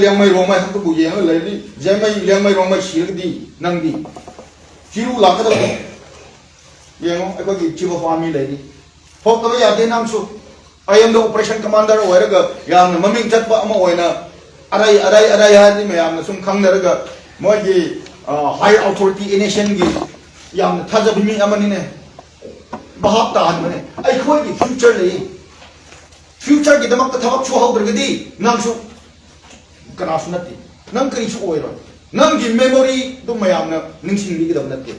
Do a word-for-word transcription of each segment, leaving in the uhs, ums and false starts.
ꯂꯤꯌꯥꯡꯃꯩ ꯔꯣꯡꯃꯩ ꯈꯛꯇꯕꯨ ꯌꯦꯡꯉꯒ ꯂꯩꯔꯗꯤ, ꯖꯦꯃꯩ ꯂꯤꯌꯥꯡꯃꯩ ꯔꯣꯡꯃꯩ ꯁꯤꯔꯒꯗꯤ ꯅꯪꯗꯤ ꯆꯤꯔꯨ ꯂꯥꯛꯀꯗꯕꯅꯤ꯫ ꯌꯦꯡꯉꯣ, ꯑꯩꯈꯣꯏꯒꯤ chief of army ꯂꯩꯔꯤ, ꯊꯣꯛꯇꯕ ꯌꯥꯗꯦ꯫ ꯅꯪꯁꯨ I M the operation commander ꯑꯣꯏꯔꯒ ꯌꯥꯝꯅ ꯃꯃꯤꯡ ꯆꯠꯄ ꯑꯃ ꯑꯣꯏꯅ, ꯑꯔꯩ ꯑꯔꯩ ꯑꯔꯩ ꯍꯥꯏꯔꯗꯤ ꯃꯌꯥꯝꯅ ꯁꯨꯝ ꯈꯪꯅꯔꯒ, ꯃꯣꯏꯒꯤ high authority nationꯒꯤ ꯌꯥꯝꯅ ꯊꯥꯖꯕ ꯃꯤ ꯑꯃꯅꯤꯅꯦ꯫ ꯚꯥꯞ ꯇꯥꯍꯟꯕꯅꯦ꯫ ꯑꯩꯈꯣꯏꯒꯤ future ꯂꯩ꯫ Futureꯒꯤꯗꯃꯛꯇ ꯊꯕꯛ ꯁꯨꯍꯧꯗ꯭ꯔꯒꯗꯤ ꯅꯪꯁꯨ ꯀꯅꯥꯁꯨ ꯅꯠꯇꯦ, ꯅꯪ ꯀꯔꯤꯁꯨ ꯑꯣꯏꯔꯣꯏ꯫ ꯅꯪꯒꯤ memoryꯗꯨ ꯃꯌꯥꯝꯅ ꯅꯤꯡꯁꯤꯡꯕꯤꯒꯗꯕ ꯅꯠꯇꯦ꯫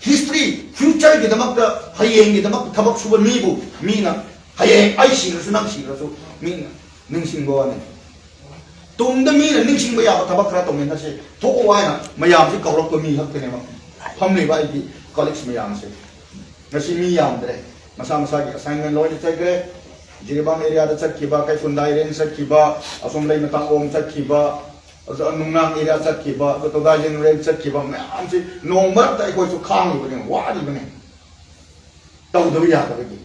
History, futureꯒꯤꯗꯃꯛꯇ, ꯍꯌꯦꯡꯒꯤꯗꯃꯛꯇ ꯊꯕꯛ ꯁꯨꯕ ꯃꯤꯕꯨ ꯃꯤꯅ, ꯍꯌꯦꯡ ꯑꯩ ꯁꯤꯔꯁꯨ ꯅꯪ ꯁꯤꯔꯁꯨ, ꯃꯤꯅ ꯅꯤꯡꯁꯤꯡꯕ ꯋꯥꯅꯤ꯫ ꯇꯨꯡꯗ ꯃꯤꯅ ꯅꯤꯡꯁꯤꯡꯕ ꯌꯥꯕ ꯊꯕꯛ ꯈꯔ ꯇꯧꯃꯤꯟꯅꯁꯤ, ꯊꯣꯛꯑꯣ ꯍꯥꯏꯅ ꯃꯌꯥꯝꯁꯤ ꯀꯧꯔꯛꯄ ꯃꯤ ꯈꯛꯇꯅꯦꯕ꯫ ꯐꯝꯂꯤꯕ ꯑꯩꯒꯤ colleagues ꯃꯌꯥꯝꯁꯦ ꯉꯁꯤ ꯃꯤ ꯌꯥꯝꯗ꯭ꯔꯦ, ꯃꯁꯥ ꯃꯁꯥꯒꯤ assignment ꯂꯣꯏꯅ ꯆꯠꯈ꯭ꯔꯦ꯫ ꯖꯤꯔꯤꯕꯥꯝ areaꯗ ꯆꯠꯈꯤꯕ, ꯀꯩꯐꯨꯟꯗꯥꯏ range ꯆꯠꯈꯤꯕ, ꯑꯁꯣꯝ ꯂꯩ ꯃꯇꯥꯡꯂꯣꯝ ꯆꯠꯈꯤꯕ, ꯑꯗꯨ ꯅꯨꯡꯅꯥꯡ area ꯆꯠꯈꯤꯕ, ꯑꯗꯨ ꯇꯧꯗꯥꯏꯁꯤꯡ range ꯆꯠꯈꯤꯕ ꯃꯌꯥꯝꯁꯤ ꯅꯣꯡ ꯃꯔꯛꯇ ꯑꯩꯈꯣꯏꯁꯨ ꯈꯥꯡꯉꯤꯕꯅꯦ, ꯋꯥꯔꯤꯕꯅꯦ, ꯇꯧꯗꯕ ꯌꯥꯗꯕꯒꯤ꯫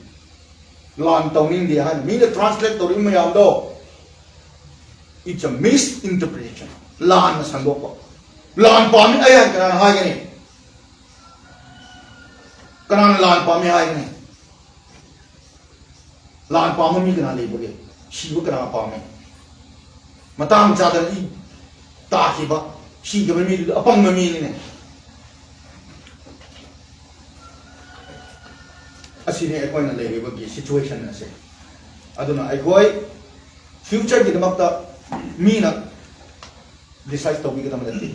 ꯂꯥꯟ ꯇꯧꯅꯤꯡꯗꯦ ꯍꯥꯏꯅ ꯃꯤꯅ translate ꯇꯧꯔꯤꯕ ꯃꯌꯥꯝꯗꯣ, it's a misinterpretation꯫ ꯂꯥꯟꯅ ꯁꯟꯗꯣꯛꯄ꯫ ꯂꯥꯟ ꯄꯥꯝꯃꯤ ꯑꯩ ꯍꯥꯏꯅ ꯀꯅꯥꯅ ꯍꯥꯏꯒꯅꯤ? ꯀꯅꯥꯅ ꯂꯥꯟ ꯄꯥꯝꯃꯤ ꯍꯥꯏꯒꯅꯤ? ꯂꯥꯟ ꯄꯥꯝꯕ ꯃꯤ ꯀꯅꯥ ꯂꯩꯕꯒꯦ? ꯁꯤꯕ ꯀꯅꯥ ꯄꯥꯝꯃꯤ? ꯃꯇꯥꯡ ꯆꯥꯗꯅ ꯏ ꯇꯥꯈꯤꯕ, ꯁꯤꯈꯤꯕ ꯃꯤꯗꯨꯗꯤ ꯑꯄꯪꯕ ꯃꯤꯅꯤꯅꯦ꯫ ꯑꯁꯤꯅꯤ ꯑꯩꯈꯣꯏꯅ ꯂꯩꯔꯤꯕꯒꯤ situation ꯑꯁꯦ꯫ ꯑꯗꯨꯅ ꯑꯩꯈꯣꯏ futureꯒꯤꯗꯃꯛꯇ ꯃꯤꯅ decide ꯇꯧꯕꯤꯒꯗꯕ ꯅꯠꯇꯦ꯫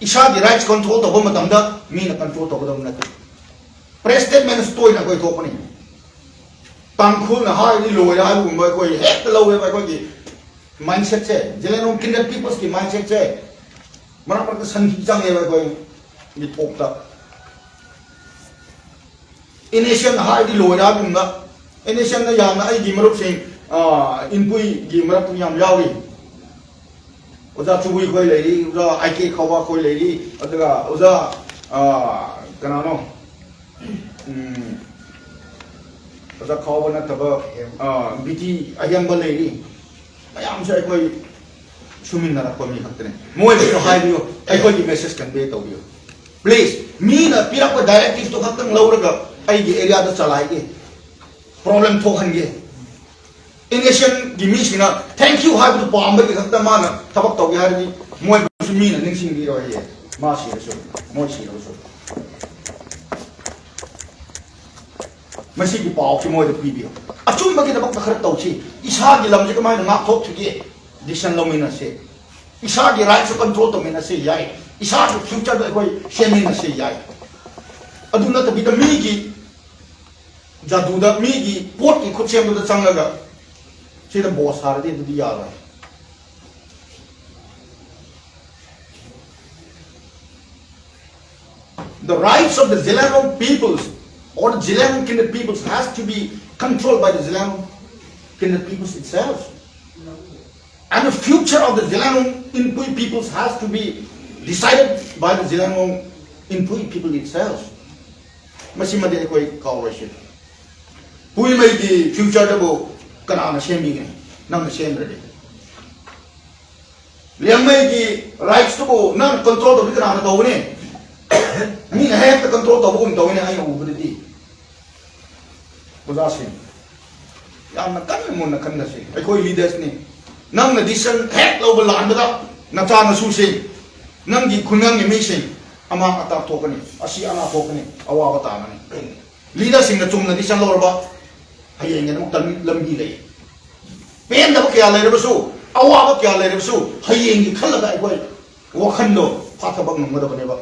ꯏꯁꯥꯒꯤ rights control ꯇꯧꯕ ꯃꯇꯝꯗ ꯃꯤꯅ control ꯇꯧꯒꯗꯕ ꯅꯠꯇꯦ꯫ Press statementꯁꯨ ꯇꯣꯏꯅ ꯑꯩꯈꯣꯏ ꯊꯣꯛꯄꯅꯤ꯫ ꯇꯥꯡꯈꯨꯜꯅ ꯍꯥꯏꯔꯗꯤ ꯂꯣꯏꯔꯦ ꯍꯥꯏꯕꯒꯨꯝꯕ ꯑꯩꯈꯣꯏ ꯍꯦꯛꯇ ꯂꯧꯋꯦꯕ꯫ ꯑꯩꯈꯣꯏꯒꯤ mindsetꯁꯦ, Zeliangrong kindred peoplesꯀꯤ mindsetꯁꯦ ꯃꯔꯛ ꯃꯔꯛꯇ ꯁꯟꯊꯤ ꯆꯪꯉꯦꯕ ꯑꯩꯈꯣꯏꯒꯤ ꯊꯣꯛꯇ꯫ NSCN ꯍꯥꯏꯔꯗꯤ ꯂꯣꯏꯔꯦ ꯍꯥꯏꯕꯒꯨꯝꯕ꯫ NSCNꯗ ꯌꯥꯝꯅ ꯑꯩꯒꯤ ꯃꯔꯨꯞꯁꯤꯡ, ꯑꯥ, ꯏꯟꯄꯨꯏꯒꯤ ꯃꯔꯛꯇ ꯌꯥꯝ ꯌꯥꯎꯔꯤ꯫ ꯑꯣꯖꯥ ꯆꯨꯕꯨꯏ ꯈꯣꯏ ꯂꯩꯔꯤ, ꯑꯣꯖꯥ ꯑꯥꯏ ꯀꯦ ꯈꯧꯕ ꯈꯣꯏ ꯂꯩꯔꯤ, ꯑꯗꯨꯒ ꯑꯣꯖꯥ, ꯑꯥ, ꯀꯅꯥꯅꯣ? ꯎꯝ, ꯑꯣꯖꯥ ꯈꯧꯕ ꯅꯠꯇꯕ, ꯑꯥ, ꯕꯤ ꯇꯤ ꯑꯍꯦꯝꯕ ꯂꯩꯔꯤ꯫ ꯃꯌꯥꯝꯁꯦ ꯑꯩꯈꯣꯏ ꯁꯨꯃꯤꯟꯅꯔꯛꯄ ꯃꯤ ꯈꯛꯇꯅꯤ꯫ ꯃꯣꯏꯕꯨꯁꯨ ꯍꯥꯏꯕꯤꯌꯨ, ꯑꯩꯈꯣꯏꯒꯤ message convey ꯇꯧꯕꯤꯌꯨ꯫ Please, ꯃꯤꯅ ꯄꯤꯔꯛꯄ directiveꯇꯣ ꯈꯛꯇꯪ ꯂꯧꯔꯒ ꯑꯩꯒꯤ areaꯗ ꯆꯂꯥꯏꯒꯦ, problem ꯊꯣꯛꯍꯟꯒꯦ꯫ NSCNꯒꯤ ꯃꯤꯁꯤꯡꯅ thank you ꯍꯥꯏꯕꯗꯨ ꯄꯥꯝꯕꯒꯤ ꯈꯛꯇ ꯃꯥꯅ ꯊꯕꯛ ꯇꯧꯒꯦ ꯍꯥꯏꯔꯗꯤ ꯃꯣꯏꯕꯨꯁꯨ ꯃꯤꯅ ꯅꯤꯡꯁꯤꯡꯕꯤꯔꯣꯏꯌꯦ꯫ ꯃꯥ ꯁꯤꯔꯁꯨ, ꯃꯣꯏ ꯁꯤꯔꯁꯨ꯫ ꯃꯁꯤꯒꯤ ꯄꯥꯎꯁꯤ ꯃꯣꯏꯗ ꯄꯤꯕꯤꯌꯨ꯫ ꯑꯆꯨꯝꯕꯒꯤꯗꯃꯛꯇ ꯈꯔ ꯇꯧꯁꯤ꯫ ꯏꯁꯥꯒꯤ ꯂꯝꯁꯤ ꯀꯃꯥꯏꯅ ꯉꯥꯛꯊꯣꯛꯁꯤꯒꯦ? Decision ꯂꯧꯃꯤꯟꯅꯁꯤ꯫ ꯏꯁꯥꯒꯤ rightꯁꯨ control ꯇꯧꯃꯤꯟꯅꯁꯤ ꯌꯥꯏ꯫ ꯏꯁꯥꯒꯤ futureꯗ ꯑꯩꯈꯣꯏ ꯁꯦꯝꯃꯤꯟꯅꯁꯤ ꯌꯥꯏ꯫ ꯑꯗꯨ ꯅꯠꯇꯕꯤꯗ ꯃꯤꯒꯤ ꯖꯥꯗꯨꯗ, ꯃꯤꯒꯤ ꯄꯣꯠꯀꯤ ꯈꯨꯠꯁꯦꯝꯗꯨꯗ ꯆꯪꯂꯒ ꯁꯤꯗ boss ꯁꯥꯔꯗꯤ ꯑꯗꯨꯗꯤ ꯌꯥꯔꯣꯏ꯫ The rights of the Zeliangrong peoples or the Zeliangrong Kindred peoples has to be controlled by the Zeliangrong Kindred peoples itself. And the future of the Zeliangrong Inpui peoples has to be decided by the Zeliangrong Inpui people itself. ꯃꯁꯤꯃꯗꯤ ꯑꯩꯈꯣꯏ ꯀꯥꯎꯔꯣꯏꯁꯤ꯫ ꯄꯨꯏꯃꯩꯒꯤ futureꯗꯕꯨ ꯀꯅꯥꯅ ꯁꯦꯝꯕꯤꯒꯅꯤ? ꯅꯪꯅ ꯁꯦꯝꯗ꯭ꯔꯗꯤ꯫ ꯂꯤꯌꯥꯡꯃꯩꯒꯤ rightsꯇꯨꯕꯨ ꯅꯪ control ꯇꯧꯕꯗꯤ ꯀꯅꯥꯅ ꯇꯧꯒꯅꯤ? ꯃꯤꯅ ꯍꯦꯛꯇ control ꯇꯧꯕꯒꯨꯝ ꯇꯧꯋꯤꯅꯦ ꯑꯩꯅ ꯎꯕꯗꯗꯤ꯫ ꯑꯣꯖꯥꯁꯤꯡ, ꯌꯥꯝꯅ ꯀꯟꯅ ꯃꯨꯟꯅ ꯈꯟꯅꯁꯤ꯫ ꯑꯩꯈꯣꯏ leadersꯅꯤ꯫ ꯅꯪꯅ decision ꯍꯦꯛ ꯂꯧꯕ ꯂꯥꯟꯕꯗ ꯅꯆꯥ ꯅꯁꯨꯁꯤꯡ, ꯅꯪꯒꯤ ꯈꯨꯡꯒꯪꯒꯤ ꯃꯤꯁꯤꯡ ꯑꯃꯥꯡ ꯑꯇꯥ ꯊꯣꯛꯀꯅꯤ, ꯑꯁꯤ ꯑꯅꯥ ꯊꯣꯛꯀꯅꯤ, ꯑꯋꯥꯕ ꯇꯥꯒꯅꯤ꯫ Leaderꯁꯤꯡꯅ ꯆꯨꯝꯅ decision ꯂꯧꯔꯕ ꯍꯌꯦꯡꯒꯤꯗꯃꯛꯇ ꯂꯝꯕꯤ ꯂꯩ꯫ ꯄꯦꯟꯗꯕ ꯀꯌꯥ ꯂꯩꯔꯕꯁꯨ, ꯑꯋꯥꯕ ꯀꯌꯥ ꯂꯩꯔꯕꯁꯨ ꯍꯌꯦꯡꯒꯤ ꯈꯜꯂꯒ ꯑꯩꯈꯣꯏ ꯋꯥꯈꯜꯗꯣ ꯐꯥꯊꯕ ꯉꯝꯒꯗꯕꯅꯦꯕ꯫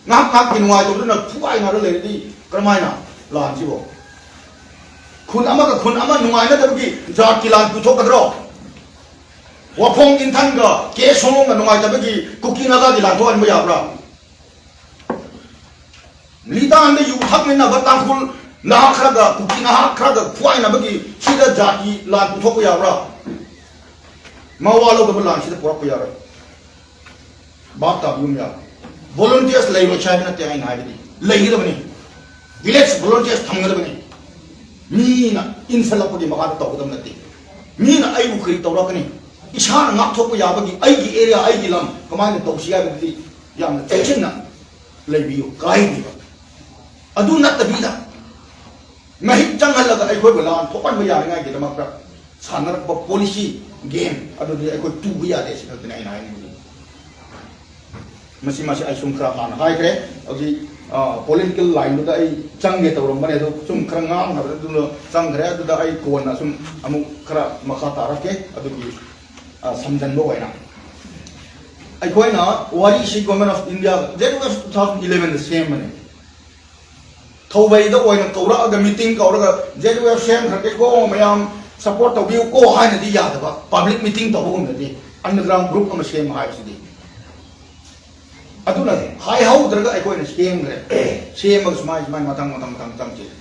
ꯉꯥꯏꯍꯥꯛ ꯉꯥꯏꯍꯥꯛꯀꯤ ꯅꯨꯡꯉꯥꯏꯇꯕꯗꯨꯅ ꯐꯨꯒꯥꯏꯅꯔ ꯂꯩꯔꯗꯤ ꯀꯔꯝꯍꯥꯏꯅ ꯂꯥꯟꯁꯤꯕꯣ? ꯈꯨꯟ ꯑꯃꯒ ꯈꯨꯟ ꯑꯃ ꯅꯨꯡꯉꯥꯏꯅꯗꯕꯒꯤ ꯖꯥꯠꯀꯤ ꯂꯥꯟ ꯄꯨꯊꯣꯛꯀꯗ꯭ꯔꯣ? ꯋꯥꯐꯣꯡ ꯏꯟꯊꯪꯒ ꯀꯦ ꯁꯣꯃꯣꯡꯒ ꯅꯨꯡꯉꯥꯏꯇꯕꯒꯤ ꯀꯨꯀꯤ ꯅꯥꯒꯥꯒꯤ ꯂꯥꯟ ꯊꯣꯛꯍꯟꯕ ꯌꯥꯕ꯭ꯔꯥ? ꯂꯤꯇꯥꯟꯗ ꯌꯨ ꯊꯛꯃꯤꯟꯅꯕ ꯇꯥꯡꯈꯨꯜ ꯅꯍꯥ ꯈꯔꯒ ꯀꯨꯀꯤ ꯅꯍꯥ ꯈꯔꯒ ꯐꯨꯒꯥꯏꯅꯕꯒꯤ ꯁꯤꯗ ꯖꯥꯇꯤ ꯂꯥꯟ ꯄꯨꯊꯣꯛꯄ ꯌꯥꯕ꯭ꯔꯥ? ꯃꯋꯥ ꯂꯧꯗꯕ ꯂꯥꯟꯁꯤꯗ ꯄꯨꯔꯛꯄ ꯌꯥꯔꯣꯏ꯫ ꯚꯥꯞ ꯇꯥꯕꯤꯌꯨ ꯃꯌꯥꯝ꯫ Volunteers ꯂꯩꯔꯣꯏꯁꯦ ꯍꯥꯏꯕ ꯅꯠꯇꯦ ꯑꯩꯅ ꯍꯥꯏꯕꯗꯤ, ꯂꯩꯒꯗꯕꯅꯤ꯫ Village volunteers ꯊꯝꯒꯗꯕꯅꯤ꯫ ꯃꯤꯅ ꯏꯟꯁꯜꯂꯛꯄꯒꯤ ꯃꯈꯥꯗ ꯇꯧꯒꯗꯕ ꯅꯠꯇꯦ꯫ ꯃꯤꯅ ꯑꯩꯕꯨ ꯀꯔꯤ ꯇꯧꯔꯛꯀꯅꯤ? ꯏꯁꯥꯅ ꯉꯥꯛꯊꯣꯛꯄ ꯌꯥꯕꯒꯤ ꯑꯩꯒꯤ ꯑꯦꯔꯤꯌꯥ, ꯑꯩꯒꯤ ꯂꯝ ꯀꯃꯥꯏꯅ ꯇꯧꯁꯤ ꯍꯥꯏꯕꯗꯨꯗꯤ ꯌꯥꯝꯅ ꯆꯦꯛꯁꯤꯟꯅ ꯂꯩꯕꯤꯌꯨ, ꯀꯥꯏꯗꯦꯕ꯫ ꯑꯗꯨ ꯅꯠꯇꯕꯤꯗ ꯃꯍꯤꯛ ꯆꯪꯍꯜꯂꯒ ꯑꯩꯈꯣꯏꯕꯨ ꯂꯥꯟ ꯊꯣꯛꯍꯟꯕ ꯌꯥꯅꯤꯡꯉꯥꯏꯒꯤꯗꯃꯛꯇ ꯁꯥꯟꯅꯔꯛꯄ ꯄꯣꯂꯤꯁꯤ ꯒꯦꯝ ꯑꯗꯨꯗꯤ ꯑꯩꯈꯣꯏ ꯇꯨꯕ ꯌꯥꯗꯦ, ꯁꯤ ꯈꯛꯇꯅꯤ ꯑꯩꯅ ꯍꯥꯏꯅꯤꯡꯕꯗꯤ꯫ ꯃꯁꯤ, ꯃꯁꯤ ꯑꯩ ꯁꯨꯝ ꯈꯔ ꯍꯥꯟꯅ ꯍꯥꯏꯈ꯭ꯔꯦ꯫ ꯍꯧꯖꯤꯛ ꯄꯣꯂꯤꯇꯤꯀꯦꯜ ꯂꯥꯏꯟꯗꯨꯗ ꯑꯩ ꯆꯪꯒꯦ ꯇꯧꯔꯝꯕꯅꯦ, ꯑꯗꯣ ꯁꯨꯝ ꯈꯔ ꯉꯥꯡꯅꯕꯗ ꯑꯗꯨꯅ ꯆꯪꯈ꯭ꯔꯦ꯫ ꯑꯗꯨꯗ ꯑꯩ ꯀꯣꯟꯅ ꯁꯨꯝ ꯑꯃꯨꯛ ꯈꯔ ꯃꯈꯥ ꯇꯥꯔꯛꯀꯦ ꯑꯗꯨꯒꯤ ꯁꯝꯖꯟꯕ ꯑꯣꯏꯅ꯫ ꯑꯩꯈꯣꯏꯅ ꯋꯥꯔꯤꯁꯤ Government of India, J two F two thousand elevenꯗ ꯁꯦꯝꯕꯅꯦ꯫ ꯊꯧꯕꯩꯗ ꯑꯣꯏꯅ ꯀꯧꯔꯛꯑꯒ, ꯃꯤꯇꯤꯡ ꯀꯧꯔꯒ, "J two F ꯁꯦꯝꯈ꯭ꯔꯒꯦꯀꯣ, ꯃꯌꯥꯝ ꯁꯞꯄꯣꯔꯠ ꯇꯧꯕꯤꯌꯨꯀꯣ" ꯍꯥꯏꯅꯗꯤ ꯌꯥꯗꯕ꯫ ꯄꯕ꯭ꯂꯤꯛ ꯃꯤꯇꯤꯡ ꯇꯧꯕꯒꯨꯝꯅꯗꯤ ꯑꯟꯗꯔꯒ꯭ꯔꯥꯎꯟ ꯒ꯭ꯔꯨꯞ ꯑꯃ ꯁꯦꯝꯕ ꯍꯥꯏꯕꯁꯤꯗꯤ꯫ ꯑꯗꯨꯅ ꯍꯥꯏꯍꯧꯗ꯭ꯔꯒ ꯑꯩꯈꯣꯏꯅ ꯁꯦꯝꯈ꯭ꯔꯦ꯫ ꯁꯦꯝꯃꯒ ꯁꯨꯃꯥꯏ ꯁꯨꯃꯥꯏ ꯃꯊꯪ ꯃꯊꯪ ꯃꯊꯪ ꯃꯊꯪ ꯆꯦꯜꯂꯦ꯫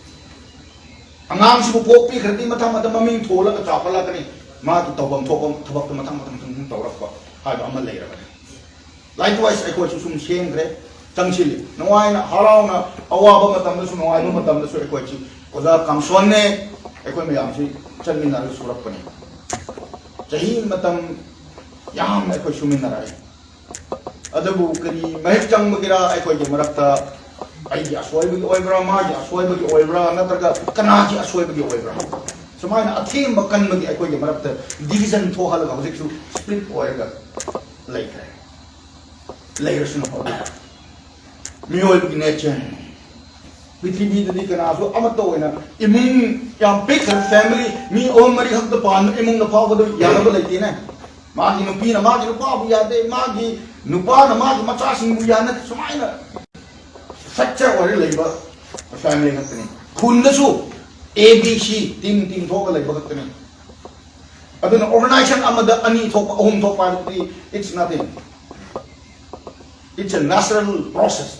ꯑꯉꯥꯡꯁꯤꯕꯨ ꯄꯣꯛꯄꯤꯈ꯭ꯔꯗꯤ ꯃꯊꯪ ꯃꯊꯪ ꯃꯃꯤꯡ ꯊꯣꯜꯂꯒ ꯆꯥꯎꯈꯠꯂꯛꯀꯅꯤ꯫ ꯃꯥꯒꯤ ꯇꯧꯐꯝ ꯊꯣꯛꯄ ꯊꯕꯛꯇꯣ ꯃꯊꯪ ꯃꯊꯪ ꯃꯊꯪ ꯃꯊꯪ ꯇꯧꯔꯛꯄ ꯍꯥꯏꯕ ꯑꯃ ꯂꯩꯔꯕꯅꯤ꯫ Likewise ꯑꯩꯈꯣꯏꯁꯨ ꯁꯨꯝ ꯁꯦꯝꯈ꯭ꯔꯦ, ꯆꯪꯁꯤꯜꯂꯤ꯫ ꯅꯨꯡꯉꯥꯏꯅ, ꯍꯔꯥꯎꯅ, ꯑꯋꯥꯕ ꯃꯇꯝꯗꯁꯨ, ꯅꯨꯡꯉꯥꯏꯕ ꯃꯇꯝꯗꯁꯨ ꯑꯩꯈꯣꯏꯁꯤ ꯑꯣꯖꯥ ꯀꯥꯝꯁꯣꯟꯅꯦ, ꯑꯩꯈꯣꯏ ꯃꯌꯥꯝꯁꯤ ꯆꯠꯃꯤꯟꯅꯔꯒ ꯁꯨꯔꯛꯄꯅꯤ꯫ ꯆꯍꯤ ꯃꯇꯝ ꯌꯥꯝꯅ ꯑꯩꯈꯣꯏ ꯁꯨꯃꯤꯟꯅꯔꯛꯑꯦ꯫ ꯑꯗꯨꯕꯨ ꯀꯔꯤ ꯃꯍꯤꯛ ꯆꯪꯕꯒꯤꯔ ꯑꯩꯈꯣꯏꯒꯤ ꯃꯔꯛꯇ, ꯑꯩꯒꯤ ꯑꯁꯣꯏꯕꯒꯤ ꯑꯣꯏꯕ꯭ꯔꯥ, ꯃꯥꯒꯤ ꯑꯁꯣꯏꯕꯒꯤ ꯑꯣꯏꯕ꯭ꯔꯥ, ꯅꯠꯇ꯭ꯔꯒ ꯀꯅꯥꯒꯤ ꯑꯁꯣꯏꯕꯒꯤ ꯑꯣꯏꯕ꯭ꯔꯥ, ꯁꯨꯃꯥꯏꯅ ꯑꯊꯦꯝꯕ ꯀꯟꯕꯒꯤ ꯑꯩꯈꯣꯏꯒꯤ ꯃꯔꯛꯇ ꯗꯤꯚꯤꯖꯟ ꯊꯣꯛꯍꯜꯂꯒ ꯍꯧꯖꯤꯛꯁꯨ ꯁ꯭ꯄ꯭ꯂꯤꯠ ꯑꯣꯏꯔꯒ ꯂꯩꯈ꯭ꯔꯦ꯫ ꯂꯩꯔꯁꯅꯨ꯫ ꯃꯤꯑꯣꯏꯕꯒꯤ ꯅꯦꯆꯔ꯫ ꯄ꯭ꯔꯤꯊꯤꯕꯤꯗꯗꯤ ꯀꯅꯥꯁꯨ ꯑꯃꯠꯇ ꯑꯣꯏꯅ ꯏꯃꯨꯡ ꯌꯥꯝ ꯄꯤꯛꯈ꯭ꯔꯕ ꯐꯦꯃꯤꯂꯤ, ꯃꯤ ꯑꯍꯨꯝ ꯃꯔꯤ ꯈꯛꯇ ꯄꯥꯟꯕ ꯏꯃꯨꯡꯗ ꯐꯥꯎꯕꯗ ꯌꯥꯅꯕ ꯂꯩꯇꯦꯅꯦ꯫ ꯃꯥꯒꯤ ꯅꯨꯄꯤꯅ ꯃꯥꯒꯤ ꯅꯨꯄꯥꯕꯨ ꯌꯥꯗꯦ, ꯃꯥꯒꯤ ꯅꯨꯄꯥꯅ ꯃꯥꯒꯤ ꯃꯆꯥꯁꯤꯡꯕꯨ ꯌꯥꯅꯗꯦ, ꯁꯨꯃꯥꯏꯅ ꯐ꯭ꯔꯦꯛꯆꯔ ꯑꯣꯏꯔ ꯂꯩꯕ ꯐꯦꯃꯤꯂꯤ ꯈꯛꯇꯅꯤ꯫ ꯈꯨꯟꯗꯁꯨ A B C team team ꯊꯣꯛꯑꯒ ꯂꯩꯕ ꯈꯛꯇꯅꯤ꯫ ꯑꯗꯨꯅ ꯑꯣꯔꯒꯅꯥꯏꯖꯦꯁꯟ ꯑꯃꯗ ꯑꯅꯤ ꯊꯣꯛꯄ, ꯑꯍꯨꯝ ꯊꯣꯛꯄ ꯍꯥꯏꯕꯗꯤ it's nothing. It's a natural process.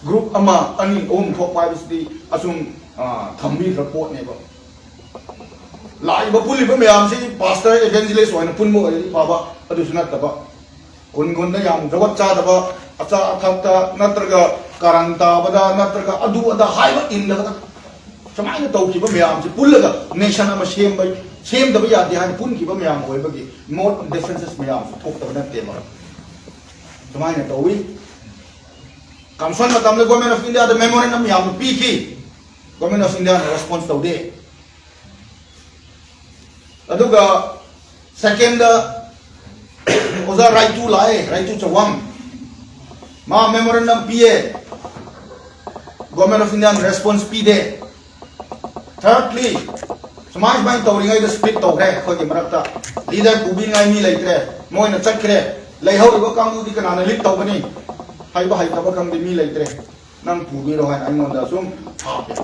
Group ꯑꯃ, ꯑꯅꯤ, ꯑꯍꯨꯝ ꯊꯣꯛꯄ ꯍꯥꯏꯕꯁꯤꯗꯤ ꯑꯁꯨꯝ, ꯑ, ꯊꯝꯕꯤꯈ꯭ꯔ ꯄꯣꯠꯅꯦꯕ꯫ ꯂꯥꯛꯏꯕ ꯄꯨꯜꯂꯤꯕ ꯃꯌꯥꯝꯁꯤ ꯄꯥꯁꯇꯔ, ꯏꯚꯦꯟꯖꯦꯂꯤꯁ ꯑꯣꯏꯅ ꯄꯨꯟꯕ ꯑꯣꯏꯔꯗꯤ ꯐꯕ, ꯑꯗꯨꯁꯨ ꯅꯠꯇꯕ꯫ ꯈꯨꯟ ꯈꯨꯟꯗ ꯌꯥꯝ ꯖꯒꯣꯠ ꯆꯥꯗꯕ, ꯑꯆꯥ ꯑꯊꯛꯇ ꯅꯠꯇ꯭ꯔꯒ ꯀꯥꯔꯟ ꯇꯥꯕꯗ ꯅꯠꯇ꯭ꯔꯒ ꯑꯗꯨ ꯑꯗꯥ ꯍꯥꯏꯕ ꯏꯟꯗꯕꯗ ꯁꯨꯃꯥꯏꯅ ꯇꯧꯈꯤꯕ ꯃꯌꯥꯝꯁꯤ ꯄꯨꯜꯂꯒ ꯅꯦꯁꯟ ꯑꯃ ꯁꯦꯝꯕ ꯁꯦꯝꯗꯕ ꯌꯥꯗꯦ ꯍꯥꯏꯅ ꯄꯨꯟꯈꯤꯕ ꯃꯌꯥꯝ ꯑꯣꯏꯕꯒꯤ ꯃꯣꯠ ꯗꯤꯐ꯭ꯔꯦꯟꯁꯦꯁ ꯃꯌꯥꯝꯁꯨ ꯊꯣꯛꯇꯕ ꯅꯠꯇꯦꯕ꯫ ꯁꯨꯃꯥꯏꯅ ꯇꯧꯋꯤ꯫ ꯀꯝꯁꯟ ꯃꯇꯝꯗ ꯒꯣꯔꯃꯦꯟ ꯑꯣꯐ ꯏꯟꯗꯤꯌꯥꯗ ꯃꯦꯃꯣꯔꯦꯟꯗꯝ ꯌꯥꯝꯅ ꯄꯤꯈꯤ꯫ ꯒꯣꯔꯃꯦꯟ ꯑꯣꯐ ꯏꯟꯗꯤꯌꯥꯅ ꯔꯦꯁꯄꯣꯟꯁ ꯇꯧꯗꯦ꯫ ꯑꯗꯨꯒ ꯁꯦꯀꯦꯟꯗ ꯑꯣꯖꯥ ꯔꯥꯏꯇꯨ ꯂꯥꯛꯑꯦ, ꯔꯥꯏꯇꯨ ꯆꯋꯥꯡ꯫ ꯃꯥ ꯃꯦꯃꯣꯔꯦꯟꯗꯝ ꯄꯤꯌꯦ, ꯒꯣꯔꯃꯦꯟ ꯑꯣꯐ ꯏꯟꯗꯤꯌꯥꯅ ꯔꯦꯁꯄꯣꯟꯁ ꯄꯤꯗꯦ꯫ ꯊꯥꯔꯗꯂꯤ, ꯁꯨꯃꯥꯏ ꯁꯨꯃꯥꯏꯅ ꯇꯧꯔꯤꯉꯩꯗ ꯁ꯭ꯄ꯭ꯂꯤꯠ ꯇꯧꯈ꯭ꯔꯦ ꯑꯩꯈꯣꯏꯒꯤ ꯃꯔꯛꯇ꯫ ꯂꯤꯗꯔ ꯄꯨꯕꯤꯅꯤꯡꯉꯥꯏ ꯃꯤ ꯂꯩꯇ꯭ꯔꯦ, ꯃꯣꯏꯅ ꯆꯠꯈ꯭ꯔꯦ꯫ ꯂꯩꯍꯧꯔꯤꯕ ꯀꯥꯡꯕꯨꯗꯤ ꯀꯅꯥꯅ ꯂꯤꯗ ꯇꯧꯒꯅꯤ? ꯍꯩꯕ ꯍꯩꯇꯕ ꯈꯪꯗꯦ, ꯃꯤ ꯂꯩꯇ꯭ꯔꯦ꯫ ꯅꯪ ꯄꯨꯕꯤꯔꯣ ꯍꯥꯏꯅ ꯑꯩꯉꯣꯟꯗ ꯁꯨꯝ ꯍꯥꯞꯄꯦ꯫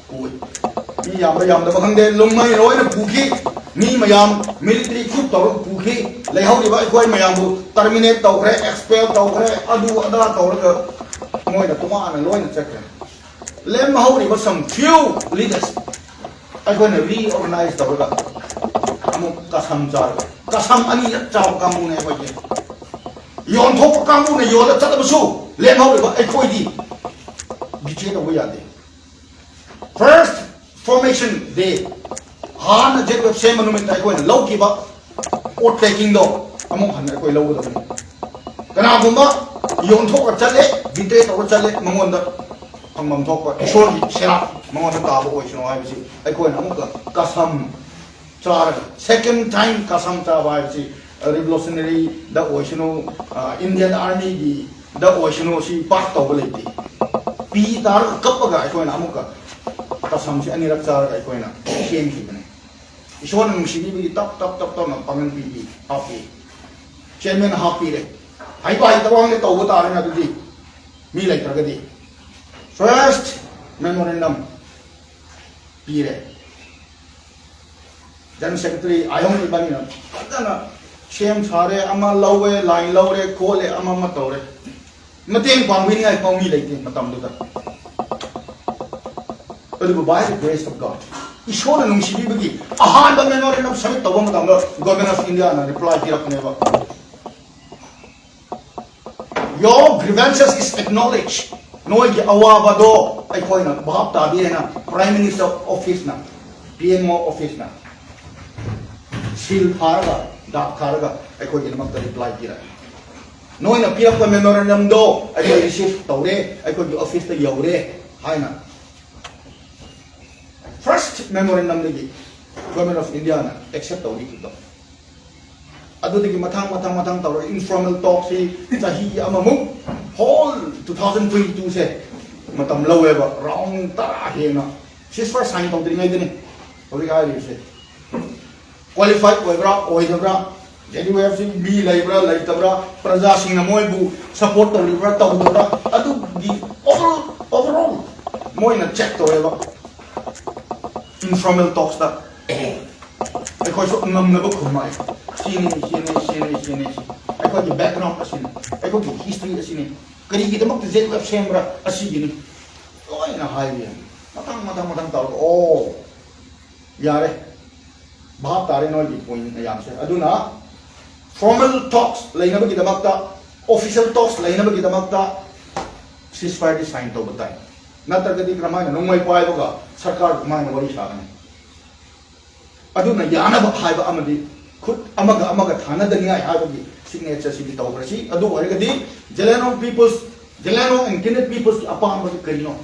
ꯄꯨꯏ꯫ ꯃꯤ ꯌꯥꯝꯕ ꯌꯥꯝꯗꯕ ꯈꯪꯗꯦ, ꯂꯨꯝꯃꯩ ꯂꯣꯏꯅ ꯄꯨꯈꯤ꯫ ꯃꯤ ꯃꯌꯥꯝ ꯃꯤꯂꯤꯇꯔꯤ ꯀꯨꯞ ꯇꯧꯔꯒ ꯄꯨꯈꯤ꯫ ꯂꯩꯍꯧꯔꯤꯕ ꯑꯩꯈꯣꯏ ꯃꯌꯥꯝꯕꯨ ꯇꯔꯃꯤꯅꯦꯠ ꯇꯧꯈ꯭ꯔꯦ, ꯑꯦꯛꯁꯄꯦꯜ ꯇꯧꯈ꯭ꯔꯦ, ꯑꯗꯨ ꯑꯗꯥ ꯇꯧꯔꯒ ꯃꯣꯏꯅ ꯇꯣꯉꯥꯟꯅ ꯂꯣꯏꯅ ꯆꯠꯈ꯭ꯔꯦ꯫ ꯂꯦꯝꯍꯧꯔꯤꯕ some few leaders ꯑꯩꯈꯣꯏꯅ ꯔꯤꯑꯣꯔꯒꯅꯥꯏꯖ ꯇꯧꯔꯒ ꯑꯃꯨꯛ ꯀꯁꯝ ꯆꯥꯔꯒ, ꯀꯁꯝ ꯑꯅꯤꯔꯛ ꯆꯥꯕ ꯀꯥꯡꯕꯨꯅꯦ ꯑꯩꯈꯣꯏꯁꯦ꯫ ꯌꯣꯟꯊꯣꯛꯄ ꯀꯥꯡꯕꯨꯅ ꯌꯣꯜꯂ ꯆꯠꯂꯕꯁꯨ ꯂꯦꯝꯍꯧꯔꯤꯕ ꯑꯩꯈꯣꯏꯗꯤ ꯕꯤꯇ꯭ꯔꯦ ꯇꯧꯕ ꯌꯥꯗꯦ꯫ First formation day, ꯍꯥꯟꯅ ꯖꯦꯠ ꯋꯦꯕ ꯁꯦꯝꯕ ꯅꯨꯃꯤꯠꯇ ꯑꯩꯈꯣꯏꯅ ꯂꯧꯈꯤꯕ ꯑꯣꯠ ꯄꯦꯀꯤꯡꯗꯣ ꯑꯃꯨꯛ ꯍꯟꯅ ꯑꯩꯈꯣꯏ ꯂꯧꯒꯗꯕꯅꯤ꯫ ꯀꯅꯥꯒꯨꯝꯕ ꯌꯣꯟꯊꯣꯛꯑ ꯆꯠꯂꯦ, ꯕꯤꯇ꯭ꯔꯦ ꯇꯧꯔ ꯆꯠꯂꯦ, ꯃꯉꯣꯟꯗ ꯐꯪꯐꯝ ꯊꯣꯛꯄ ꯏꯁꯣꯔꯒꯤ ꯁꯦꯔꯥ ꯃꯉꯣꯟꯗ ꯇꯥꯕ ꯑꯣꯏꯁꯅꯨ ꯍꯥꯏꯕꯁꯤ ꯑꯩꯈꯣꯏꯅ ꯑꯃꯨꯛꯀ ꯀꯁꯝ ꯆꯥꯔꯒ, second time ꯀꯁꯝ ꯆꯥꯕ ꯍꯥꯏꯕꯁꯤ ꯔꯤꯚꯣꯂꯨꯁꯅꯔꯤꯗ ꯑꯣꯏꯁꯅꯨ, ꯏꯟꯗꯤꯌꯟ ꯑꯥꯔꯃꯤꯒꯤꯗ ꯑꯣꯏꯁꯅꯨ, ꯁꯤ ꯄꯥꯛ ꯇꯧꯕ ꯂꯩꯇꯦ꯫ ꯄꯤ ꯇꯥꯔꯒ ꯀꯞꯄꯒ ꯑꯩꯈꯣꯏꯅ ꯑꯃꯨꯛꯀ ꯀꯁꯝꯁꯤ ꯑꯅꯤꯔꯛ ꯆꯥꯔꯒ ꯑꯩꯈꯣꯏꯅ ꯁꯦꯝꯈꯤꯕꯅꯤ꯫ ꯏꯁꯣꯔꯅ ꯅꯨꯡꯁꯤꯕꯤꯕꯒꯤ ꯇꯞ ꯇꯞ ꯇꯞ ꯇꯞꯅ ꯄꯥꯡꯒꯜ ꯄꯤꯕꯤ ꯍꯥꯞꯄꯤ, ꯆꯤꯌꯔꯃꯦꯟ ꯍꯥꯞꯄꯤꯔꯦ꯫ ꯍꯩꯕ ꯍꯩꯇꯕ ꯑꯃꯗꯤ ꯇꯧꯕ ꯇꯥꯔꯦꯅ ꯑꯗꯨꯗꯤ, ꯃꯤ ꯂꯩꯇ꯭ꯔꯒꯗꯤ꯫ First memorandum ꯄꯤꯔꯦ꯫ ꯖꯦꯅꯔꯦꯜ ꯁꯦꯀ꯭ꯔꯦꯇꯔꯤ ꯑꯥꯏꯍꯣꯡ ꯏꯕꯥꯅꯤꯅ ꯐꯖꯅ ꯁꯦꯝ ꯁꯥꯔꯦ, ꯑꯃ ꯂꯧꯋꯦ, ꯂꯥꯏꯟ ꯂꯧꯔꯦ, ꯈꯣꯠꯂꯦ, ꯑꯃ ꯑꯃ ꯇꯧꯔꯦ꯫ ꯃꯇꯦꯡ ꯄꯥꯡꯕꯤꯅꯤꯡꯉꯥꯏ ꯐꯥꯎ ꯃꯤ ꯂꯩꯇꯦ ꯃꯇꯝꯗꯨꯗ꯫ ꯑꯗꯨꯕꯨ by the grace of God, ꯏꯁꯣꯔꯅ ꯅꯨꯡꯁꯤꯕꯤꯕꯒꯤ ꯑꯍꯥꯟꯕ memorandum submit ꯇꯧꯕ ꯃꯇꯝꯗ Government of Indiaꯅ reply ꯄꯤꯔꯛꯄꯅꯦꯕ꯫ Your grievances is acknowledged. ꯅꯣꯏꯒꯤ ꯑꯋꯥꯕꯗꯣ ꯑꯩꯈꯣꯏꯅ ꯚꯥꯞ ꯇꯥꯕꯤꯔꯦꯅ Prime Minister officeꯅ, P M O officeꯅ ꯁꯤꯜ ꯊꯥꯔꯒ, ꯗꯥꯛ ꯊꯥꯔꯒ ꯑꯩꯈꯣꯏꯒꯤꯗꯃꯛꯇ ꯔꯤꯄ꯭ꯂꯥꯏ ꯄꯤꯔꯛꯑꯦ꯫ ꯅꯣꯏꯅ ꯄꯤꯔꯛꯄ ꯃꯦꯃꯣꯔꯦꯟꯗꯝꯗꯣ ꯑꯩꯈꯣꯏ ꯔꯤꯁꯤꯞ ꯇꯧꯔꯦ, ꯑꯩꯈꯣꯏꯒꯤ ꯑꯣꯐꯤꯁꯇ ꯌꯧꯔꯦ ꯍꯥꯏꯅ ꯐꯥꯔꯁ ꯃꯦꯃꯣꯔꯦꯟꯗꯝꯗꯒꯤ ꯒꯣꯔꯃꯦꯟ ꯑꯣꯐ ꯏꯟꯗꯤꯌꯥꯅ ꯑꯦꯛꯁꯦꯞ ꯇꯧꯕꯤꯈꯤꯕꯗꯣ꯫ ꯑꯗꯨꯗꯒꯤ ꯃꯊꯪ ꯃꯊꯪ ꯃꯊꯪ ꯇꯧꯔꯒ ꯏꯟꯐꯣꯔꯃꯦꯜ ꯇꯣꯛꯁꯤ ꯆꯍꯤ ꯑꯃꯃꯨꯛ, ꯍꯣꯜ ꯇꯨ ꯊꯥꯎꯖꯟ ꯇ꯭ꯋꯦꯟꯇꯤ ꯇꯨꯁꯦ ꯃꯇꯝ ꯂꯧꯋꯦꯕ, ꯔꯥꯎꯟ ꯇꯔꯥ ꯍꯦꯟꯅ ꯁꯤꯁꯐꯥꯌꯔ ꯁꯥꯏꯟ ꯇꯧꯗ꯭ꯔꯤꯉꯩꯗꯅꯤ ꯍꯧꯖꯤꯛ ꯍꯥꯏꯔꯤꯕꯁꯦ꯫ ꯀ꯭ꯋꯥꯂꯤꯐꯥꯏꯠ ꯑꯣꯏꯕ꯭ꯔꯥ ꯑꯣꯏꯗꯕ꯭ꯔꯥ, ꯖꯦ ꯗꯤ ꯌꯨ ꯑꯦꯐꯁꯤ ꯃꯤ ꯂꯩꯕ꯭ꯔꯥ ꯂꯩꯇꯕ꯭ꯔꯥ, ꯄ꯭ꯔꯖꯥꯁꯤꯡꯅ ꯃꯣꯏꯕꯨ ꯁꯄꯣꯔꯠ ꯇꯧꯔꯤꯕ꯭ꯔꯥ ꯇꯧꯗꯕ꯭ꯔꯥ, ꯑꯗꯨꯒꯤ ꯑꯣꯚꯔ ꯑꯣꯚꯔꯑꯣꯜ ꯃꯣꯏꯅ ꯆꯦꯛ ꯇꯧꯋꯦꯕ ꯏꯟꯐꯣꯔꯃꯦꯜ ꯇꯣꯛꯁꯇ꯫ ꯑꯦ, ꯑꯩꯈꯣꯏꯁꯨ ꯉꯝꯅꯕ ꯈꯨꯝꯃꯛꯑꯦ꯫ ꯁꯤꯅꯤ, ꯁꯤꯅꯤ, ꯁꯤꯅꯤ, ꯁꯤꯅꯤ, ꯁꯤ꯫ ꯑꯩꯈꯣꯏꯒꯤ ꯕꯦꯛꯒ꯭ꯔꯥꯎꯟ ꯑꯁꯤꯅꯤ, ꯑꯩꯈꯣꯏꯒꯤ ꯍꯤꯁꯇ꯭ꯔꯤ ꯑꯁꯤꯅꯤ, ꯀꯔꯤꯒꯤꯗꯃꯛꯇ ꯖꯦ ꯗꯤ ꯌꯨ ꯑꯦꯐ ꯁꯦꯝꯕ꯭ꯔꯥ ꯑꯁꯤꯒꯤꯅꯤ꯫ ꯂꯣꯏꯅ ꯍꯥꯏꯕꯤꯔꯦ꯫ ꯃꯊꯪ, ꯃꯊꯪ, ꯃꯊꯪ ꯇꯧꯔꯒ, ꯑꯣ, ꯌꯥꯔꯦ, ꯚꯥꯞ ꯇꯥꯔꯦ ꯅꯣꯏꯒꯤ ꯄꯣꯏꯟ ꯃꯌꯥꯝꯁꯦ꯫ ꯑꯗꯨꯅ ꯐꯣꯔꯃꯦꯜ ꯇꯣꯛꯁ ꯂꯩꯅꯕꯒꯤꯗꯃꯛꯇ, ꯑꯣꯐꯤꯁꯤꯌꯦꯜ ꯇꯣꯛꯁ ꯂꯩꯅꯕꯒꯤꯗꯃꯛꯇ ꯁꯤꯁꯐꯥꯌꯔꯗꯤ ꯁꯥꯏꯟ ꯇꯧꯕ ꯇꯥꯏ꯫ ꯅꯠꯇ꯭ꯔꯒꯗꯤ ꯀꯔꯝꯍꯥꯏꯅ ꯅꯣꯡꯃꯩ ꯄꯥꯏꯕꯒ ꯁꯔꯀꯥꯔ ꯀꯃꯥꯏꯅ ꯋꯥꯔꯤ ꯁꯥꯒꯅꯤ? ꯑꯗꯨꯅ ꯌꯥꯅꯕ ꯍꯥꯏꯕ ꯑꯃꯗꯤ ꯈꯨꯠ ꯑꯃꯒ ꯑꯃꯒ ꯊꯥꯅꯗꯅꯤꯡꯉꯥꯏ ꯍꯥꯏꯕꯒꯤ ꯁꯤꯒꯅꯦꯆꯔꯁꯤꯗꯤ ꯇꯧꯈ꯭ꯔꯁꯤ꯫ ꯑꯗꯨ ꯑꯣꯏꯔꯒꯗꯤ ꯖꯦꯂꯦꯅꯣꯡ ꯄꯤꯄꯜꯁ, ꯖꯦꯂꯦꯅꯣꯡ ꯑꯦꯟ ꯀꯤꯟꯗ꯭ꯔꯦꯠ ꯄꯤꯄꯜꯁꯀꯤ ꯑꯄꯥꯝꯕꯗꯤ ꯀꯔꯤꯅꯣ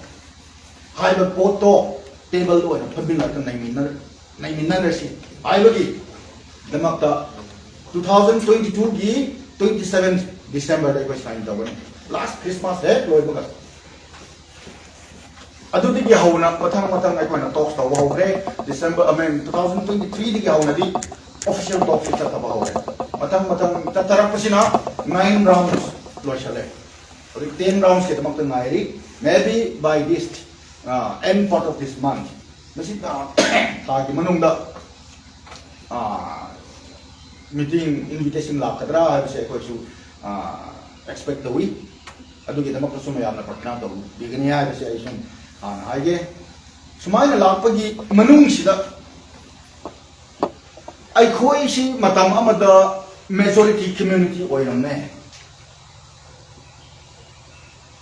ꯍꯥꯏꯕ ꯄꯣꯠꯇꯣ ꯇꯦꯕꯜꯗ ꯑꯣꯏꯅ ꯐꯝꯃꯤꯟꯅꯔꯒ ꯅꯩꯃꯤꯟꯅ-, ꯅꯩꯃꯤꯟꯅꯔꯁꯤ ꯍꯥꯏꯕꯒꯤ ꯗꯃꯛꯇ ꯇꯨ ꯊꯥꯎꯖꯟ ꯇ꯭ꯋꯦꯟꯇꯤ ꯇꯨꯒꯤ ꯇ꯭ꯋꯦꯟꯇꯤ ꯁꯚꯦꯟ ꯗꯤꯁꯦꯝꯕꯔꯗ ꯑꯩꯈꯣꯏ ꯁꯥꯏꯟ ꯇꯧꯒꯅꯤ, ꯂꯥꯁ ꯈ꯭ꯔꯤꯁꯃꯥꯁ ꯍꯦꯛ ꯂꯣꯏꯕꯒ꯫ ꯑꯗꯨꯗꯒꯤ ꯍꯧꯅ ꯃꯊꯪ ꯃꯊꯪ ꯑꯩꯈꯣꯏꯅ ꯇꯣꯛꯁ ꯇꯧꯕ ꯍꯧꯈ꯭ꯔꯦ꯫ December, I mean, two thousand twenty ꯊ꯭ꯔꯤꯗꯒꯤ ꯍꯧꯅꯗꯤ ꯑꯣꯐꯤꯁꯤꯌꯦꯜ ꯇꯣꯛꯁꯁꯤ ꯆꯠꯊꯕ ꯍꯧꯔꯦ꯫ ꯃꯊꯪ ꯃꯊꯪ ꯆꯠꯊꯔꯛꯄꯁꯤꯅ ꯅꯥꯏꯟ ꯔꯥꯎꯟꯁ ꯂꯣꯏꯁꯜꯂꯦ꯫ ꯍꯧꯖꯤꯛ ꯇꯦꯟ ꯔꯥꯎꯟꯁꯀꯤꯗꯃꯛꯇ ꯉꯥꯏꯔꯤ꯫ Maybe by this, uh, end part of this month, ꯃꯁꯤ ꯊꯥ-, ꯊꯥꯒꯤ ꯃꯅꯨꯡꯗ ꯃꯤꯇꯤꯡ ꯏꯟꯚꯤꯇꯦꯁꯟ ꯂꯥꯛꯀꯗ꯭ꯔꯥ ꯍꯥꯏꯕꯁꯦ ꯑꯩꯈꯣꯏꯁꯨ ꯑꯦꯛꯁꯄꯦꯛ ꯇꯧꯏ꯫ ꯑꯗꯨꯒꯤꯗꯃꯛꯇꯁꯨ ꯃꯌꯥꯝꯅ ꯄ꯭ꯔꯊꯅꯥ ꯇꯧꯕꯤꯒꯅꯤ ꯍꯥꯏꯕꯁꯦ ꯑꯩ ꯁꯨꯝ ꯍꯥꯟꯅ ꯍꯥꯏꯒꯦ꯫ ꯁꯨꯃꯥꯏꯅ ꯂꯥꯛꯄꯒꯤ ꯃꯅꯨꯡꯁꯤꯗ ꯑꯩꯈꯣꯏꯁꯤ ꯃꯇꯝ ꯑꯃꯗ ꯃꯦꯖꯣꯔꯤꯇꯤ ꯀꯝꯃ꯭ꯌꯨꯅꯤꯇꯤ ꯑꯣꯏꯔꯝꯃꯦ,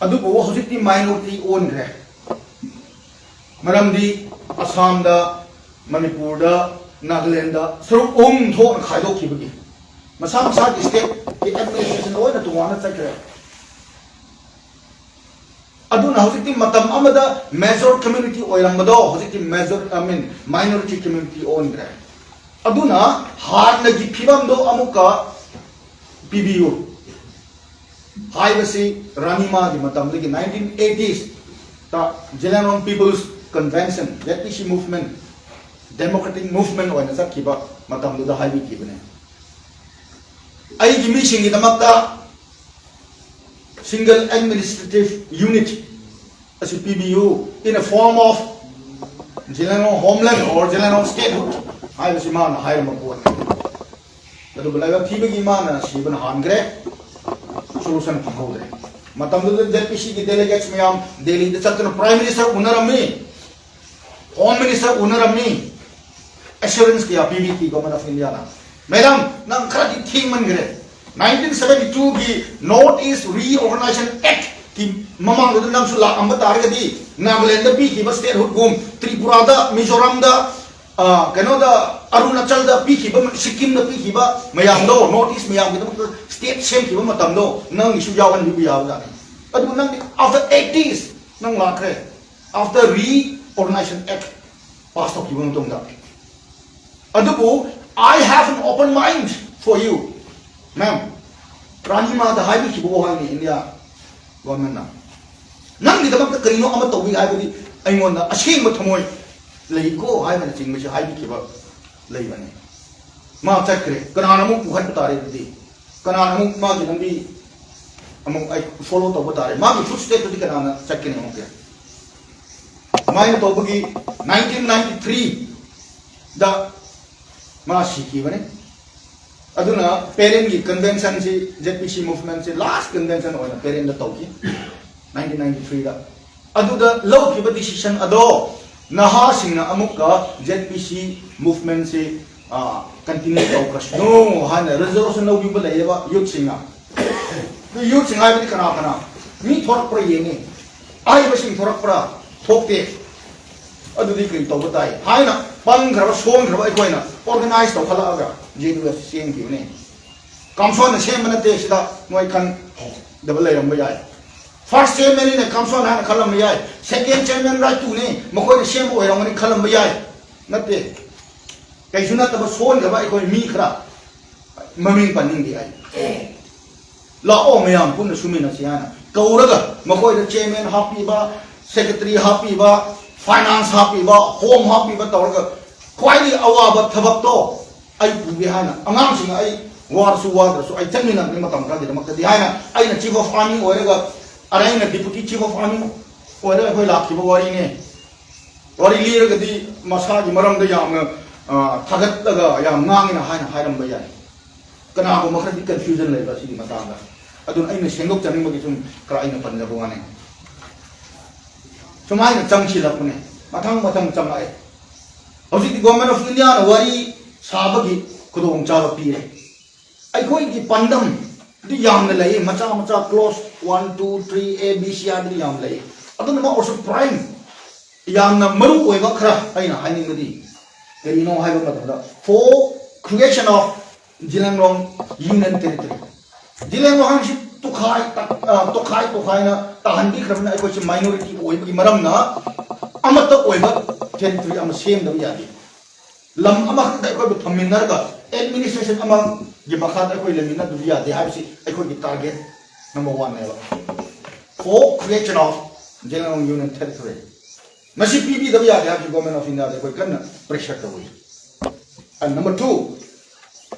ꯑꯗꯨꯕꯨ ꯍꯧꯖꯤꯛꯇꯤ ꯃꯥꯏꯅꯣꯔꯤꯇꯤ ꯑꯣꯟꯈ꯭ꯔꯦ꯫ ꯃꯔꯝꯗꯤ ꯑꯁꯥꯝꯗ, ꯃꯅꯤꯄꯨꯔꯗ, ꯅꯥꯒꯥꯂꯦꯟꯗ ꯁꯔꯨꯛ ꯑꯍꯨꯝ ꯊꯣꯛꯅ ꯈꯥꯏꯗꯣꯛꯈꯤꯕꯒꯤ ꯃꯁꯥ ꯃꯁꯥꯒꯤ stateꯀꯤ administration ꯂꯣꯏꯅ ꯇꯣꯉꯥꯟꯅ ꯆꯠꯈ꯭ꯔꯦ꯫ ꯑꯗꯨꯅ ꯍꯧꯖꯤꯛꯇꯤ ꯃꯇꯝ ꯑꯃꯗ major community ꯑꯣꯏꯔꯝꯕꯗꯣ ꯍꯧꯖꯤꯛꯇꯤ major, I mean, minority community ꯑꯣꯟꯈ꯭ꯔꯦ꯫ ꯑꯗꯨꯅ ꯍꯥꯟꯅꯒꯤ ꯐꯤꯕꯝꯗꯣ ꯑꯃꯨꯛꯀ ꯄꯤꯕꯤꯌꯨ ꯍꯥꯏꯕꯁꯤ ꯔꯥꯅꯤꯃꯥꯒꯤ ꯃꯇꯝꯗꯒꯤ nineteen eighties ꯇ Zeliangrong People's Convention, Z P C movement, democratic movement ꯑꯣꯏꯅ ꯆꯠꯈꯤꯕ ꯃꯇꯝꯗꯨꯗ ꯍꯥꯏꯕꯤꯈꯤꯕꯅꯦ꯫ ꯑꯩꯒꯤ ꯃꯤꯁꯤꯡꯒꯤꯗꯃꯛꯇ single administrative unit ꯑꯁꯤ ꯄꯤꯕꯤꯌꯨ in a form of Zeliangrong homeland or Zeliangrong statehood ꯍꯥꯏꯕꯁꯤ ꯃꯥꯅ ꯍꯥꯏꯔꯝꯕ ꯄꯣꯠꯅꯤ꯫ ꯑꯗꯨꯕꯨ ꯂꯥꯏꯕꯛ ꯊꯤꯕꯒꯤ ꯃꯥꯅ ꯁꯤꯕꯅ ꯍꯥꯟꯈ꯭ꯔꯦ, solution ꯐꯪꯍꯧꯗ꯭ꯔꯦ꯫ ꯃꯇꯝꯗꯨꯗ Z P Cꯒꯤ delegates ꯃꯌꯥꯝ ꯗꯦꯜꯂꯤꯗ ꯆꯠꯇꯨꯅ Prime Minister ꯎꯅꯔꯝꯃꯤ, Home Minister ꯎꯅꯔꯝꯃꯤ, assurance ꯀꯌꯥ ꯄꯤꯕꯤꯈꯤ Government of Indiaꯅ꯫ Madam, ꯅꯪ ꯈꯔꯗꯤ ꯊꯦꯡꯃꯟꯈ꯭ꯔꯦ꯫ Nineteen seventy twoꯒꯤ North East Reorganization Actꯀꯤ ꯃꯃꯥꯡꯗꯨꯗ ꯅꯪꯁꯨ ꯂꯥꯛꯑꯝꯕ ꯇꯥꯔꯒꯗꯤ ꯅꯥꯒꯥꯂꯦꯟꯗ ꯄꯤꯈꯤꯕ statehoodꯒꯨꯝ, ꯇ꯭ꯔꯤꯄꯨꯔꯥꯗ, ꯃꯤꯖꯣꯔꯥꯝꯗ, ꯑ, ꯀꯩꯅꯣꯗ, ꯑꯔꯨꯅꯥꯆꯜꯗ ꯄꯤꯈꯤꯕ, ꯁꯤꯛꯀꯤꯝꯗ ꯄꯤꯈꯤꯕ ꯃꯌꯥꯝꯗꯣ, North East ꯃꯌꯥꯝꯒꯤꯗꯃꯛꯇ state ꯁꯦꯝꯈꯤꯕ ꯃꯇꯝꯗꯣ ꯅꯪꯒꯤꯁꯨ ꯌꯥꯎꯍꯟꯕꯤꯕ ꯌꯥꯕꯖꯥꯠꯅꯤ꯫ ꯑꯗꯨꯕꯨ ꯅꯪꯗꯤ after eighties ꯅꯪ ꯂꯥꯛꯈ꯭ꯔꯦ, after Reorganization Act pass ꯇꯧꯈꯤꯕ ꯃꯇꯨꯡꯗ꯫ ꯑꯗꯨꯕꯨ I have an open mind for you, ma'am. ꯔꯥꯅꯤꯃꯥꯗ ꯍꯥꯏꯕꯤꯈꯤꯕ ꯋꯥꯍꯩꯅꯤ India governmentꯅ꯫ ꯅꯪꯒꯤꯗꯃꯛꯇ ꯀꯔꯤꯅꯣ ꯑꯃ ꯇꯧꯕꯤ ꯍꯥꯏꯕꯗꯤ ꯑꯩꯉꯣꯟꯗ ꯑꯁꯦꯡꯕ ꯊꯃꯣꯏ ꯂꯩꯀꯣ ꯍꯥꯏꯕꯅꯆꯤꯡꯕꯁꯤ ꯍꯥꯏꯕꯤꯈꯤꯕ ꯂꯩꯕꯅꯤ꯫ ꯃꯥ ꯆꯠꯈ꯭ꯔꯦ, ꯀꯅꯥꯅ ꯑꯃꯨꯛ ꯄꯨꯈꯠꯄ ꯇꯥꯔꯦ ꯑꯗꯨꯗꯤ? ꯀꯅꯥꯅ ꯑꯃꯨꯛ ꯃꯥꯒꯤ ꯂꯝꯕꯤ ꯑꯃꯨꯛ ꯑꯩ follow ꯇꯧꯕ ꯇꯥꯔꯦ? ꯃꯥꯒꯤ footstepꯇꯨꯗꯤ ꯀꯅꯥꯅ ꯆꯠꯀꯅꯤ ꯑꯃꯨꯛꯀ? ꯑꯗꯨꯃꯥꯏꯅ ꯇꯧꯕꯒꯤ nineteen ninety threeꯗ ꯃꯥ ꯁꯤꯈꯤꯕꯅꯤ꯫ ꯑꯗꯨꯅ Perenꯒꯤ conventionꯁꯤ, Z P C movementꯁꯤ last convention ꯑꯣꯏꯅ Perenꯗ ꯇꯧꯈꯤ, nineteen ninety threeꯗ꯫ ꯑꯗꯨꯗ ꯂꯧꯈꯤꯕ decision ꯑꯗꯣ ꯅꯍꯥꯁꯤꯡꯅ ꯑꯃꯨꯛꯀ Z P C movementꯁꯤ, ꯑ, continue ꯇꯧꯈ꯭ꯔꯁꯅꯨ ꯍꯥꯏꯅ resolution ꯂꯧꯕꯤꯕ ꯂꯩꯌꯦꯕ youthꯁꯤꯡꯅ꯫ ꯑꯗꯨ youthꯁꯤꯡ ꯍꯥꯏꯕꯗꯤ ꯀꯅꯥ ꯀꯅꯥ? ꯃꯤ ꯊꯣꯔꯛꯄ꯭ꯔꯥ ꯌꯦꯡꯉꯤ, ꯑꯍꯩꯕꯁꯤꯡ ꯊꯣꯔꯛꯄ꯭ꯔꯥ? ꯊꯣꯛꯇꯦ꯫ ꯑꯗꯨꯗꯤ ꯀꯔꯤ ꯇꯧꯕ ꯇꯥꯏ ꯍꯥꯏꯅ ꯄꯪꯈ꯭ꯔꯕ, ꯁꯣꯟꯈ꯭ꯔꯕ ꯑꯩꯈꯣꯏꯅ organize ꯇꯧꯈꯠꯂꯛꯑꯒ JWF ꯁꯦꯝꯈꯤꯕꯅꯤ꯫ ꯀꯝꯁꯣꯟꯅ ꯁꯦꯝꯕ ꯅꯠꯇꯦ꯫ ꯁꯤꯗ ꯅꯣꯏ ꯈꯪꯗꯕ ꯂꯩꯔꯝꯕ ꯌꯥꯏ꯫ First chairman ꯅꯤꯅ ꯀꯝꯁꯣꯟ ꯍꯥꯏꯅ ꯈꯜꯂꯝꯕ ꯌꯥꯏ꯫ Second chairman ꯔꯥꯏꯇꯨꯅꯤ, ꯃꯈꯣꯏꯅ ꯁꯦꯝꯕ ꯑꯣꯏꯔꯝꯒꯅꯤ ꯈꯜꯂꯝꯕ ꯌꯥꯏ꯫ ꯅꯠꯇꯦ꯫ ꯀꯩꯁꯨ ꯅꯠꯇꯕ ꯁꯣꯟꯈ꯭ꯔꯕ ꯑꯩꯈꯣꯏ ꯃꯤ ꯈꯔ, ꯃꯃꯤꯡ ꯄꯟꯅꯤꯡꯗꯦ ꯑꯩ꯫ "ꯂꯥꯛꯑꯣ, ꯃꯌꯥꯝ ꯄꯨꯟꯅ ꯁꯨꯃꯤꯟꯅꯁꯤ" ꯍꯥꯏꯅ ꯀꯧꯔꯒ, ꯃꯈꯣꯏꯗ chairman ꯍꯥꯞꯄꯤꯕ, secretary ꯍꯥꯞꯄꯤꯕ, finance ꯍꯥꯞꯄꯤꯕ, home ꯍꯥꯞꯄꯤꯕ ꯇꯧꯔꯒ, ꯈ꯭ꯋꯥꯏꯗꯒꯤ ꯑꯋꯥꯕ ꯊꯕꯛꯇꯣ ꯑꯩ ꯄꯨꯒꯦ ꯍꯥꯏꯅ, ꯑꯉꯥꯡꯁꯤꯡ ꯑꯩ ꯋꯥꯔꯁꯨ ꯋꯥꯗ꯭ꯔꯁꯨ ꯑꯩ ꯆꯠꯃꯤꯟꯅꯒꯅꯤ ꯃꯇꯝ ꯈꯔꯒꯤꯗꯃꯛꯇꯗꯤ ꯍꯥꯏꯅ, ꯑꯩꯅ chief of army ꯑꯣꯏꯔꯒ, ꯑꯗ ꯑꯩꯅ deputy chief of army ꯑꯣꯏꯔꯒ ꯑꯩꯈꯣꯏ ꯂꯥꯛꯈꯤꯕ ꯋꯥꯔꯤꯅꯦ꯫ ꯋꯥꯔꯤ ꯂꯤꯔꯒꯗꯤ ꯃꯁꯥꯒꯤ ꯃꯔꯝꯗ ꯌꯥꯝꯅ, ꯑ, ꯊꯥꯒꯠꯂꯒ ꯌꯥꯝ ꯉꯥꯡꯉꯤꯅ ꯍꯥꯏꯅ ꯍꯥꯏꯔꯝꯕ ꯌꯥꯏ꯫ ꯀꯅꯥꯒꯨꯝꯕ ꯈꯔꯗꯤ confusion ꯂꯩꯕ ꯑꯁꯤꯒꯤ ꯃꯇꯥꯡꯗ꯫ ꯑꯗꯨꯅ ꯑꯩꯅ ꯁꯦꯡꯗꯣꯛꯆꯅꯤꯡꯕꯒꯤ ꯁꯨꯝ ꯈꯔ ꯑꯩꯅ ꯄꯟꯖꯕ ꯋꯥꯅꯤ꯫ ꯁꯨꯃꯥꯏꯅ ꯆꯪꯁꯤꯜꯂꯛꯄꯅꯦ, ꯃꯊꯪ ꯃꯊꯪ ꯆꯪꯂꯛꯑꯦ꯫ ꯍꯧꯖꯤꯛꯇꯤ Government of Indiaꯅ ꯋꯥꯔꯤ ꯁꯥꯕꯒꯤ ꯈꯨꯗꯣꯡꯆꯥꯕ ꯄꯤꯔꯦ꯫ ꯑꯩꯈꯣꯏꯒꯤ ꯄꯥꯟꯗꯝꯗꯤ ꯌꯥꯝꯅ ꯂꯩ, ꯃꯆꯥ ꯃꯆꯥ clause one, two, three, A, B, C ꯍꯥꯏꯗꯅ ꯌꯥꯝ ꯂꯩ꯫ ꯑꯗꯨꯅ ꯑꯣꯏꯔꯁꯨ prime, ꯌꯥꯝꯅ ꯃꯔꯨ ꯑꯣꯏꯕ ꯈꯔ ꯑꯩꯅ ꯍꯥꯏꯅꯤꯡꯕꯗꯤ ꯀꯔꯤꯅꯣ ꯍꯥꯏꯕ ꯃꯇꯝꯗ, for creation of Zeliangrong Union Territory꯫ ꯖꯤꯂꯦꯡꯔꯣꯡ ꯍꯥꯏꯕꯁꯤ ꯇꯨꯈꯥꯏ ꯇ-, ꯑ, ꯇꯣꯈꯥꯏ ꯇꯣꯈꯥꯏꯅ ꯇꯥꯍꯟꯕꯤꯈ꯭ꯔꯕꯅꯤꯅ ꯑꯩꯈꯣꯏꯁꯤ minority ꯑꯣꯏꯕꯒꯤ ꯃꯔꯝꯅ ꯑꯃꯠꯇ ꯑꯣꯏꯕ territory ꯑꯃ ꯁꯦꯝꯗꯕ ꯌꯥꯗꯦ꯫ ꯂꯝ ꯑꯃꯈꯛꯇ ꯑꯩꯈꯣꯏꯕꯨ ꯊꯝꯃꯤꯟꯅꯔꯒ administration ꯑꯃꯒꯤ ꯃꯈꯥꯗ ꯑꯩꯈꯣꯏ ꯂꯩꯃꯤꯟꯅꯗꯕ ꯌꯥꯗꯦ ꯍꯥꯏꯕꯁꯤ ꯑꯩꯈꯣꯏꯒꯤ target number one ꯅꯦꯕ꯫ For creation of Zeliangrong Union Territory꯫ ꯃꯁꯤ ꯄꯤꯕꯤꯗꯕ ꯌꯥꯗꯦ ꯍꯥꯏꯕꯁꯤ Government of Indiaꯗ ꯑꯩꯈꯣꯏ ꯀꯟꯅ pressure ꯇꯧꯔꯤ꯫ And number two,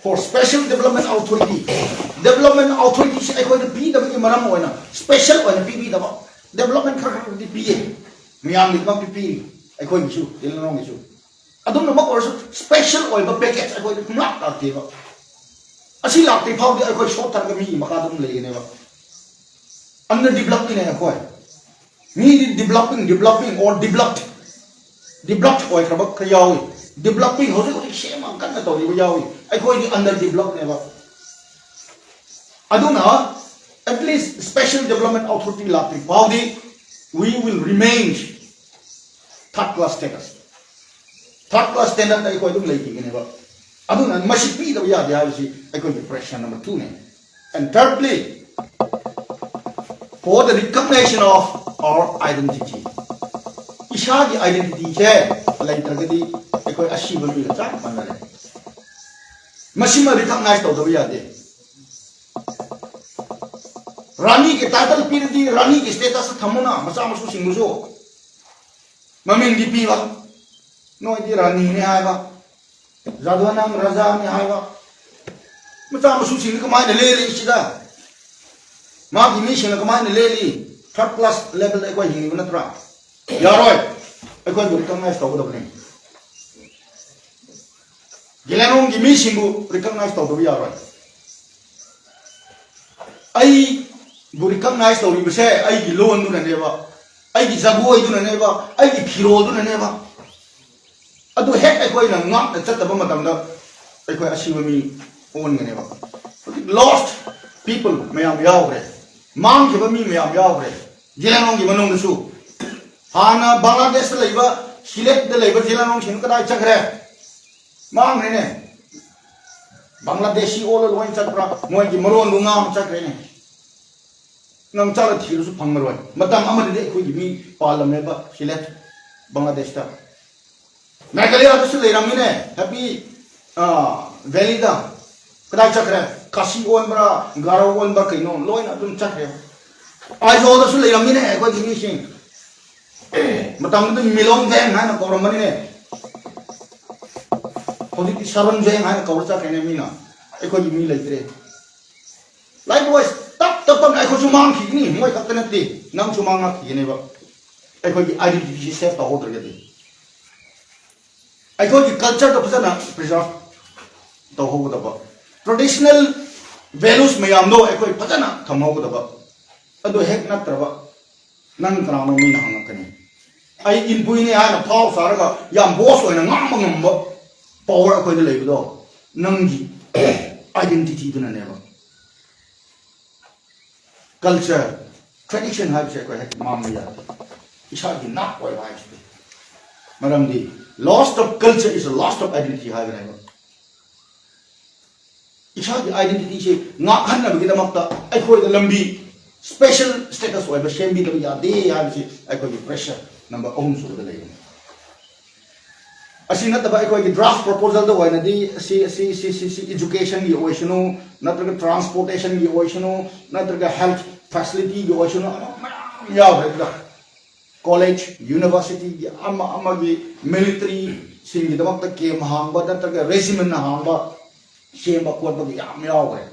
for special development authority, development authorityꯁꯤ ꯑꯩꯈꯣꯏꯗ ꯄꯤꯗꯕꯒꯤ ꯃꯔꯝ ꯑꯣꯏꯅ special ꯑꯣꯏꯅ ꯄꯤꯕꯤꯗꯕ꯫ Development ꯈꯔ ꯈꯔꯗꯤ ꯄꯤꯌꯦ, ꯃꯌꯥꯝꯒꯤꯗꯃꯛꯇꯤ ꯄꯤꯔꯤ, ꯑꯩꯈꯣꯏꯒꯤꯁꯨ, ꯖꯤꯂꯦꯡꯔꯣꯡꯒꯤꯁꯨ꯫ ꯑꯗꯨꯝꯅꯃꯛ ꯑꯣꯏꯔꯁꯨ special ꯑꯣꯏꯕ package ꯑꯩꯈꯣꯏꯗ ꯁꯨꯡꯂꯥꯛ ꯂꯥꯛꯇꯦꯕ꯫ ꯑꯁꯤ ꯂꯥꯛꯇ꯭ꯔꯤ ꯐꯥꯎꯗꯤ ꯑꯩꯈꯣꯏ ꯁꯣꯠꯊꯔꯒ ꯃꯤꯒꯤ ꯃꯈꯥꯗ ꯑꯗꯨꯝ ꯂꯩꯒꯅꯦꯕ꯫ Underdevelopedꯅꯦ ꯑꯩꯈꯣꯏ꯫ ꯃꯤꯗꯤ developing, developing or developed, developed ꯑꯣꯏꯈ꯭ꯔꯕ ꯈꯔ ꯌꯥꯎꯏ꯫ Developing ꯍꯧꯖꯤꯛ ꯍꯧꯖꯤꯛ ꯁꯦꯝꯃ ꯀꯟꯅ ꯇꯧꯔꯤꯕ ꯌꯥꯎꯏ꯫ ꯑꯩꯈꯣꯏꯗꯤ underdevelopedꯅꯦꯕ꯫ ꯑꯗꯨꯅ at least special development authority ꯂꯥꯛꯇ꯭ꯔꯤ ꯐꯥꯎꯗꯤ we will remain third class status꯫ Third class standard ꯑꯩꯈꯣꯏ ꯑꯗꯨꯝ ꯂꯩꯈꯤꯒꯅꯦꯕ꯫ ꯑꯗꯨꯅ ꯃꯁꯤ ꯄꯤꯗꯕ ꯌꯥꯗꯦ ꯍꯥꯏꯕꯁꯤ ꯑꯩꯈꯣꯏꯒꯤ ꯄ꯭ꯔꯦꯁꯔ ꯅꯝꯕꯔ ꯇꯨꯅꯦ꯫ And thirdly, for the recognition of our identity, ꯏꯁꯥꯒꯤ identityꯁꯦ ꯂꯩꯇ꯭ꯔꯒꯗꯤ ꯑꯩꯈꯣꯏ ꯑꯁꯤꯕ ꯃꯤꯒ ꯆꯞ ꯃꯥꯟꯅꯔꯦ꯫ ꯃꯁꯤꯃ recognize ꯇꯧꯗꯕ ꯌꯥꯗꯦ꯫ ꯔꯥꯅꯤꯒꯤ title ꯄꯤꯔꯗꯤ ꯔꯥꯅꯤꯒꯤ status ꯊꯝꯃꯨꯅ ꯃꯆꯥ ꯃꯁꯨꯁꯤꯡꯕꯨꯁꯨ꯫ ꯃꯃꯤꯡꯗꯤ ꯄꯤꯕ, ꯅꯣꯏꯗꯤ ꯔꯥꯅꯤꯅꯦ ꯍꯥꯏꯕ, ꯖꯥꯗꯣꯅꯥꯝ ꯔꯥꯖꯥꯅꯦ ꯍꯥꯏꯕ꯫ ꯃꯆꯥ ꯃꯁꯨꯁꯤꯡꯗꯤ ꯀꯃꯥꯏꯅ ꯂꯦꯜꯂꯤ ꯁꯤꯗ? ꯃꯥꯒꯤ ꯃꯤꯁꯤꯡꯅ ꯀꯃꯥꯏꯅ ꯂꯦꯜꯂꯤ? Third class levelꯗ ꯑꯩꯈꯣꯏ ꯍꯤꯡꯉꯤꯕ ꯅꯠꯇ꯭ꯔꯥ? ꯌꯥꯔꯣꯏ꯫ ꯑꯩꯈꯣꯏꯕꯨ recognize ꯇꯧꯒꯗꯕꯅꯤ꯫ ꯖꯤꯂꯦꯔꯣꯡꯒꯤ ꯃꯤꯁꯤꯡꯕꯨ recognize ꯇꯧꯗꯕ ꯌꯥꯔꯣꯏ꯫ ꯑꯩꯕꯨ recognize ꯇꯧꯔꯤꯕꯁꯦ ꯑꯩꯒꯤ ꯂꯣꯟꯗꯨꯅꯅꯦꯕ, ꯑꯩꯒꯤ ꯖꯒꯣꯏꯗꯨꯅꯅꯦꯕ, ꯑꯩꯒꯤ ꯐꯤꯔꯣꯜꯗꯨꯅꯅꯦꯕ꯫ ꯑꯗꯨ ꯍꯦꯛ ꯑꯩꯈꯣꯏꯅ ꯉꯥꯛꯅ ꯆꯠꯇꯕ ꯃꯇꯝꯗ ꯑꯩꯈꯣꯏ ꯑꯁꯤꯕ ꯃꯤ ꯑꯣꯟꯒꯅꯦꯕ꯫ ꯍꯧꯖꯤꯛ lost people ꯃꯌꯥꯝ ꯌꯥꯎꯈ꯭ꯔꯦ, ꯃꯥꯡꯈꯤꯕ ꯃꯤ ꯃꯌꯥꯝ ꯌꯥꯎꯈ꯭ꯔꯦ ꯖꯤꯂꯦꯔꯣꯡꯒꯤ ꯃꯅꯨꯡꯗꯁꯨ꯫ ꯍꯥꯟꯅ ꯕꯪꯒ꯭ꯂꯥꯗꯦꯁꯇ ꯂꯩꯕ, ꯁꯤꯂꯦꯠꯇ ꯂꯩꯕ ꯖꯤꯂꯦꯔꯣꯡꯁꯤꯡ ꯀꯗꯥꯏ ꯆꯠꯈ꯭ꯔꯦ? ꯃꯥꯡꯈ꯭ꯔꯦꯅꯦ꯫ ꯕꯪꯒ꯭ꯂꯥꯗꯦꯁꯤ ꯑꯣꯜꯂ ꯂꯣꯏ ꯆꯠꯄ꯭ꯔꯥ? ꯃꯣꯏꯒꯤ ꯃꯔꯣꯟꯗꯨ ꯉꯥꯡ ꯆꯠꯈ꯭ꯔꯦꯅꯦ꯫ ꯅꯪ ꯆꯠꯂ ꯊꯤꯔꯁꯨ ꯐꯪꯉꯔꯣꯏ꯫ ꯃꯇꯝ ꯑꯃꯗꯗꯤ ꯑꯩꯈꯣꯏꯒꯤ ꯃꯤ ꯄꯥꯜꯂꯝꯃꯦꯕ ꯁꯤꯂꯦꯠ, ꯕꯪꯒ꯭ꯂꯥꯗꯦꯁꯇ꯫ ꯃꯦꯘꯥꯂꯌꯥꯗꯁꯨ ꯂꯩꯔꯝꯃꯤꯅꯦ, ꯍꯦꯄꯤ, ꯑꯥ, ꯚꯦꯂꯤꯗ꯫ ꯀꯗꯥꯏ ꯆꯠꯈ꯭ꯔꯦ? ꯈꯥꯁꯤ ꯑꯣꯟꯕ꯭ꯔꯥ, ꯒꯥꯔꯣ ꯑꯣꯟꯕ꯭ꯔꯥ ꯀꯩꯅꯣ, ꯂꯣꯏꯅ ꯑꯗꯨꯝ ꯆꯠꯈ꯭ꯔꯦ꯫ ꯑꯥꯏꯖꯣꯜꯗꯁꯨ ꯂꯩꯔꯝꯃꯤꯅꯦ ꯑꯩꯈꯣꯏꯒꯤ ꯃꯤꯁꯤꯡ꯫ ꯃꯇꯝꯗꯨꯗ ꯃꯤꯂꯣꯡ ꯖꯦꯡ ꯍꯥꯏꯅ ꯀꯧꯔꯝꯕꯅꯤꯅꯦ꯫ ꯍꯧꯖꯤꯛꯇꯤ ꯁꯔꯣꯟ ꯖꯦꯡ ꯍꯥꯏꯅ ꯀꯧꯔ ꯆꯠꯈ꯭ꯔꯦꯅꯦ ꯃꯤꯅ꯫ ꯑꯩꯈꯣꯏꯒꯤ ꯃꯤ ꯂꯩꯇ꯭ꯔꯦ꯫ Likewise, ꯇꯞ ꯇꯞꯅ ꯑꯩꯈꯣꯏꯁꯨ ꯃꯥꯡꯈꯤꯒꯅꯤ, ꯃꯣꯏ ꯈꯛꯇ ꯅꯠꯇꯦ, ꯅꯪꯁꯨ ꯃꯥꯡꯉꯛꯈꯤꯒꯅꯦꯕ꯫ ꯑꯩꯈꯣꯏꯒꯤ identityꯁꯤ save ꯇꯧꯍꯧꯗ꯭ꯔꯒꯗꯤ꯫ ꯑꯩꯈꯣꯏꯒꯤ cultureꯗꯣ ꯐꯖꯅ preserve ꯇꯧꯍꯧꯒꯗꯕ, traditional values ꯃꯌꯥꯝꯗꯣ ꯑꯩꯈꯣꯏ ꯐꯖꯅ ꯊꯝꯍꯧꯒꯗꯕ꯫ ꯑꯗꯨ ꯍꯦꯛ ꯅꯠꯇ꯭ꯔꯕ ꯅꯪ ꯀꯅꯥꯅꯣ ꯃꯤꯅ ꯍꯪꯉꯛꯀꯅꯤ꯫ ꯑꯩ ꯏꯟꯄꯨꯏꯅꯦ ꯍꯥꯏꯅ ꯐꯥꯎ ꯁꯥꯔꯒ ꯌꯥꯝ boss ꯑꯣꯏꯅ ꯉꯥꯡꯕ ꯉꯝꯕ power ꯑꯩꯈꯣꯏꯗ ꯂꯩꯕꯗꯣ ꯅꯪꯒꯤ identityꯗꯨꯅꯅꯦꯕ꯫ Culture, tradition ꯍꯥꯏꯕꯁꯦ ꯑꯩꯈꯣꯏ ꯍꯦꯛ ꯃꯥꯡꯕ ꯌꯥꯗꯦ꯫ ꯏꯁꯥꯒꯤ ꯅꯥꯠ ꯑꯣꯏꯕ ꯍꯥꯏꯕꯁꯤꯗꯤ꯫ ꯃꯔꯝꯗꯤ Loss of culture is a loss of identity ꯍꯥꯏꯕꯅꯦꯕ꯫ ꯏꯁꯥꯒꯤ identityꯁꯦ ꯉꯥꯛꯍꯟꯅꯕꯒꯤꯗꯃꯛꯇ ꯑꯩꯈꯣꯏꯗ ꯂꯝꯕꯤ, special status ꯑꯣꯏꯕ ꯁꯦꯝꯕꯤꯗꯕ ꯌꯥꯗꯦ ꯍꯥꯏꯕꯁꯤ ꯑꯩꯈꯣꯏꯒꯤ pressure number ꯑꯍꯨꯝ ꯁꯨꯕꯗ ꯂꯩꯕꯅꯤ꯫ ꯑꯁꯤ ꯅꯠꯇꯕ ꯑꯩꯈꯣꯏꯒꯤ draft proposalꯗ ꯑꯣꯏꯅꯗꯤ ꯁꯤ ꯁꯤ ꯁꯤ ꯁꯤ ꯁꯤ educationꯒꯤ ꯑꯣꯏꯁꯅꯨ, ꯅꯠꯇ꯭ꯔꯒ transportationꯒꯤ ꯑꯣꯏꯁꯅꯨ, ꯅꯠꯇ꯭ꯔꯒ health facilityꯒꯤ ꯑꯣꯏꯁꯅꯨ, ꯑꯃ ꯃꯌꯥꯝ ꯌꯥꯎꯈ꯭ꯔꯦ ꯑꯗꯨꯗ꯫ College, universityꯒꯤ ꯑꯃ ꯑꯃꯒꯤ militaryꯁꯤꯡꯒꯤꯗꯃꯛꯇ camp ꯍꯥꯡꯕ ꯅꯠꯇ꯭ꯔꯒ regiment ꯍꯥꯡꯕ ꯁꯦꯝꯕ ꯈꯣꯠꯄꯒꯤ ꯌꯥꯝ ꯌꯥꯎꯈ꯭ꯔꯦ꯫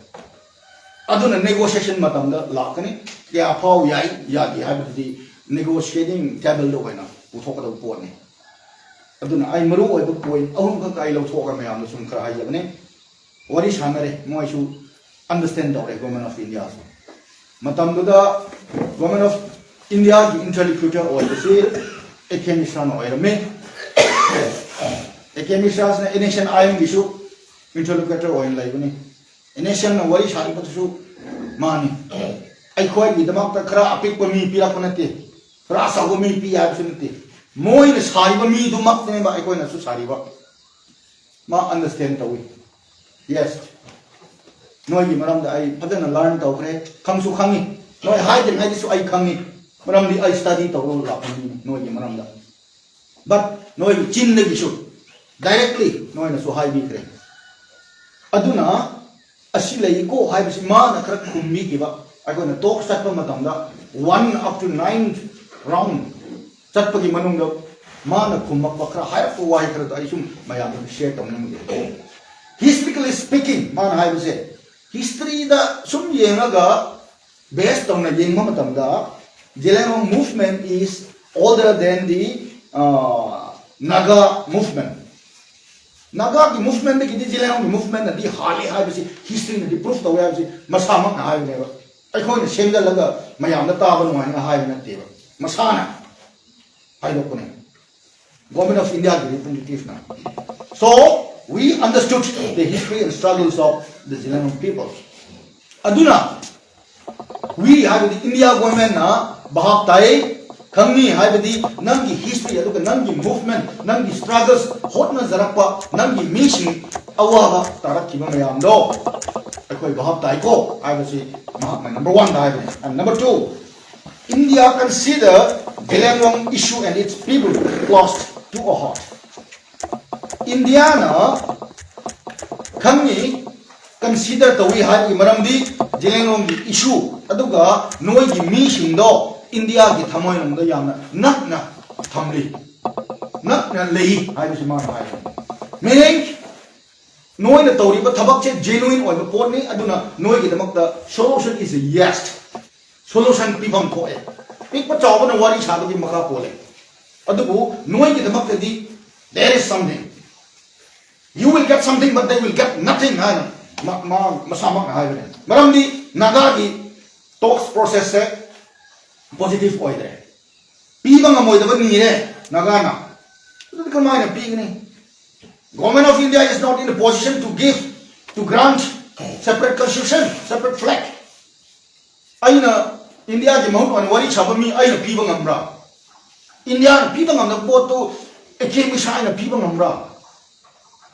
ꯑꯗꯨꯅ negotiation ꯃꯇꯝꯗ ꯂꯥꯛꯀꯅꯤ꯫ ꯀꯌꯥ ꯐꯥꯎ ꯌꯥꯏ ꯌꯥꯗꯦ ꯍꯥꯏꯕꯗꯨꯗꯤ negotiating tableꯗ ꯑꯣꯏꯅ ꯄꯨꯊꯣꯛꯀꯗꯕ ꯄꯣꯠꯅꯤ꯫ ꯑꯗꯨꯅ ꯑꯩ ꯃꯔꯨ ꯑꯣꯏꯕ point ꯑꯍꯨꯝꯈꯛ ꯑꯩ ꯂꯧꯊꯣꯛꯑꯒ ꯃꯌꯥꯝꯗ ꯁꯨꯝ ꯈꯔ ꯍꯥꯏꯖꯕꯅꯤ꯫ ꯋꯥꯔꯤ ꯁꯥꯟꯅꯔꯦ, ꯃꯣꯏꯁꯨ understand ꯇꯧꯔꯦ Government of Indiaꯁꯨ꯫ ꯃꯇꯝꯗꯨꯗ Government of Indiaꯒꯤ interlocutor ꯑꯣꯏꯕꯁꯤ A K ꯃꯤꯁ꯭ꯔꯥꯅ ꯑꯣꯏꯔꯝꯃꯤ꯫ A K ꯃꯤꯁ꯭ꯔꯥꯁꯤꯅ NSCN-IMꯒꯤꯁꯨ interlocutor ꯑꯣꯏꯅ ꯂꯩꯕꯅꯤ꯫ NSCNꯅ ꯋꯥꯔꯤ ꯁꯥꯔꯤꯕꯗꯨꯁꯨ ꯃꯥꯅꯤ꯫ ꯑꯩꯈꯣꯏꯒꯤꯗꯃꯛꯇ ꯈꯔ ꯑꯄꯤꯛꯄ ꯃꯤ ꯄꯤꯔꯛꯄ ꯅꯠꯇꯦ, ꯈꯔ ꯑꯆꯧꯕ ꯃꯤ ꯄꯤ ꯍꯥꯏꯕꯁꯨ ꯅꯠꯇꯦ꯫ ꯃꯣꯏꯅ ꯁꯥꯔꯤꯕ ꯃꯤꯗꯨꯃꯛꯇꯅꯦꯕ ꯑꯩꯈꯣꯏꯅꯁꯨ ꯁꯥꯔꯤꯕ꯫ ꯃꯥ understand ꯇꯧꯏ꯫ Yes, ꯅꯣꯏꯒꯤ ꯃꯔꯝꯗ ꯑꯩ ꯐꯖꯅ learn ꯇꯧꯈ꯭ꯔꯦ, ꯈꯪꯁꯨ ꯈꯪꯉꯤ꯫ ꯅꯣꯏ ꯍꯥꯏꯗ꯭ꯔꯤꯉꯩꯗꯁꯨ ꯑꯩ ꯈꯪꯉꯤ, ꯃꯔꯝꯗꯤ ꯑꯩ study ꯇꯧꯔꯒ ꯂꯥꯛꯄ ꯃꯤꯅꯤ ꯅꯣꯏꯒꯤ ꯃꯔꯝꯗ꯫ But ꯅꯣꯏꯒꯤ ꯆꯤꯟꯗꯒꯤꯁꯨ directly ꯅꯣꯏꯅꯁꯨ ꯍꯥꯏꯕꯤꯈ꯭ꯔꯦ꯫ ꯑꯗꯨꯅ ꯑꯁꯤ ꯂꯩꯀꯣ ꯍꯥꯏꯕꯁꯤ ꯃꯥꯅ ꯈꯔ ꯈꯨꯝꯕꯤꯈꯤꯕ꯫ ꯑꯩꯈꯣꯏꯅ talk ꯆꯠꯄ ꯃꯇꯝꯗ one up to nine round ꯆꯠꯄꯒꯤ ꯃꯅꯨꯡꯗ ꯃꯥꯅ ꯈꯨꯝꯃꯛꯄ ꯈꯔ, ꯍꯥꯏꯔꯛꯄ ꯋꯥꯍꯩ ꯈꯔꯗꯣ ꯑꯩ ꯁꯨꯝ ꯃꯌꯥꯝꯗ share ꯇꯧꯅꯤꯡꯉꯦ꯫ Historically speaking, ꯃꯥꯅ ꯍꯥꯏꯕꯁꯦ historyꯗ ꯁꯨꯝ ꯌꯦꯡꯉꯒ base ꯇꯧꯅ ꯌꯦꯡꯕ ꯃꯇꯝꯗ Zeliangrong movement is older than the uh, Naga movement꯫ ꯅꯥꯒꯥꯒꯤ movementꯗꯒꯤꯗꯤ ꯖꯦꯂꯤꯌꯥꯡꯔꯣꯡꯒꯤ movementꯅꯗꯤ ꯍꯥꯜꯂꯤ ꯍꯥꯏꯕꯁꯤ historyꯅꯗꯤ proof ꯇꯧꯋꯦ ꯍꯥꯏꯕꯁꯤ ꯃꯁꯥꯃꯛꯅ ꯍꯥꯏꯕꯅꯦꯕ꯫ ꯑꯩꯈꯣꯏꯅ ꯁꯦꯝꯖꯤꯜꯂꯒ ꯃꯌꯥꯝꯗ ꯇꯥꯕ ꯅꯨꯡꯉꯥꯏꯅ ꯍꯥꯏꯕ ꯅꯠꯇꯦꯕ, ꯃꯁꯥꯅ ꯍꯥꯏꯗꯣꯛꯄꯅꯦ Government of Indiaꯒꯤ representativeꯅ꯫ So we understood the history and struggles of the Zeliangrong people꯫ ꯑꯗꯨꯅ we ꯍꯥꯏꯕꯗꯤ India governmentꯅ ꯚꯥꯞ ꯇꯥꯏ, ꯈꯪꯅꯤ ꯍꯥꯏꯕꯗꯤ ꯅꯪꯒꯤ history ꯑꯗꯨꯒ ꯅꯪꯒꯤ movement, ꯅꯪꯒꯤ struggles, ꯍꯣꯠꯅꯖꯔꯛꯄ ꯅꯪꯒꯤ ꯃꯤꯁꯤꯡ ꯑꯋꯥꯕ ꯇꯥꯔꯛꯈꯤꯕ ꯃꯌꯥꯝꯗꯣ ꯑꯩꯈꯣꯏ ꯚꯥꯞ ꯇꯥꯏꯀꯣ ꯍꯥꯏꯕꯁꯤ ꯃꯍꯥꯛꯅ number one ꯗ ꯍꯥꯏꯕꯅꯤ꯫ And number two, India consider Zeliangrong issue and its people close to a heart. ꯏꯟꯗꯤꯌꯥꯅ ꯈꯪꯉꯤ, consider ꯇꯧꯏ ꯍꯥꯏꯕꯒꯤ ꯃꯔꯝꯗꯤ ꯖꯦꯂꯦꯡꯔꯣꯡꯒꯤ issue ꯑꯗꯨꯒ ꯅꯣꯏꯒꯤ ꯃꯤꯁꯤꯡꯗꯣ ꯏꯟꯗꯤꯌꯥꯒꯤ ꯊꯃꯣꯏꯅꯨꯡꯗ ꯌꯥꯝꯅ ꯅꯛꯅ ꯊꯝꯂꯤ, ꯅꯛꯅ ꯂꯩ ꯍꯥꯏꯕꯁꯤ ꯃꯥꯅ ꯍꯥꯏꯕꯅꯤ꯫ Meaning, ꯅꯣꯏꯅ ꯇꯧꯔꯤꯕ ꯊꯕꯛꯁꯦ genuine ꯑꯣꯏꯕ ꯄꯣꯠꯅꯤ, ꯑꯗꯨꯅ ꯅꯣꯏꯒꯤꯗꯃꯛꯇ solution is a yes. Solution ꯄꯤꯐꯝ ꯊꯣꯛꯑꯦ꯫ ꯄꯤꯛꯄ ꯆꯥꯎꯕꯅ ꯋꯥꯔꯤ ꯁꯥꯕꯒꯤ ꯃꯈꯥ ꯄꯣꯜꯂꯦ꯫ ꯑꯗꯨꯕꯨ ꯅꯣꯏꯒꯤꯗꯃꯛꯇꯗꯤ there is something. You will get something, but they will get nothing ꯍꯥꯏꯅ ꯃ-, ꯃꯥ ꯃꯁꯥꯃꯛꯅ ꯍꯥꯏꯕꯅꯦ꯫ ꯃꯔꯝꯗꯤ ꯅꯥꯒꯥꯒꯤ talks process ꯁꯦ positive ꯑꯣꯏꯗ꯭ꯔꯦ꯫ ꯄꯤꯕ ꯉꯝꯃꯣꯏꯗꯕ ꯅꯤꯔꯦ ꯅꯥꯒꯥꯅ꯫ ꯑꯗꯨꯗꯤ ꯀꯃꯥꯏꯅ ꯄꯤꯒꯅꯤ? Government of India is not in a position to give, to grant separate constitution, separate flag. ꯑꯩꯅ ꯏꯟꯗꯤꯌꯥꯒꯤ ꯃꯍꯨꯠ ꯑꯣꯏꯅ ꯋꯥꯔꯤ ꯁꯥꯕ ꯃꯤ ꯑꯩꯅ ꯄꯤꯕ ꯉꯝꯕ꯭ꯔꯥ? ꯏꯟꯗꯤꯌꯥꯅ ꯄꯤꯕ ꯉꯝꯗꯕ ꯄꯣꯠꯇꯨ ꯑꯦ ꯀꯦ ꯃꯤꯁꯥꯏꯅ ꯄꯤꯕ ꯉꯝꯕ꯭ꯔꯥ?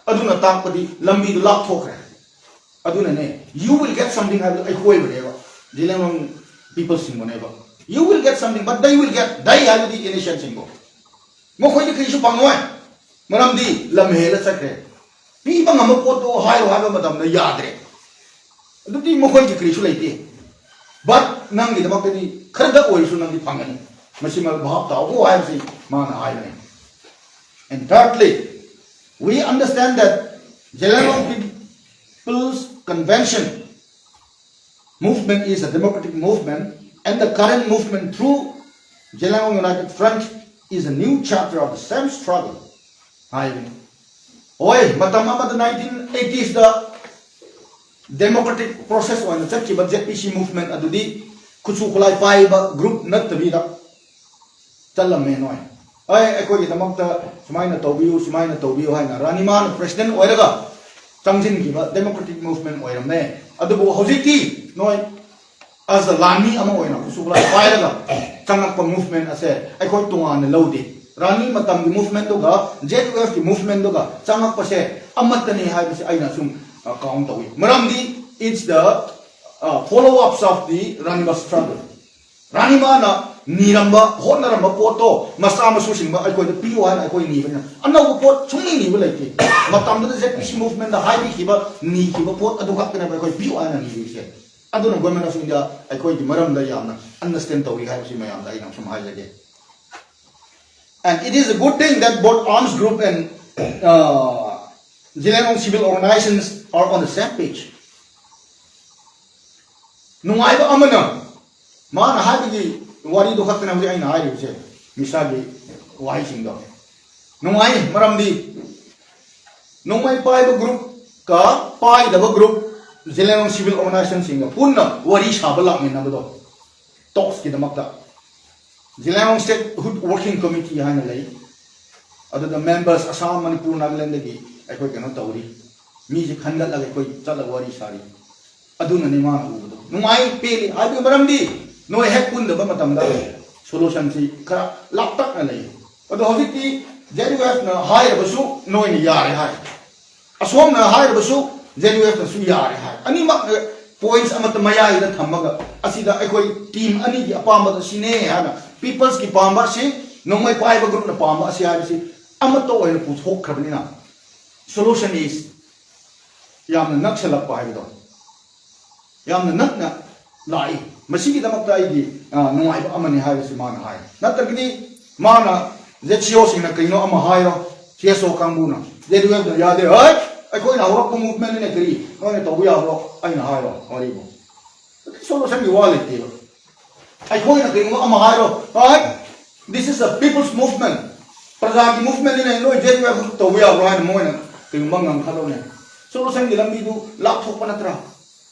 ꯑꯗꯨꯅ ꯇꯥꯛꯄꯗꯤ ꯂꯝꯕꯤꯗꯨ ꯂꯥꯞꯊꯣꯛꯈ꯭ꯔꯦ꯫ ꯑꯗꯨꯅꯅꯦ, you will get something ꯍꯥꯏꯕꯗꯨ ꯑꯩꯈꯣꯏꯕꯨꯅꯦꯕ, ꯖꯤꯂꯦꯡꯔꯣꯡ people ꯁꯤꯡꯕꯨꯅꯦꯕ꯫ You will get something, but they will get, they ꯍꯥꯏꯕꯗꯤ ꯑꯦꯟ ꯑꯦꯁ ꯑꯦꯟ ꯁꯤꯡꯕꯨ꯫ ꯃꯈꯣꯏꯗꯤ ꯀꯔꯤꯁꯨ ꯐꯪꯉꯣꯏ, ꯃꯔꯝꯗꯤ ꯂꯝ ꯍꯦꯜꯂ ꯆꯠꯈ꯭ꯔꯦ꯫ ꯄꯤꯕ ꯉꯝꯕ ꯄꯣꯠꯇꯨ ꯍꯥꯏꯔꯣ ꯍꯥꯏꯕ ꯃꯇꯝꯗ ꯌꯥꯗ꯭ꯔꯦ꯫ ꯑꯗꯨꯗꯤ ꯃꯈꯣꯏꯒꯤ ꯀꯔꯤꯁꯨ ꯂꯩꯇꯦ꯫ But ꯅꯪꯒꯤꯗꯃꯛꯇꯗꯤ ꯈꯔꯗ ꯑꯣꯏꯔꯁꯨ ꯅꯪꯗꯤ ꯐꯪꯒꯅꯤ꯫ ꯃꯁꯤꯃ ꯚꯥꯞ ꯇꯥꯎꯀꯣ ꯍꯥꯏꯕꯁꯤ ꯃꯥꯅ ꯍꯥꯏꯕꯅꯤ꯫ And thirdly, we understand that Zeliangrong People's Convention movement is a democratic movement, and the current movement through Zeliangrong United Front is a new chapter of the same struggle. ꯍꯥꯏꯕꯅꯤ꯫ ꯍꯣꯏ, ꯃꯇꯝ ꯑꯃꯗ nineteen eighties ꯗ democratic process ꯑꯣꯏꯅ ꯆꯠꯈꯤꯕ Z P C movement ꯑꯗꯨꯗꯤ ꯈꯨꯠꯁꯨ ꯈꯨꯠꯂꯥꯏ ꯄꯥꯏꯕ group ꯅꯠꯇꯕꯤꯗ ꯆꯠꯂꯝꯃꯦ ꯅꯣꯏ꯫ ꯑꯩ, ꯑꯩꯈꯣꯏꯒꯤꯗꯃꯛꯇ ꯁꯨꯃꯥꯏꯅ ꯇꯧꯕꯤꯌꯨ, ꯁꯨꯃꯥꯏꯅ ꯇꯧꯕꯤꯌꯨ ꯍꯥꯏꯅ ꯔꯥꯅꯤꯃꯥꯅ president ꯑꯣꯏꯔꯒ ꯆꯪꯁꯤꯟꯈꯤꯕ democratic movement ꯑꯣꯏꯔꯝꯃꯦ꯫ ꯑꯗꯨꯕꯨ ꯍꯧꯖꯤꯛꯇꯤ ꯅꯣꯏ as a ꯂꯥꯟꯃꯤ ꯑꯃ ꯑꯣꯏꯅ ꯈꯨꯠꯁꯨ ꯈꯨꯠꯂꯥꯏ ꯄꯥꯏꯔꯒ ꯆꯪꯉꯛꯄ movement ꯑꯁꯦ ꯑꯩꯈꯣꯏ ꯇꯣꯉꯥꯟꯅ ꯂꯧꯗꯦ꯫ ꯔꯥꯅꯤ ꯃꯇꯝꯒꯤ movementꯗꯨꯒ ZUFꯀꯤ movementꯗꯨꯒ ꯆꯪꯉꯛꯄꯁꯦ ꯑꯃꯠꯇꯅꯤ ꯍꯥꯏꯕꯁꯦ ꯑꯩꯅ ꯁꯨꯝ ꯀꯥꯎꯟ ꯇꯧꯏ꯫ ꯃꯔꯝꯗꯤ it's the follow ups of the ꯔꯥꯅꯤꯕ struggle꯫ ꯔꯥꯅꯤꯃꯥꯅ ꯅꯤꯔꯝꯕ, ꯍꯣꯠꯅꯔꯝꯕ ꯄꯣꯠꯇꯣ ꯃꯆꯥ ꯃꯁꯨꯁꯤꯡꯕ ꯑꯩꯈꯣꯏꯗ ꯄꯤꯌꯨ ꯍꯥꯏꯅ ꯑꯩꯈꯣꯏ ꯅꯤꯕꯅꯤꯅ ꯑꯅꯧꯕ ꯄꯣꯠ ꯁꯨꯡꯅꯤ ꯅꯤꯕ ꯂꯩꯇꯦ꯫ ꯃꯇꯝꯗꯨꯗ ZPC movementꯗ ꯍꯥꯏꯕꯤꯈꯤꯕ, ꯅꯤꯈꯤꯕ ꯄꯣꯠ ꯑꯗꯨ ꯈꯛꯇꯅꯦꯕ ꯑꯩꯈꯣꯏ ꯄꯤꯌꯨ ꯍꯥꯏꯅ ꯅꯤꯔꯤꯁꯦ꯫ ꯑꯗꯨꯅ Government of India ꯑꯩꯈꯣꯏꯒꯤ ꯃꯔꯝꯗ ꯌꯥꯝꯅ understand ꯇꯧꯔꯤ ꯍꯥꯏꯕꯁꯤ ꯃꯌꯥꯝꯗ ꯑꯩꯅ ꯁꯨꯝ ꯍꯥꯏꯖꯒꯦ꯫ And it is a good thing that both arms group and uh, Zeliangrong civil organizations are on the same page. ꯅꯨꯡꯉꯥꯏꯕ ꯑꯃꯅ ꯃꯥꯅ ꯍꯥꯏꯕꯒꯤ ꯋꯥꯔꯤꯗꯣ ꯈꯛꯇꯅꯦ ꯍꯧꯖꯤꯛ ꯑꯩꯅ ꯍꯥꯏꯔꯤꯕꯁꯦ, ꯃꯤꯁꯥꯒꯤ ꯋꯥꯍꯩꯁꯤꯡꯗꯣ꯫ ꯅꯨꯡꯉꯥꯏ, ꯃꯔꯝꯗꯤ ꯅꯣꯡꯃꯩ ꯄꯥꯏꯕ groupꯀ ꯄꯥꯏꯗꯕ group, Zeliangrong civil organizationꯁꯤꯡꯒ ꯄꯨꯟꯅ ꯋꯥꯔꯤ ꯁꯥꯕ ꯂꯥꯛꯃꯤꯟꯅꯕꯗꯣ, talksꯀꯤꯗꯃꯛꯇ꯫ Zeliangrong Statehood Working Committee ꯍꯥꯏꯅ ꯂꯩ꯫ ꯑꯗꯨꯗ members ꯑꯁꯥꯝ, ꯃꯅꯤꯄꯨꯔ, ꯅꯥꯒꯥꯂꯦꯟꯗꯒꯤ ꯑꯩꯈꯣꯏ ꯀꯩꯅꯣ ꯇꯧꯔꯤ꯫ ꯃꯤꯁꯦ ꯈꯟꯒꯠꯂꯒ ꯑꯩꯈꯣꯏ ꯆꯠꯂꯒ ꯋꯥꯔꯤ ꯁꯥꯔꯤ꯫ ꯑꯗꯨꯅꯅꯦ ꯃꯥꯅ ꯎꯕꯗꯣ ꯅꯨꯡꯉꯥꯏ, ꯄꯦꯜꯂꯤ ꯍꯥꯏꯕꯒꯤ ꯃꯔꯝꯗꯤ ꯅꯣꯏ ꯍꯦꯛ ꯄꯨꯟꯗꯕ ꯃꯇꯝꯗ solutionꯁꯤ ꯈꯔ ꯂꯥꯞꯇꯛꯅ ꯂꯩ꯫ ꯑꯗꯣ ꯍꯧꯖꯤꯛꯇꯤ ZUFꯅ ꯍꯥꯏꯔꯕꯁꯨ ꯅꯣꯏꯅ ꯌꯥꯔꯦ ꯍꯥꯏ, ꯑꯁꯣꯝꯅ ꯍꯥꯏꯔꯕꯁꯨ ZUFꯅꯁꯨ ꯌꯥꯔꯦ ꯍꯥꯏ꯫ ꯑꯅꯤꯃꯛ points ꯑꯃꯠꯇ ꯃꯌꯥꯏꯗ ꯊꯝꯃꯒ ꯑꯁꯤꯗ ꯑꯩꯈꯣꯏ team ꯑꯅꯤꯒꯤ ꯑꯄꯥꯝꯕꯗ ꯁꯤꯅꯦ ꯍꯥꯏꯅ, peopleꯁꯀꯤ ꯄꯥꯝꯕ ꯑꯁꯤ, ꯅꯣꯡꯃꯩ ꯄꯥꯏꯕ groupꯅ ꯄꯥꯝꯕ ꯑꯁꯤ ꯍꯥꯏꯕꯁꯤ ꯑꯃꯠꯇ ꯑꯣꯏꯅ ꯄꯨꯊꯣꯛꯈ꯭ꯔꯕꯅꯤꯅ, solution is ꯌꯥꯝꯅ ꯅꯛꯁꯜꯂꯛꯄ ꯍꯥꯏꯕꯗꯣ, ꯌꯥꯝꯅ ꯅꯛꯅ ꯂꯥꯛꯏ꯫ ꯃꯁꯤꯒꯤꯗꯃꯛꯇ ꯑꯩꯒꯤ, ꯑ, ꯅꯨꯡꯉꯥꯏꯕ ꯑꯃꯅꯤ ꯍꯥꯏꯕꯁꯤ ꯃꯥꯅ ꯍꯥꯏ꯫ ꯅꯠꯇ꯭ꯔꯒꯗꯤ ꯃꯥꯅ ZCOꯁꯤꯡꯅ ꯀꯩꯅꯣ ꯑꯃ ꯍꯥꯏꯔꯣ, CSO ꯀꯥꯡꯕꯨꯅ, ZUFꯅ ꯌꯥꯗꯦ, ꯍꯣꯏ, ꯑꯩꯈꯣꯏꯅ ꯍꯧꯔꯛꯄ movementꯅꯤꯅ ꯀꯔꯤ ꯅꯣꯏꯅ ꯇꯧꯕ ꯌꯥꯕ꯭ꯔꯣ? ꯑꯩꯅ ꯍꯥꯏꯔꯣ ꯋꯥꯔꯤꯕꯨ꯫ Solutionꯒꯤ ꯋꯥ ꯂꯩꯇꯦꯕ꯫ ꯑꯩꯈꯣꯏꯅ ꯀꯩꯒꯨꯝꯕ ꯑꯃ ꯍꯥꯏꯔꯣ, ꯍꯣꯏ, this is a people's movement, ꯄ꯭ꯔꯖꯥꯒꯤ movementꯅꯤꯅ ꯅꯣꯏ ZUF ꯇꯧꯕ ꯌꯥꯕ꯭ꯔꯣ ꯍꯥꯏꯅ ꯃꯣꯏꯅ ꯀꯩꯒꯨꯝꯕ ꯉꯥꯡꯈꯠꯂꯣꯅꯦ, solutionꯒꯤ ꯂꯝꯕꯤꯗꯨ ꯂꯥꯞꯊꯣꯛꯄ ꯅꯠꯇ꯭ꯔꯥ?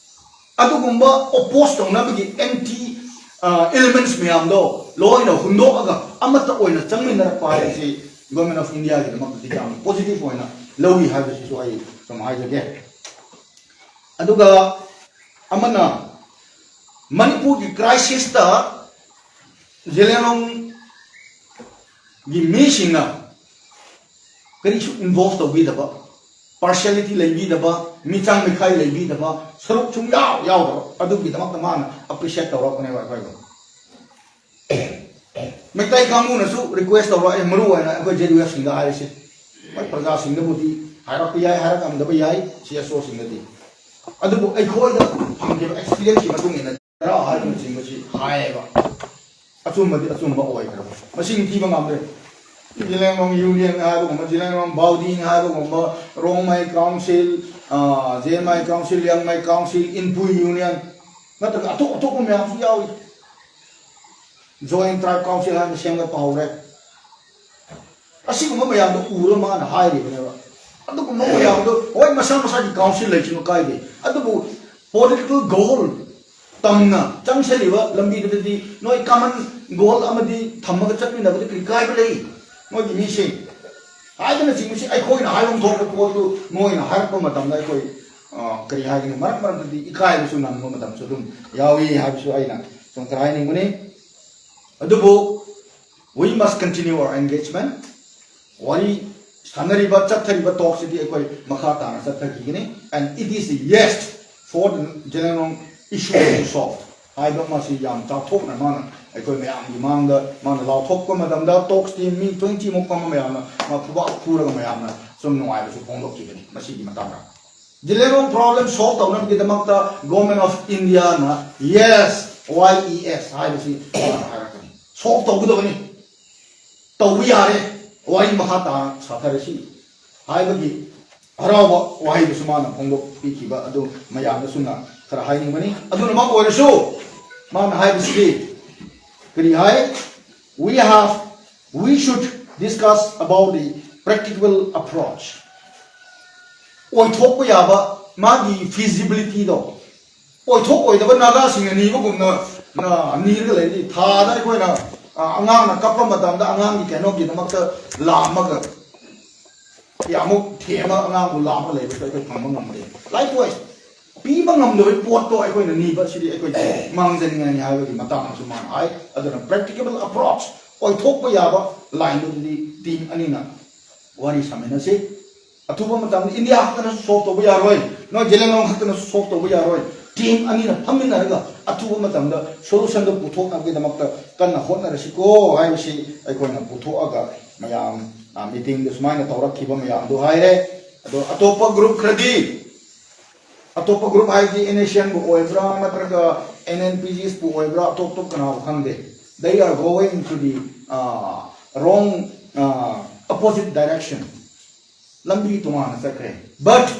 ꯑꯗꯨꯒꯨꯝꯕ oppose ꯇꯧꯅꯕꯒꯤ anti, ꯑ, elements ꯃꯌꯥꯝꯗꯣ ꯂꯣꯏꯅ ꯍꯨꯟꯗꯣꯛꯑꯒ ꯑꯃꯠꯇ ꯑꯣꯏꯅ ꯆꯪꯃꯤꯟꯅꯔꯛꯄ ꯍꯥꯏꯕꯁꯤ Government of Indiaꯒꯤꯗꯃꯛꯇꯗꯤ ꯌꯥꯝꯅ positive ꯑꯣꯏꯅ ꯂꯧꯏ ꯍꯥꯏꯕꯁꯤꯁꯨ ꯑꯩ ꯁꯨꯝ ꯍꯥꯏꯖꯒꯦ꯫ ꯑꯗꯨꯒ ꯑꯃꯅ ꯃꯅꯤꯄꯨꯔꯒꯤ crisisꯇ ꯖꯦꯂꯦꯂꯣꯡꯒꯤ ꯃꯤꯁꯤꯡꯅ ꯀꯔꯤꯁꯨ ꯏꯟꯚꯣꯜꯚ ꯇꯧꯕꯤꯗꯕ, ꯄꯥꯔꯁꯤꯌꯦꯂꯤꯇꯤ ꯂꯩꯕꯤꯗꯕ, ꯃꯤꯆꯪ ꯃꯤꯈꯥꯏ ꯂꯩꯕꯤꯗꯕ, ꯁꯔꯨꯛ ꯁꯨꯡꯌꯥꯎ ꯌꯥꯎꯗꯕ, ꯑꯗꯨꯒꯤꯗꯃꯛꯇ ꯃꯥꯅ ꯑꯦꯄ꯭ꯔꯤꯁꯤꯌꯦꯠ ꯇꯧꯔꯛꯄꯅꯦꯕ ꯑꯩꯈꯣꯏꯕꯨ꯫ ꯃꯩꯇꯩ ꯀꯥꯡꯕꯨꯅꯁꯨ ꯔꯤꯀ꯭ꯋꯦꯁ ꯇꯧꯔꯛꯑꯦ, ꯃꯔꯨ ꯑꯣꯏꯅ ꯑꯩꯈꯣꯏ ꯖꯦ ꯌꯨ ꯑꯦꯐꯁꯤꯡꯗ ꯍꯥꯏꯔꯤꯁꯦ, ꯍꯣꯏ, ꯄ꯭ꯔꯖꯥꯁꯤꯡꯗꯕꯨꯗꯤ ꯍꯥꯏꯔꯛꯄ ꯌꯥꯏ, ꯍꯥꯏꯔꯛꯂꯝꯗꯕ ꯌꯥꯏ, ꯁꯤ ꯑꯦꯁ ꯑꯣꯁꯤꯡꯗꯗꯤ, ꯑꯗꯨꯕꯨ ꯑꯩꯈꯣꯏꯗ ꯐꯪꯈꯤꯕ ꯑꯦꯛꯁꯄꯤꯔꯤꯌꯦꯟꯁꯀꯤ ꯃꯇꯨꯡ ꯏꯟꯅ ꯇꯔꯥ ꯍꯥꯏꯕꯅꯆꯤꯡꯕꯁꯤ ꯍꯥꯏꯌꯦꯕ꯫ ꯑꯆꯨꯝꯕꯗꯤ ꯑꯆꯨꯝꯕ ꯑꯣꯏꯈ꯭ꯔꯕ, ꯃꯁꯤꯡ ꯊꯤꯕ ꯉꯝꯗ꯭ꯔꯦ꯫ ꯖꯤꯂꯦꯡꯔꯣꯡ ꯌꯨꯅꯤꯌꯟ ꯍꯥꯏꯕꯒꯨꯝꯕ, ꯖꯤꯂꯦꯡꯔꯣꯡ ꯕꯥꯎꯗꯤꯟ ꯍꯥꯏꯕꯒꯨꯝꯕ, Rongmei council, Zeme council, Liangmai council, Inpui union, ꯅꯠꯇ꯭ꯔꯒ ꯑꯇꯣꯞ ꯑꯇꯣꯞꯄ ꯃꯌꯥꯝꯁꯨ ꯌꯥꯎꯏ꯫ ꯖꯣꯏꯟ ꯇ꯭ꯔꯥꯏꯕ ꯀꯥꯎꯟꯁꯤꯜ ꯍꯥꯏꯅ ꯁꯦꯝꯒꯠꯄ ꯍꯧꯔꯦ꯫ ꯑꯁꯤꯒꯨꯝꯕ ꯃꯌꯥꯝꯗꯣ ꯎꯔꯒ ꯃꯥꯅ ꯍꯥꯏꯔꯤꯕꯅꯦꯕ꯫ ꯑꯗꯨꯒꯨꯝꯕ ꯃꯌꯥꯝꯗꯣ, ꯍꯣꯏ, ꯃꯁꯥ ꯃꯁꯥꯒꯤ ꯀꯥꯎꯟꯁꯤꯜ ꯂꯩꯁꯅꯨ, ꯀꯥꯏꯗꯦ, ꯑꯗꯨꯕꯨ ꯄꯣꯂꯤꯇꯤꯀꯦꯜ ꯒꯣꯜ ꯇꯝꯅ ꯆꯪꯁꯤꯜꯂꯤꯕ ꯂꯝꯕꯤꯗꯨꯗꯗꯤ ꯅꯣꯏ ꯀꯃꯟ ꯒꯣꯜ ꯑꯃꯗꯤ ꯊꯝꯃꯒ ꯆꯠꯃꯤꯟꯅꯕꯗ ꯀꯔꯤ ꯀꯥꯏꯕ ꯂꯩ? ꯅꯣꯏꯒꯤ ꯃꯤꯁꯤꯡ ꯍꯥꯏꯗꯅꯆꯤꯡꯕꯁꯤ ꯑꯩꯈꯣꯏꯅ ꯍꯥꯏꯐꯝ ꯊꯣꯛꯄ ꯄꯣꯠꯇꯨ ꯃꯣꯏꯅ ꯍꯥꯏꯔꯛꯄ ꯃꯇꯝꯗ ꯑꯩꯈꯣꯏ, ꯑ, ꯀꯔꯤ ꯍꯥꯏꯒꯅꯤ, ꯃꯔꯛ ꯃꯔꯛꯇꯗꯤ ꯏꯀꯥꯏꯕꯁꯨ ꯅꯪꯕ ꯃꯇꯝꯁꯨ ꯑꯗꯨꯝ ꯌꯥꯎꯏ ꯍꯥꯏꯕꯁꯨ ꯑꯩꯅ ꯁꯨꯝ ꯈꯔ ꯍꯥꯏꯅꯤꯡꯕꯅꯤ꯫ ꯑꯗꯨꯕꯨ we must continue our engagement. ꯋꯥꯔꯤ ꯁꯥꯟꯅꯔꯤꯕ, ꯆꯠꯊꯔꯤꯕ ꯇꯣꯛꯁꯤꯗꯤ ꯑꯩꯈꯣꯏ ꯃꯈꯥ ꯇꯥꯅ ꯆꯠꯊꯈꯤꯒꯅꯤ꯫ And it is the yes for the Zeliangrong issue to solve ꯍꯥꯏꯕ ꯃꯁꯤ ꯌꯥꯝ ꯆꯥꯎꯊꯣꯛꯅ ꯃꯥꯅ ꯑꯩꯈꯣꯏ ꯃꯌꯥꯝꯒꯤ ꯃꯥꯡꯗ ꯃꯥꯅ ꯂꯥꯎꯊꯣꯛꯄ ꯃꯇꯝꯗ, ꯇꯣꯛꯁꯇꯤ ꯃꯤ ꯇ꯭ꯋꯦꯟꯇꯤ ꯃꯨꯛ ꯐꯝꯕ ꯃꯌꯥꯝꯅ ꯃꯥ ꯈꯨꯕꯥꯛ ꯈꯨꯔꯒ ꯃꯌꯥꯝꯅ ꯁꯨꯝ ꯅꯨꯡꯉꯥꯏꯕꯁꯨ ꯐꯣꯡꯗꯣꯛꯈꯤꯕꯅꯤ ꯃꯁꯤꯒꯤ ꯃꯇꯥꯡꯗ꯫ ꯖꯤꯂꯦꯔꯣꯡ ꯄ꯭ꯔꯣꯕ꯭ꯂꯦꯝ ꯁꯣꯜꯚ ꯇꯧꯅꯕꯒꯤꯗꯃꯛꯇ Government of Indiaꯅ yes, Y E S ꯍꯥꯏꯕꯁꯤ ꯃꯥꯅ ꯍꯥꯏꯔꯛꯀꯅꯤ꯫ ꯁꯣꯜꯚ ꯇꯧꯒꯗꯕꯅꯤ꯫ ꯇꯧꯕ ꯌꯥꯔꯦ꯫ ꯋꯥꯔꯤ ꯃꯈꯥ ꯇꯥꯅ ꯁꯥꯊꯔꯁꯤ ꯍꯥꯏꯕꯒꯤ ꯍꯔꯥꯎꯕ ꯋꯥꯍꯩꯗꯨꯁꯨ ꯃꯥꯅ ꯐꯣꯡꯗꯣꯛꯄꯤꯈꯤꯕ ꯑꯗꯨ ꯃꯌꯥꯝꯗꯁꯨ ꯅ ꯈꯔ ꯍꯥꯏꯅꯤꯡꯕꯅꯤ꯫ ꯑꯗꯨꯅꯃꯛ ꯑꯣꯏꯔꯁꯨ ꯃꯥꯅ ꯍꯥꯏꯕꯁꯤꯗꯤ ꯀꯔꯤ ꯍꯥꯏ? We have, we should discuss about the practical approach. ꯑꯣꯏꯊꯣꯛꯄ ꯌꯥꯕ ꯃꯥꯒꯤ feasibilityꯗꯣ, ꯑꯣꯏꯊꯣꯛ ꯑꯣꯏꯗꯕ ꯅꯥꯒꯥꯁꯤꯡꯅ ꯅꯤꯕꯒꯨꯝꯅ, ꯅ, ꯅꯤꯔꯒ ꯂꯩꯔꯗꯤ ꯊꯥꯗ ꯑꯩꯈꯣꯏꯅ, ꯑ, ꯑꯉꯥꯡꯅ ꯀꯞꯄ ꯃꯇꯝꯗ ꯑꯉꯥꯡꯒꯤ ꯀꯩꯅꯣꯒꯤꯗꯃꯛꯇ ꯂꯥꯝꯃꯒ ꯀꯌꯥꯃꯨꯛ ꯊꯦꯝꯃ ꯑꯉꯥꯡꯕꯨ ꯂꯥꯝꯃ ꯂꯩꯕꯁꯨ ꯑꯩꯈꯣꯏ ꯐꯪꯕ ꯉꯝꯗꯦ꯫ Likewise, ꯄꯤꯕ ꯉꯝꯗꯕꯒꯤ ꯄꯣꯠꯇꯣ ꯑꯩꯈꯣꯏꯅ ꯅꯤꯕ, ꯁꯤꯗꯤ ꯑꯩꯈꯣꯏ ꯃꯥꯡꯖꯅꯤꯡꯉꯥꯏꯅꯤ ꯍꯥꯏꯕꯒꯤ ꯃꯇꯥꯡꯗꯁꯨ ꯃꯥꯅ ꯍꯥꯏ꯫ ꯑꯗꯨꯅ practicable approach, ꯑꯣꯏꯊꯣꯛꯄ ꯌꯥꯕ line ꯗꯨꯗꯤ team ꯑꯅꯤꯅ ꯋꯥꯔꯤ ꯁꯥꯃꯤꯟꯅꯁꯤ꯫ ꯑꯊꯨꯕ ꯃꯇꯝꯗ ꯏꯟꯗꯤꯌꯥ ꯈꯛꯇꯅ solve ꯇꯧꯕ ꯌꯥꯔꯣꯏ, ꯅꯣꯏ ꯖꯦꯂꯦꯡꯂꯣꯡ ꯈꯛꯇꯅ solve ꯇꯧꯕ ꯌꯥꯔꯣꯏ꯫ Team ꯑꯅꯤꯅ ꯐꯝꯃꯤꯟꯅꯔꯒ ꯑꯊꯨꯕ ꯃꯇꯝꯗ solution ꯗꯨ ꯄꯨꯊꯣꯛꯅꯕꯒꯤꯗꯃꯛꯇ ꯀꯟꯅ ꯍꯣꯠꯅꯔꯁꯤꯀꯣ ꯍꯥꯏꯕꯁꯤ ꯑꯩꯈꯣꯏꯅ ꯄꯨꯊꯣꯛꯑꯒ ꯃꯌꯥꯝ, ꯑ, meeting ꯗ ꯁꯨꯃꯥꯏꯅ ꯇꯧꯔꯛꯈꯤꯕ ꯃꯌꯥꯝꯗꯨ ꯍꯥꯏꯔꯦ꯫ ꯑꯗꯣ ꯑꯇꯣꯞꯄ group ꯈꯔꯗꯤ, ꯑꯇꯣꯞꯄ group ꯍꯥꯏꯗꯤ NSCN ꯕꯨ ꯑꯣꯏꯕ꯭ꯔꯥ ꯅꯠꯇ꯭ꯔꯒ NNPGs ꯕꯨ ꯑꯣꯏꯕ꯭ꯔꯥ, ꯑꯇꯣꯞ ꯑꯇꯣꯞ ꯀꯅꯥꯕꯨ ꯈꯪꯗꯦ, they are going to the, uh, wrong, uh, opposite direction. ꯂꯝꯕꯤ ꯇꯣꯉꯥꯟꯅ ꯆꯠꯈ꯭ꯔꯦ꯫ But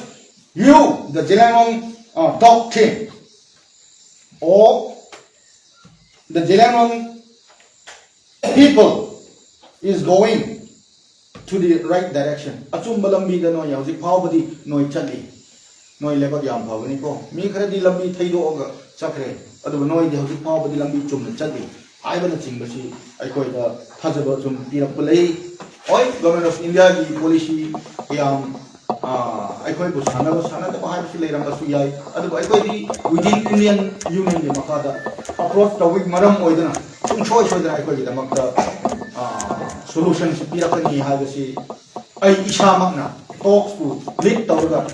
you, the Zeliangrong, uh, top team, or the Zeliangrong people is going to the right direction. ꯑꯆꯨꯝꯕ ꯂꯝꯕꯤꯗ ꯅꯣꯏ ꯍꯧꯖꯤꯛ ꯐꯥꯎꯕꯗꯤ ꯅꯣꯏ ꯆꯠꯂꯤ꯫ ꯅꯣꯏ ꯂꯥꯏꯕꯛ ꯌꯥꯝ ꯐꯕꯅꯤꯀꯣ꯫ ꯃꯤ ꯈꯔꯗꯤ ꯂꯝꯕꯤ ꯊꯩꯗꯣꯛꯑꯒ ꯆꯠꯈ꯭ꯔꯦ, ꯑꯗꯨꯕꯨ ꯅꯣꯏꯗꯤ ꯍꯧꯖꯤꯛ ꯐꯥꯎꯕꯗꯤ ꯂꯝꯕꯤ ꯆꯨꯝꯅ ꯆꯠꯂꯤ ꯍꯥꯏꯕꯅꯆꯤꯡꯕꯁꯤ ꯑꯩꯈꯣꯏꯗ ꯊꯥꯖꯕ ꯁꯨꯝ ꯄꯤꯔꯛꯄ ꯂꯩ꯫ ꯍꯣꯏ, Government of India ꯒꯤ policy ꯀꯌꯥꯝ, ꯑ, ꯑꯩꯈꯣꯏꯕꯨ ꯁꯥꯟꯅꯕ ꯁꯥꯟꯅꯗꯕ ꯍꯥꯏꯕꯁꯤ ꯂꯩꯔꯝꯕꯁꯨ ꯌꯥꯏ, ꯑꯗꯨꯕꯨ ꯑꯩꯈꯣꯏꯗꯤ within Indian Union ꯒꯤ ꯃꯈꯥꯗ approach ꯇꯧꯕꯒꯤ ꯃꯔꯝ ꯑꯣꯏꯗꯨꯅ ꯁꯨꯡꯁꯣꯏ ꯁꯣꯏꯗꯅ ꯑꯩꯈꯣꯏꯒꯤꯗꯃꯛꯇ, ꯑ, solution ꯁꯤ ꯄꯤꯔꯛꯀꯅꯤ ꯍꯥꯏꯕꯁꯤ ꯑꯩ ꯏꯁꯥꯃꯛꯅ talks ꯄꯨ lead ꯇꯧꯔꯒ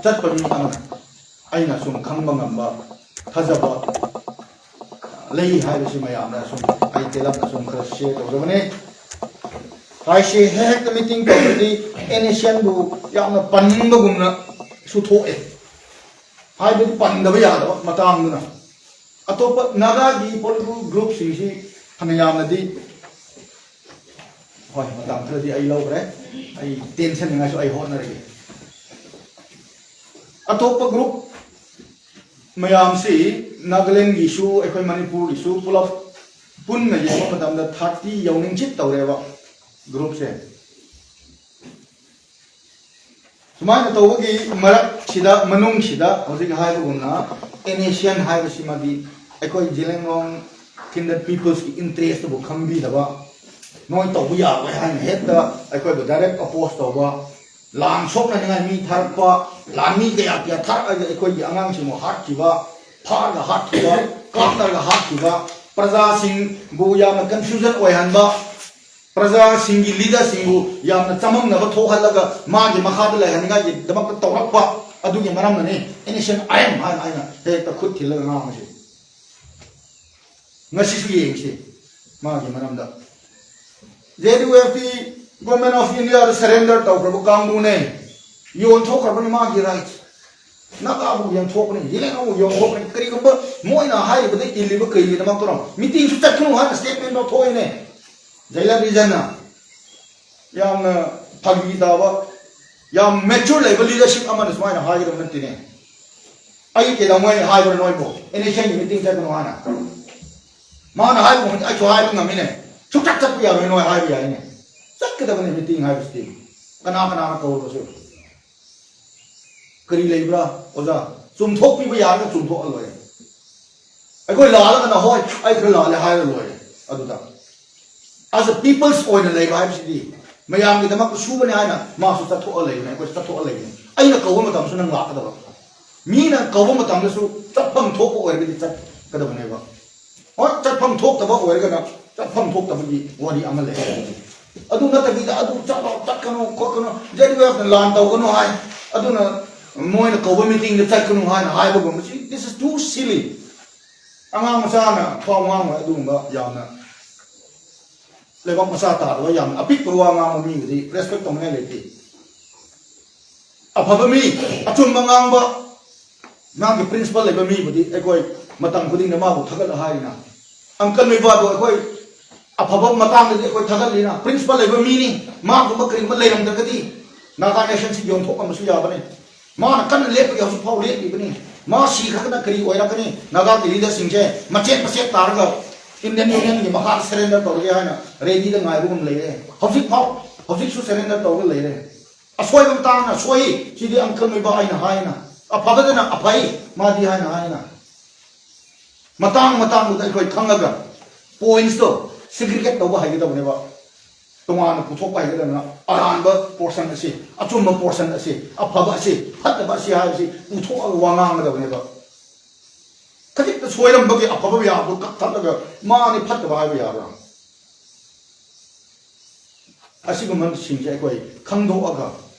ꯆꯠꯄ ꯃꯤ ꯑꯃꯅ ꯑꯩꯅ ꯁꯨꯝ ꯈꯪꯕ ꯉꯝꯕ, ꯊꯥꯖꯕ ꯂꯩ ꯍꯥꯏꯕꯁꯤ ꯃꯌꯥꯝꯅ ꯁꯨꯝ ꯑꯩ ꯇꯦꯜꯂꯞꯅ ꯁꯨꯝ ꯈꯔ share ꯇꯧꯖꯕꯅꯦ꯫ ꯍꯥꯏꯁꯦ, ꯍꯦꯛ ꯍꯦꯛꯇ meeting ꯇꯧꯕꯗꯤ NSCN ꯕꯨ ꯌꯥꯝꯅ ꯄꯟꯕꯒꯨꯝꯅꯁꯨ ꯊꯣꯛꯑꯦ꯫ ꯍꯥꯏꯕꯗꯤ ꯄꯟꯗꯕ ꯌꯥꯗꯕ ꯃꯇꯥꯡꯗꯨꯅ꯫ ꯑꯇꯣꯞꯄ ꯅꯥꯒꯥꯒꯤ political group ꯁꯤꯡꯁꯤ ꯐꯅ ꯌꯥꯝꯅꯗꯤ, ꯍꯣꯏ, ꯃꯇꯝ ꯈꯔꯗꯤ ꯑꯩ ꯂꯧꯈ꯭ꯔꯦ꯫ ꯑꯩ ꯇꯦꯟꯁꯟꯅꯤꯡꯉꯥꯏꯁꯨ ꯑꯩ ꯍꯣꯠꯅꯔꯒꯦ꯫ ꯑꯇꯣꯞꯄ group ꯃꯌꯥꯝꯁꯤ ꯅꯥꯒꯥꯂꯦꯟꯒꯤꯁꯨ, ꯑꯩꯈꯣꯏ ꯃꯅꯤꯄꯨꯔꯒꯤꯁꯨ ꯄꯨꯂꯞ ꯄꯨꯟꯅ ꯌꯦꯡꯕ ꯃꯇꯝꯗ thirty ꯌꯧꯅꯤꯡꯆꯤꯠ ꯇꯧꯔꯦꯕ group ꯁꯦ꯫ ꯁꯨꯃꯥꯏꯅ ꯇꯧꯕꯒꯤ ꯃꯔꯛꯁꯤꯗ, ꯃꯅꯨꯡꯁꯤꯗ ꯍꯧꯖꯤꯛ ꯍꯥꯏꯕꯒꯨꯝꯅ NSCN ꯍꯥꯏꯕꯁꯤꯃꯗꯤ ꯑꯩꯈꯣꯏ ꯖꯦꯂꯦꯡꯔꯣꯡ kindred peoples ꯀꯤ interest ꯇꯨꯕꯨ ꯈꯪꯕꯤꯗꯕ, ꯅꯣꯏ ꯇꯧꯕ ꯌꯥꯔꯣꯏ ꯍꯥꯏꯅ ꯍꯦꯛꯇ ꯑꯩꯈꯣꯏꯕꯨ direct oppose ꯇꯧꯕ, ꯂꯥꯟ ꯁꯣꯛꯅꯅꯤꯡꯉꯥꯏ ꯃꯤ ꯊꯥꯔꯛꯄ, ꯂꯥꯟꯃꯤ ꯀꯌꯥ ꯀꯌꯥ ꯊꯥꯔꯛꯑꯒ ꯑꯩꯈꯣꯏꯒꯤ ꯑꯉꯥꯡꯁꯤꯡꯕꯨ ꯍꯥꯠꯈꯤꯕ, ꯐꯥꯔꯒ ꯍꯥꯠꯈꯤꯕ, ꯀꯥꯞꯅꯔꯒ ꯍꯥꯠꯈꯤꯕ, ꯄ꯭ꯔꯖꯥꯁꯤꯡꯕꯨ ꯌꯥꯝꯅ ꯀꯟꯐ꯭ꯌꯨꯖꯟ ꯑꯣꯏꯍꯟꯕ, ꯄ꯭ꯔꯖꯥꯁꯤꯡꯒꯤ ꯂꯤꯗꯔꯁꯤꯡꯕꯨ ꯌꯥꯝꯅ ꯆꯃꯝꯅꯕ ꯊꯣꯛꯍꯜꯂꯒ ꯃꯥꯒꯤ ꯃꯈꯥꯗ ꯂꯩꯍꯟꯅꯤꯡꯉꯥꯏꯒꯤꯗꯃꯛꯇ ꯇꯧꯔꯛꯄ, ꯑꯗꯨꯒꯤ ꯃꯔꯝꯅꯅꯤ N S N I M ꯍꯥꯏꯅ ꯑꯩꯅ ꯍꯦꯛꯇ ꯈꯨꯠ ꯊꯤꯜꯂꯒ ꯉꯥꯡꯕꯁꯦ꯫ ꯉꯁꯤꯁꯨ ꯌꯦꯡꯁꯤ ꯃꯥꯒꯤ ꯃꯔꯝꯗ꯫ J U F T Government of India ꯗ surrender ꯇꯧꯈ꯭ꯔꯕ ꯀꯥꯡꯕꯨꯅꯦ, ꯌꯣꯟꯊꯣꯛꯈ꯭ꯔꯕꯅꯤ ꯃꯥꯒꯤ ꯔꯥꯏꯠ꯫ ꯅꯥꯒꯥꯕꯨ ꯌꯣꯟꯊꯣꯛꯄꯅꯤ, ꯖꯤꯂꯦꯟꯕꯨ ꯌꯣꯟꯊꯣꯛꯄꯅꯤ꯫ ꯀꯔꯤꯒꯨꯝꯕ ꯃꯣꯏꯅ ꯍꯥꯏꯔꯤꯕꯗ ꯏꯜꯂꯤꯕ ꯀꯩꯒꯤꯗꯃꯛꯇꯅꯣ? ꯃꯤꯇꯤꯡꯁꯨ ꯆꯠꯀꯅꯨ ꯍꯥꯏꯅ ꯁ꯭ꯇꯦꯠꯃꯦꯟ ꯂꯧꯊꯣꯛꯏꯅꯦ ꯖꯩꯂꯟ ꯔꯤꯖꯟꯅ꯫ ꯌꯥꯝꯅ ꯐꯥꯒꯤ ꯇꯥꯕ, ꯌꯥꯝ ꯃꯦꯆꯨꯔ ꯂꯩꯕ ꯂꯤꯗꯔꯁꯤꯞ ꯑꯃꯅ ꯁꯨꯃꯥꯏꯅ ꯍꯥꯏꯒꯗꯕ ꯅꯠꯇꯦꯅꯦ꯫ ꯑꯩ ꯀꯩꯗꯧꯉꯩ ꯍꯥꯏꯕ꯭ꯔꯥ ꯅꯣꯏꯕꯨ ꯑꯦꯟ ꯑꯦꯁ ꯑꯦꯟꯒꯤ ꯃꯤꯇꯤꯡ ꯆꯠꯀꯅꯨ ꯍꯥꯏꯅ? ꯃꯥꯅ ꯍꯥꯏꯕ ꯃꯈꯩ ꯑꯩꯁꯨ ꯍꯥꯏꯕ ꯉꯝꯃꯤꯅꯦ꯫ ꯁꯨꯡꯆꯠ ꯆꯠꯄ ꯌꯥꯔꯣꯏ ꯅꯣꯏ ꯍꯥꯏꯕ ꯌꯥꯏꯅꯦ꯫ ꯆꯠꯀꯗꯕꯅꯤ ꯃꯤꯇꯤꯡ ꯍꯥꯏꯕꯁꯤꯗꯤ꯫ ꯀꯅꯥ ꯀꯅꯥꯅ ꯀꯧꯔꯕꯁꯨ ꯀꯔꯤ ꯂꯩꯕ꯭ꯔꯥ? ꯑꯣꯖꯥ, ꯆꯨꯝꯊꯣꯛꯄꯤꯕ ꯌꯥꯔꯒ ꯆꯨꯝꯊꯣꯛꯑ ꯂꯣꯏꯔꯦ꯫ ꯑꯩꯈꯣꯏ ꯂꯥꯜꯂꯒꯅ ꯍꯣꯏ ꯑꯩ ꯈꯔ ꯂꯥꯜꯂꯦ ꯍꯥꯏꯔ ꯂꯣꯏꯔꯦ꯫ ꯑꯗꯨꯗ as a people's ꯑꯣꯏꯅ ꯂꯩꯕ ꯍꯥꯏꯕꯁꯤꯗꯤ ꯃꯌꯥꯝꯒꯤꯗꯃꯛꯇ ꯁꯨꯕꯅꯤ ꯍꯥꯏꯅ ꯃꯥꯁꯨ ꯆꯠꯊꯣꯛꯑ ꯂꯩꯕꯅꯤ, ꯑꯩꯈꯣꯏꯁꯨ ꯆꯠꯊꯣꯛꯑ ꯂꯩꯕꯅꯤ꯫ ꯑꯩꯅ ꯀꯧꯕ ꯃꯇꯝꯁꯨ ꯅꯪ ꯂꯥꯛꯀꯗꯕ꯫ ꯃꯤꯅ ꯀꯧꯕ ꯃꯇꯝꯗꯁꯨ ꯆꯠꯐꯝ ꯊꯣꯛꯄ ꯑꯣꯏꯔꯒꯗꯤ ꯆꯠꯀꯗꯕꯅꯦꯕ꯫ ꯍꯣꯏ, ꯆꯠꯐꯝ ꯊꯣꯛꯇꯕ ꯑꯣꯏꯔꯒꯅ ꯆꯠꯐꯝ ꯊꯣꯛꯇꯕꯒꯤ ꯋꯥꯔꯤ ꯑꯃ ꯂꯩ꯫ ꯑꯗꯨ ꯅꯠꯇꯕꯤꯗ ꯑꯗꯨ ꯆꯠꯂꯣ, ꯆꯠꯀꯅꯨ, ꯈꯣꯠꯀꯅꯨ, ꯖꯦ ꯌꯨ ꯑꯦꯐꯅ ꯂꯥꯟ ꯇꯧꯒꯅꯨ ꯍꯥꯏ, ꯑꯗꯨꯅ ꯃꯣꯏꯅ ꯀꯧꯕ ꯃꯤꯇꯤꯡꯗ ꯆꯠꯀꯅꯨ ꯍꯥꯏꯅ ꯍꯥꯏꯕꯒꯨꯝꯕꯁꯤ, this is too silly꯫ ꯑꯉꯥꯡ ꯃꯆꯥꯅ ꯐꯥꯎ ꯉꯥꯡꯉꯣꯏ ꯑꯗꯨꯒꯨꯝꯕ ꯌꯥꯝꯅ ꯂꯩꯕꯥꯛ ꯃꯆꯥ ꯇꯥꯗꯕ, ꯌꯥꯝꯅ ꯑꯄꯤꯛꯄ ꯋꯥ ꯉꯥꯡꯕ ꯃꯤꯕꯨꯗꯤ ꯔꯦꯁꯄꯦꯛ ꯇꯧꯅꯤꯡꯉꯥꯏ ꯂꯩꯇꯦ꯫ ꯑꯐꯕ ꯃꯤ, ꯑꯆꯨꯝꯕ ꯉꯥꯡꯕ, ꯃꯥꯒꯤ ꯄ꯭ꯔꯤꯟꯁꯤꯄꯜ ꯂꯩꯕ ꯃꯤꯕꯨꯗꯤ ꯑꯩꯈꯣꯏ ꯃꯇꯝ ꯈꯨꯗꯤꯡꯗ ꯃꯥꯕꯨ ꯊꯥꯒꯠꯂ ꯍꯥꯏꯔꯤꯅ꯫ ꯑꯪꯀꯜ ꯃꯩꯕꯥꯗꯣ ꯑꯩꯈꯣꯏ ꯑꯐꯕ ꯃꯇꯥꯡꯗꯗꯤ ꯑꯩꯈꯣꯏ ꯊꯥꯒꯠꯂꯤꯅ, ꯄ꯭ꯔꯤꯟꯁꯤꯄꯜ ꯂꯩꯕ ꯃꯤꯅꯤ, ꯃꯥꯒꯨꯝꯕ ꯀꯔꯤꯒꯨꯝꯕ ꯂꯩꯔꯝꯗ꯭ꯔꯒꯗꯤ ꯅꯥꯒꯥ ꯅꯦꯁꯟꯁꯤ ꯌꯣꯟꯊꯣꯛꯂꯝꯕꯁꯨ ꯌꯥꯕꯅꯤ꯫ ꯃꯥꯅ ꯀꯟꯅ ꯂꯦꯞꯄꯒꯤ ꯍꯧꯖꯤꯛ ꯐꯥꯎ ꯂꯦꯞꯂꯤꯕꯅꯤ꯫ ꯃꯥ ꯁꯤꯈ꯭ꯔꯒꯅ ꯀꯔꯤ ꯑꯣꯏꯔꯛꯀꯅꯤ? ꯅꯥꯒꯥꯒꯤ ꯂꯤꯗꯔꯁꯤꯡꯁꯦ ꯃꯆꯦꯠ ꯃꯆꯦꯠ ꯇꯥꯔꯒ ꯏꯟꯗꯤꯌꯟ ꯌꯨꯅꯤꯌꯟꯒꯤ ꯃꯈꯥꯗ ꯁꯔꯦꯟꯗꯔ ꯇꯧꯔꯒꯦ ꯍꯥꯏꯅ ꯔꯦꯗꯤꯗ ꯉꯥꯏꯕꯒꯨꯝ ꯂꯩꯔꯦ꯫ ꯍꯧꯖꯤꯛ ꯐꯥꯎ, ꯍꯧꯖꯤꯛꯁꯨ ꯁꯔꯦꯟꯗꯔ ꯇꯧꯔꯒ ꯂꯩꯔꯦ꯫ ꯑꯁꯣꯏꯕ ꯃꯇꯥꯡꯅ ꯁꯣꯏ, ꯁꯤꯗꯤ ꯑꯪꯀꯜ ꯃꯩꯕꯥ ꯑꯩꯅ ꯍꯥꯏꯅ, ꯑꯐꯕꯗꯅ ꯑꯐꯩ ꯃꯥꯗꯤ ꯍꯥꯏꯅ ꯍꯥꯏꯅ꯫ ꯃꯇꯥꯡ ꯃꯇꯥꯡꯗꯨꯗ ꯑꯩꯈꯣꯏ ꯈꯪꯉꯒ ꯄꯣꯏꯟꯠꯁꯇꯣ ꯁꯤꯒ꯭ꯔꯤꯒꯦꯠ ꯇꯧꯕ ꯍꯩꯒꯗꯕꯅꯦꯕ꯫ ꯇꯣꯉꯥꯟꯅ ꯄꯨꯊꯣꯛꯄ ꯍꯩꯒꯗꯕꯅꯤꯅ, ꯑꯔꯥꯟꯕ ꯄꯣꯔꯁꯟ ꯑꯁꯤ, ꯑꯆꯨꯝꯕ ꯄꯣꯔꯁꯟ ꯑꯁꯤ, ꯑꯐꯕ ꯑꯁꯤ, ꯐꯠꯇꯕ ꯑꯁꯤ ꯍꯥꯏꯕꯁꯤ ꯄꯨꯊꯣꯛꯑꯒ ꯋꯥ ꯉꯥꯡꯒꯗꯕꯅꯦꯕ꯫ ꯈꯖꯤꯛꯇ ꯁꯣꯏꯔꯝꯕꯒꯤ ꯑꯐꯕ ꯌꯥꯕꯗꯨ ꯀꯛꯊꯠꯂꯒ ꯃꯥꯅꯤ ꯐꯠꯇꯕ ꯍꯥꯏꯕ ꯌꯥꯕ꯭ꯔꯥ? ꯑꯁꯤꯒꯨꯝꯕꯁꯤꯡꯁꯦ ꯑꯩꯈꯣꯏ ꯈꯪꯗꯣꯛꯑꯒ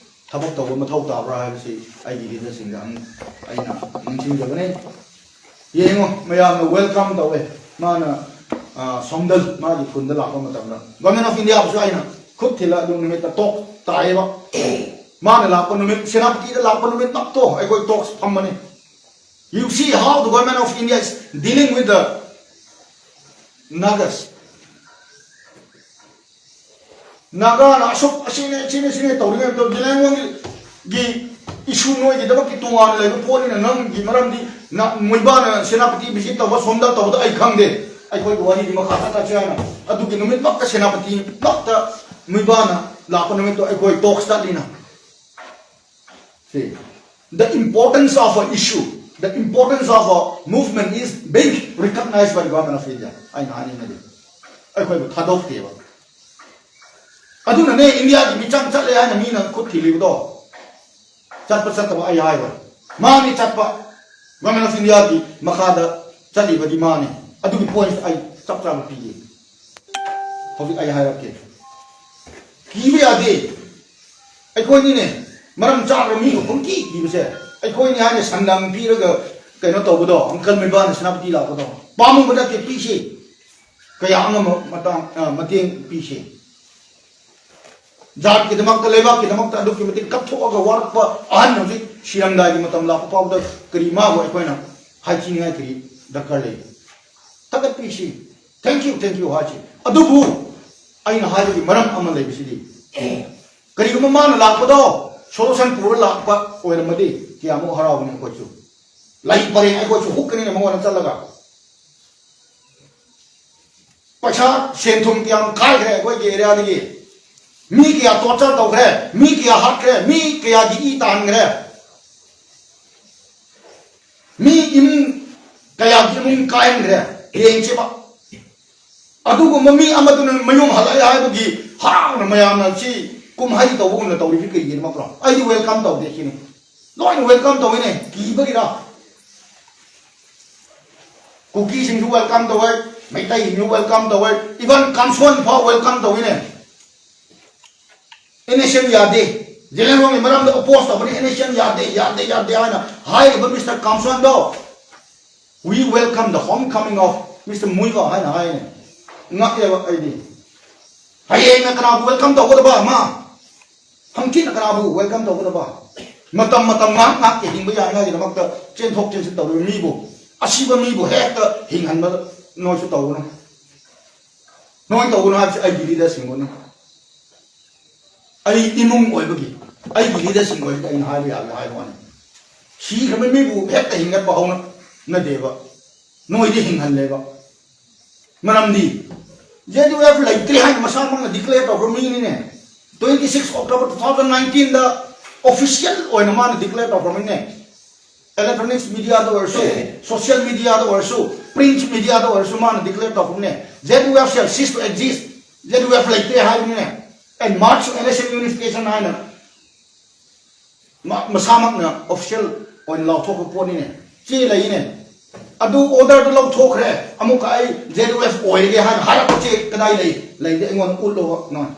ꯊꯕꯛ ꯇꯧꯕ ꯃꯊꯧ ꯇꯥꯕ꯭ꯔꯥ ꯍꯥꯏꯕꯁꯤ ꯑꯩꯒꯤ ꯂꯤꯗꯔꯁꯤꯡꯗ ꯑꯃꯨꯛ ꯑꯩꯅ ꯅꯤꯡꯁꯤꯡꯖꯕꯅꯤ꯫ ꯌꯦꯡꯉꯣ, ꯃꯌꯥꯝꯅ ꯋꯦꯜꯀꯝ ꯇꯧꯋꯦ꯫ ꯃꯥꯅ, ꯑ, ꯁꯣꯝꯗꯜ ꯃꯥꯒꯤ ꯈꯨꯟꯗ ꯂꯥꯛꯄ ꯃꯇꯝꯗ Government of Indiaꯕꯨꯁꯨ ꯑꯩꯅ ꯈꯨꯠ ꯊꯤꯜꯂ ꯑꯗꯨ ꯅꯨꯃꯤꯠꯇ ꯇꯣꯛ ꯇꯥꯏꯌꯦꯕ꯫ ꯃꯥꯅ ꯂꯥꯛꯄ ꯅꯨꯃꯤꯠ, ꯁꯦꯅꯥꯄꯇꯤꯗ ꯂꯥꯛꯄ ꯅꯨꯃꯤꯠꯃꯛꯇꯣ ꯑꯩꯈꯣꯏ talks ꯐꯝꯕꯅꯤ꯫ You see how the Government of India is dealing with the Nagas. ꯅꯥꯒꯥꯅ ꯑꯁꯨꯛ ꯑꯁꯤꯅꯦ, ꯑꯁꯤꯅꯦ, ꯑꯁꯤꯅꯦ ꯇꯧꯔꯤꯉꯩ ꯃꯇꯝꯗ ꯖꯤꯂꯥꯏꯔꯣꯡꯒꯤ ꯏꯁꯨ ꯅꯣꯏꯒꯤꯗꯃꯛꯀꯤ ꯇꯣꯉꯥꯟꯅ ꯂꯩꯕ ꯄꯣꯠꯅꯤꯅ, ꯅꯪꯒꯤ ꯃꯔꯝꯗꯤ ꯅ-, ꯃꯣꯏꯕꯥꯅ ꯁꯦꯅꯥꯄꯇꯤ ꯚꯤꯖꯤꯠ ꯇꯧꯕ, ꯁꯣꯝꯗ ꯇꯧꯕꯗ ꯑꯩ ꯈꯪꯗꯦ꯫ ꯑꯩꯈꯣꯏꯒꯤ ꯋꯥꯔꯤꯗꯤ ꯃꯈꯥ ꯆꯠꯊꯁꯤ ꯍꯥꯏꯅ ꯑꯗꯨꯒꯤ ꯅꯨꯃꯤꯠꯃꯛꯇ ꯁꯦꯅꯥꯄꯇꯤꯃꯛꯇ ꯃꯣꯏꯕꯥꯅ ꯂꯥꯛꯄ ꯅꯨꯃꯤꯠꯇꯣ ꯑꯩꯈꯣꯏ talks ꯆꯠꯂꯤꯅ꯫ See, the importance of a issue, the importance of a movement is being recognized by the Government of India. ꯑꯩꯅ ꯍꯥꯏꯅꯤꯡꯕꯗꯤ ꯑꯩꯈꯣꯏꯕꯨ ꯊꯥꯗꯣꯛꯇꯦꯕ꯫ ꯑꯗꯨꯅꯅꯦ ꯏꯟꯗꯤꯌꯥꯒꯤ ꯃꯤꯆꯪ ꯆꯠꯂꯦ ꯍꯥꯏꯅ ꯃꯤꯅ ꯈꯨꯠ ꯊꯤꯜꯂꯤꯕꯗꯣ꯫ ꯆꯠꯄ ꯆꯠꯇꯕ ꯑꯩ ꯍꯥꯏꯔꯣꯏ꯫ ꯃꯥꯅꯤ ꯆꯠꯄ꯫ Government of Indiaꯒꯤ ꯃꯈꯥꯗ ꯆꯠꯂꯤꯕꯗꯤ ꯃꯥꯅꯤ꯫ ꯑꯗꯨꯒꯤ point ꯑꯩ ꯆꯞ ꯆꯥꯕ ꯄꯤꯒꯦ꯫ ꯍꯧꯖꯤꯛ ꯑꯩ ꯍꯥꯏꯔꯛꯀꯦ꯫ ꯀꯤꯕ ꯌꯥꯗꯦ꯫ ꯑꯩꯈꯣꯏꯅꯤꯅꯦ ꯃꯔꯝ ꯆꯥꯗꯕ ꯃꯤꯕꯨ ꯄꯪꯀꯤ ꯀꯤꯕꯁꯦ꯫ ꯑꯩꯈꯣꯏꯅꯤ ꯍꯥꯏꯅ ꯁꯟꯗꯥꯡ ꯄꯤꯔꯒ ꯀꯩꯅꯣ ꯇꯧꯕꯗꯣ, ꯑꯪꯀꯜ ꯃꯩꯕꯥꯅ ꯁꯦꯅꯥꯄꯇꯤ ꯂꯥꯛꯄꯗꯣ꯫ ꯄꯥꯝꯃꯨꯕ ꯅꯠꯇꯦ, ꯄꯤꯁꯤ꯫ ꯀꯌꯥ ꯑꯃ ꯃ-, ꯃꯇꯥꯡ, ꯑ, ꯃꯇꯦꯡ ꯄꯤꯁꯤ꯫ ꯖꯥꯠꯀꯤꯗꯃꯛꯇ, ꯂꯩꯕꯥꯛꯀꯤꯗꯃꯛꯇ ꯑꯗꯨꯛꯀꯤ ꯃꯇꯤꯛ ꯀꯞꯊꯣꯛꯑꯒ ꯋꯥꯔꯛꯄ ꯑꯍꯟ ꯍꯧꯖꯤꯛ ꯁꯤꯔꯝꯗꯥꯏꯒꯤ ꯃꯇꯝ ꯂꯥꯛꯄ ꯐꯥꯎꯕꯗ ꯀꯔꯤ ꯃꯥꯕꯨ ꯑꯩꯈꯣꯏꯅ ꯍꯥꯏꯊꯤꯅꯤꯡꯉꯥꯏ ꯀꯔꯤ ꯗꯔꯀꯥꯔ ꯂꯩ? ꯊꯥꯒꯠꯄꯤꯁꯤ, thank you, thank you ꯍꯥꯏꯁꯤ꯫ ꯑꯗꯨꯕꯨ ꯑꯩꯅ ꯍꯥꯏꯕꯒꯤ ꯃꯔꯝ ꯑꯃ ꯂꯩꯕꯁꯤꯗꯤ, ꯀꯔꯤꯒꯨꯝꯕ ꯃꯥꯅ ꯂꯥꯛꯄꯗꯣ solution ꯄꯨꯔ ꯂꯥꯛꯄ ꯑꯣꯏꯔꯝꯃꯗꯤ ꯀꯌꯥꯃꯨꯛ ꯍꯔꯥꯎꯒꯅꯤ ꯑꯩꯈꯣꯏꯁꯨ꯫ ꯂꯩ ꯄꯔꯦꯡ ꯑꯩꯈꯣꯏꯁꯨ ꯍꯨꯛꯀꯅꯤꯅ ꯃꯉꯣꯟꯗ ꯆꯠꯂꯒ꯫ ꯄꯩꯁꯥ ꯁꯦꯟ ꯊꯨꯝ ꯀꯌꯥꯝ ꯀꯥꯏꯈ꯭ꯔꯦ ꯑꯩꯈꯣꯏꯒꯤ ꯑꯦꯔꯤꯌꯥꯗꯒꯤ? ꯃꯤ ꯀꯌꯥ torture ꯇꯧꯈ꯭ꯔꯦ? ꯃꯤ ꯀꯌꯥ ꯍꯥꯠꯈ꯭ꯔꯦ? ꯃꯤ ꯀꯌꯥꯒꯤ ꯏ ꯇꯥꯍꯟꯈ꯭ꯔꯦ? ꯃꯤ ꯏꯃꯨꯡ ꯀꯌꯥꯒꯤ ꯏꯃꯨꯡ ꯀꯥꯏꯍꯟꯈ꯭ꯔꯦ? ꯌꯦꯡꯁꯤꯕ꯫ ꯑꯗꯨꯒꯨꯝꯕ ꯃꯤ ꯑꯃꯗꯨꯅ ꯃꯌꯨꯝ ꯍꯜꯂꯛꯑꯦ ꯍꯥꯏꯕꯒꯤ ꯍꯔꯥꯎꯅ ꯃꯌꯥꯝꯅ ꯁꯤ ꯀꯨꯝꯍꯩ ꯇꯧꯕꯒꯨꯝꯅ ꯇꯧꯔꯤꯁꯤ ꯀꯩꯒꯤꯅꯣ? ꯂꯣꯏꯅ welcome ꯇꯧꯋꯤꯅꯦ꯫ ꯀꯨꯀꯤꯁꯤꯡꯁꯨ welcome ꯇꯧꯋꯦ, ꯃꯩꯇꯩꯁꯤꯡꯁꯨ welcome ꯇꯧꯋꯦ, even ꯀꯥꯝꯁꯣꯟ ꯐꯥꯎ welcome ꯇꯧꯋꯤꯅꯦ꯫ NSCN ꯌꯥꯗꯦ꯫ ꯖꯦꯂꯦꯟꯔꯣꯡꯒꯤ ꯃꯔꯝꯗ oppose ꯇꯧꯕꯅꯤ, NSCN ꯌꯥꯗꯦ, ꯌꯥꯗꯦ, ꯌꯥꯗꯦ ꯍꯥꯏꯅ ꯍꯥꯏꯔꯤꯕ mister ꯀꯥꯝꯁꯣꯟꯗꯣ, "We welcome the homecoming of Mister ꯃꯨꯏꯕ" ꯍꯥꯏꯅ ꯍꯥꯏꯅꯦ꯫ ꯉꯛꯑꯦꯕ ꯑꯩꯗꯤ꯫ ꯍꯌꯦꯡꯅ ꯀꯅꯥꯕꯨ welcome ꯇꯧꯒꯗꯕ ꯑꯃ? ꯍꯪꯆꯤꯠꯅ ꯀꯅꯥꯕꯨ welcome ꯇꯧꯒꯗꯕ? ꯃꯇꯝ, ꯃꯇꯝ ꯉꯥꯏꯍꯥꯛ ꯉꯥꯏꯍꯥꯛꯀꯤ ꯍꯤꯡꯕ ꯌꯥꯅꯉꯥꯏꯒꯤꯗꯃꯛꯇ ꯆꯦꯟꯊꯣꯛ ꯆꯦꯟꯁꯤꯟ ꯇꯧꯔꯤꯕ ꯃꯤꯕꯨ, ꯑꯁꯤꯕ ꯃꯤꯕꯨ ꯍꯦꯛꯇ ꯍꯤꯡꯍꯟꯕ ꯅꯣꯏꯁꯨ ꯇꯧꯒꯅꯨ꯫ ꯅꯣꯏ ꯇꯧꯒꯅꯨ ꯍꯥꯏꯕꯁꯤ ꯑꯩꯒꯤ leaderꯁꯤꯡꯕꯨꯅꯤ꯫ ꯑꯩ ꯏꯃꯨꯡ ꯑꯣꯏꯕꯒꯤ, ꯑꯩꯒꯤ leaderꯁꯤꯡ ꯑꯣꯏꯕꯒꯤ ꯑꯩꯅ ꯍꯥꯏꯕ ꯌꯥꯕ ꯍꯥꯏꯕ ꯋꯥꯅꯤ꯫ ꯁꯤꯈ꯭ꯔꯕ ꯃꯤꯕꯨ ꯍꯦꯛꯇ ꯍꯤꯡꯒꯠꯄ ꯍꯧꯅꯗꯦꯕ, ꯅꯣꯏꯗꯤ ꯍꯤꯡꯍꯜꯂꯦꯕ꯫ ꯃꯔꯝꯗꯤ ZUF ꯂꯩꯇ꯭ꯔꯦ ꯍꯥꯏꯅ ꯃꯁꯥꯃꯛꯅ declare ꯇꯧꯈ꯭ꯔꯕ ꯃꯤꯅꯤꯅꯦ꯫ Twenty six October two thousand nineteenꯗ official ꯑꯣꯏꯅ ꯃꯥꯅ declare ꯇꯧꯈ꯭ꯔꯕꯅꯤꯅꯦ꯫ Electronics mediaꯗ ꯑꯣꯏꯔꯁꯨ, social mediaꯗ ꯑꯣꯏꯔꯁꯨ, print mediaꯗ ꯑꯣꯏꯔꯁꯨ ꯃꯥꯅ declare ꯇꯧꯈ꯭ꯔꯕꯅꯦ꯫ ZUF shall cease to exist, ZUF ꯂꯩꯇ꯭ꯔꯦ ꯍꯥꯏꯕꯅꯤꯅꯦ꯫ And march to NSCN unification ꯍꯥꯏꯅ ꯃꯥ ꯃꯁꯥꯃꯛꯅ official ꯑꯣꯏꯅ ꯂꯥꯎꯊꯣꯛꯄ ꯄꯣꯠꯅꯤꯅꯦ꯫ ꯆꯦ ꯂꯩꯅꯦ꯫ ꯑꯗꯨ orderꯗꯨ ꯂꯧꯊꯣꯛꯈ꯭ꯔꯦ꯫ ꯑꯃꯨꯛꯀ ꯑꯩ ZUF ꯑꯣꯏꯔꯒꯦ ꯍꯥꯏꯅ ꯍꯥꯏꯔꯛꯄ ꯆꯦ ꯀꯗꯥꯏ ꯂꯩ? ꯂꯩꯗꯤ ꯑꯩꯉꯣꯟꯗ ꯎꯠꯂꯣꯕ ꯅꯣꯏ꯫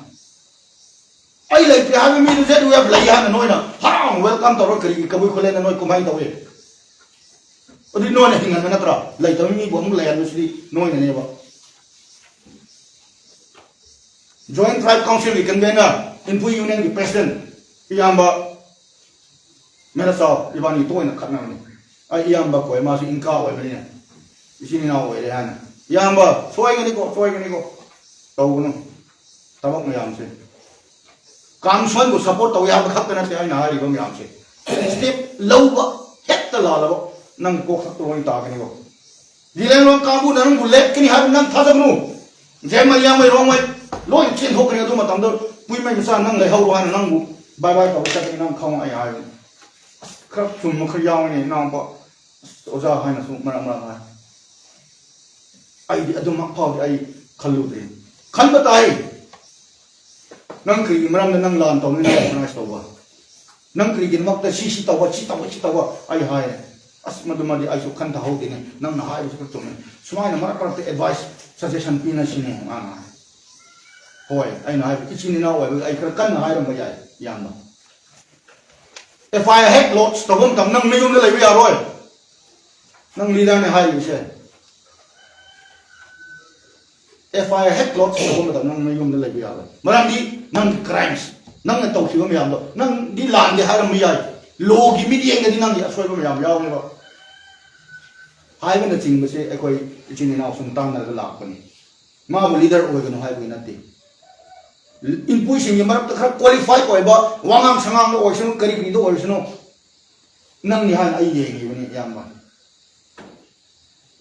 ꯑꯩ ꯂꯩꯇ꯭ꯔꯦ ꯍꯥꯏꯕ ꯃꯤꯗꯨ ZUF ꯂꯩ ꯍꯥꯏꯅ ꯅꯣꯏꯅ ꯍꯔꯥꯎꯅ welcome ꯇꯧꯔꯒ ꯀꯔꯤꯒꯤ ꯀꯕꯨꯏ ꯈꯨꯂꯦꯟꯗ ꯅꯣꯏ ꯀꯨꯝꯍꯩ ꯇꯧꯏ? ꯑꯗꯨꯗꯤ ꯅꯣꯏꯅ ꯍꯤꯡꯍꯟꯕ ꯅꯠꯇ꯭ꯔꯥ? ꯂꯩꯇꯕ ꯃꯤꯕꯨ ꯑꯃꯨꯛ ꯂꯩꯍꯟꯕꯁꯤꯗꯤ ꯅꯣꯏꯅꯅꯦꯕ꯫ Joint Tribe Councilꯒꯤ convener, Inpui Unionꯒꯤ president, ꯏꯌꯥꯝꯕ ꯃꯦꯔꯥꯆꯥꯎ ꯏꯕꯥꯅꯤ ꯇꯣꯏꯅ ꯈꯠꯅꯕꯅꯤ꯫ ꯑꯩ ꯏꯌꯥꯝꯕ ꯀꯣꯏ, ꯃꯥꯁꯨ ꯏꯟꯀꯥ ꯑꯣꯏꯕꯅꯤꯅ, ꯏꯆꯤꯟ ꯏꯅꯥꯎ ꯑꯣꯏꯔꯦ ꯍꯥꯏꯅ꯫ "ꯏꯌꯥꯝꯕ, ꯁꯣꯏꯒꯅꯤꯀꯣ, ꯁꯣꯏꯒꯅꯤꯀꯣ, ꯇꯧꯒꯅꯨ, ꯊꯕꯛ ꯃꯌꯥꯝꯁꯦ꯫ ꯀꯥꯝꯁꯣꯟꯕꯨ support ꯇꯧꯏ ꯍꯥꯏꯕ ꯈꯛꯇ ꯅꯠꯇꯦ ꯑꯩꯅ ꯍꯥꯏꯔꯤꯕ ꯃꯌꯥꯝꯁꯦ꯫ Step ꯂꯧꯕ ꯍꯦꯛꯇ ꯂꯥꯜꯂꯕ ꯅꯪ ꯀꯣꯛ ꯈꯛꯇ ꯂꯣꯏ ꯇꯥꯒꯅꯤꯀꯣ꯫ ꯖꯤꯂꯦꯟꯔꯣꯡ ꯀꯥꯡꯕꯨꯅ ꯅꯪꯕꯨ ꯂꯦꯞꯀꯅꯤ ꯍꯥꯏꯕ ꯅꯪ ꯊꯥꯖꯒꯅꯨ꯫ ꯖꯦꯃꯩ, ꯌꯥꯃꯩ, ꯔꯣꯡꯃꯩ ꯂꯣꯏ ꯆꯦꯟꯊꯣꯛꯀꯅꯤ꯫ ꯑꯗꯨ ꯃꯇꯝꯗ ꯄꯨꯏꯃꯩ ꯃꯆꯥ ꯅꯪ ꯂꯩꯍꯧꯔꯣ ꯍꯥꯏꯅ ꯅꯪꯕꯨ bye bye ꯇꯧꯕ ꯆꯠꯀꯅꯤ ꯅꯪ ꯈꯪꯉꯣ ꯑꯩ ꯍꯥꯏꯕꯅꯤ꯫ ꯑꯁ, ꯈꯔ ꯆꯨꯝꯕ ꯈꯔ ꯌꯥꯎꯏꯅꯦ ꯏꯅꯥꯎꯄꯥ꯫ ꯑꯁ, ꯑꯣꯖꯥ ꯍꯥꯏꯅꯁꯨ ꯃꯔꯛ ꯃꯔꯛ ꯍꯥꯏ꯫ ꯑꯩꯗꯤ ꯑꯗꯨꯃꯛ ꯐꯥꯎꯗꯤ ꯑꯩ ꯈꯜꯂꯨꯗꯦ꯫ ꯈꯟꯕ ꯇꯥꯏ꯫ ꯅꯪ ꯀꯔꯤꯒꯤ ꯃꯔꯝꯗ ꯅꯪ ꯂꯥꯟ ꯇꯧꯅꯤ, ꯅꯪ organize ꯇꯧꯕ? ꯅꯪ ꯀꯔꯤꯒꯤꯗꯃꯛꯇ ꯁꯤ ꯁꯤ ꯇꯧꯕ, ꯁꯤ ꯇꯧꯕ, ꯁꯤ ꯇꯧꯕ? ꯑꯩ ꯍꯥꯏ, "ꯑꯁ, ꯃꯗꯨꯃꯗꯤ ꯑꯩꯁꯨ ꯈꯟꯊꯍꯧꯗꯦꯅꯦ, ꯅꯪꯅ ꯍꯥꯏꯕꯁꯨ ꯈꯔ ꯆꯨꯝꯃꯦ꯫ ꯁꯨꯃꯥꯏꯅ ꯃꯔꯛ ꯃꯔꯛꯇ advice, suggestion ꯄꯤꯅꯁꯤꯅꯦ," ꯃꯥꯅ ꯍꯥꯏ꯫ ꯍꯣꯏ, ꯑꯩꯅ ꯍꯥꯏꯕ, ꯏꯆꯤꯟ ꯏꯅꯥꯎ ꯑꯣꯏꯕꯒꯤ ꯑꯩ ꯈꯔ ꯀꯟꯅ ꯍꯥꯏꯔꯝꯕ ꯌꯥꯏ, ꯏꯌꯥꯝꯕ꯫ F I R ꯍꯦꯛ lodge ꯇꯧꯕ ꯃꯇꯝ ꯅꯪ ꯅꯌꯨꯝꯗ ꯂꯩꯕ ꯌꯥꯔꯣꯏ꯫ ꯅꯪ leader ꯅꯦ ꯍꯥꯏꯔꯤꯕꯁꯦ꯫ F I R ꯍꯦꯛ lodge ꯇꯧꯕ ꯃꯇꯝ ꯅꯪ ꯅꯌꯨꯝꯗ ꯂꯩꯕ ꯌꯥꯔꯣꯏ꯫ ꯃꯔꯝꯗꯤ ꯅꯪꯒꯤ crimes, ꯅꯪꯅ ꯇꯧꯈꯤꯕ ꯃꯌꯥꯝꯗꯣ, ꯅꯪꯗꯤ ꯂꯥꯟꯗꯦ ꯍꯥꯏꯔꯝꯕ ꯌꯥꯏ, law ꯒꯤ ꯃꯤꯠꯌꯦꯡꯗꯗꯤ ꯅꯪꯒꯤ ꯑꯁꯣꯏꯕ ꯃꯌꯥꯝ ꯌꯥꯎꯔꯦꯕ꯫ ꯍꯥꯏꯕꯅꯆꯤꯡꯕꯁꯦ ꯑꯩꯈꯣꯏ ꯏꯆꯤꯟ ꯏꯅꯥꯎ ꯁꯨꯝ ꯇꯥꯟꯅꯔꯒ ꯂꯥꯛꯄꯅꯤ꯫ ꯃꯥꯕꯨ leader ꯑꯣꯏꯒꯅꯨ ꯍꯥꯏꯕꯒꯤ ꯅꯠꯇꯦ꯫ ꯏꯟꯄꯨꯏꯁꯤꯡꯒꯤ ꯃꯔꯛꯇ ꯈꯔ qualified ꯑꯣꯏꯕ, ꯋꯥꯉꯥꯡ ꯁꯉꯥꯡꯗ ꯑꯣꯏꯔꯁꯅꯨ, ꯀꯔꯤ ꯀꯔꯤꯗ ꯑꯣꯏꯔꯁꯅꯨ, ꯅꯪꯅꯤ ꯍꯥꯏꯅ ꯑꯩ ꯌꯦꯡꯉꯤꯕꯅꯤ, ꯏꯌꯥꯝꯕ꯫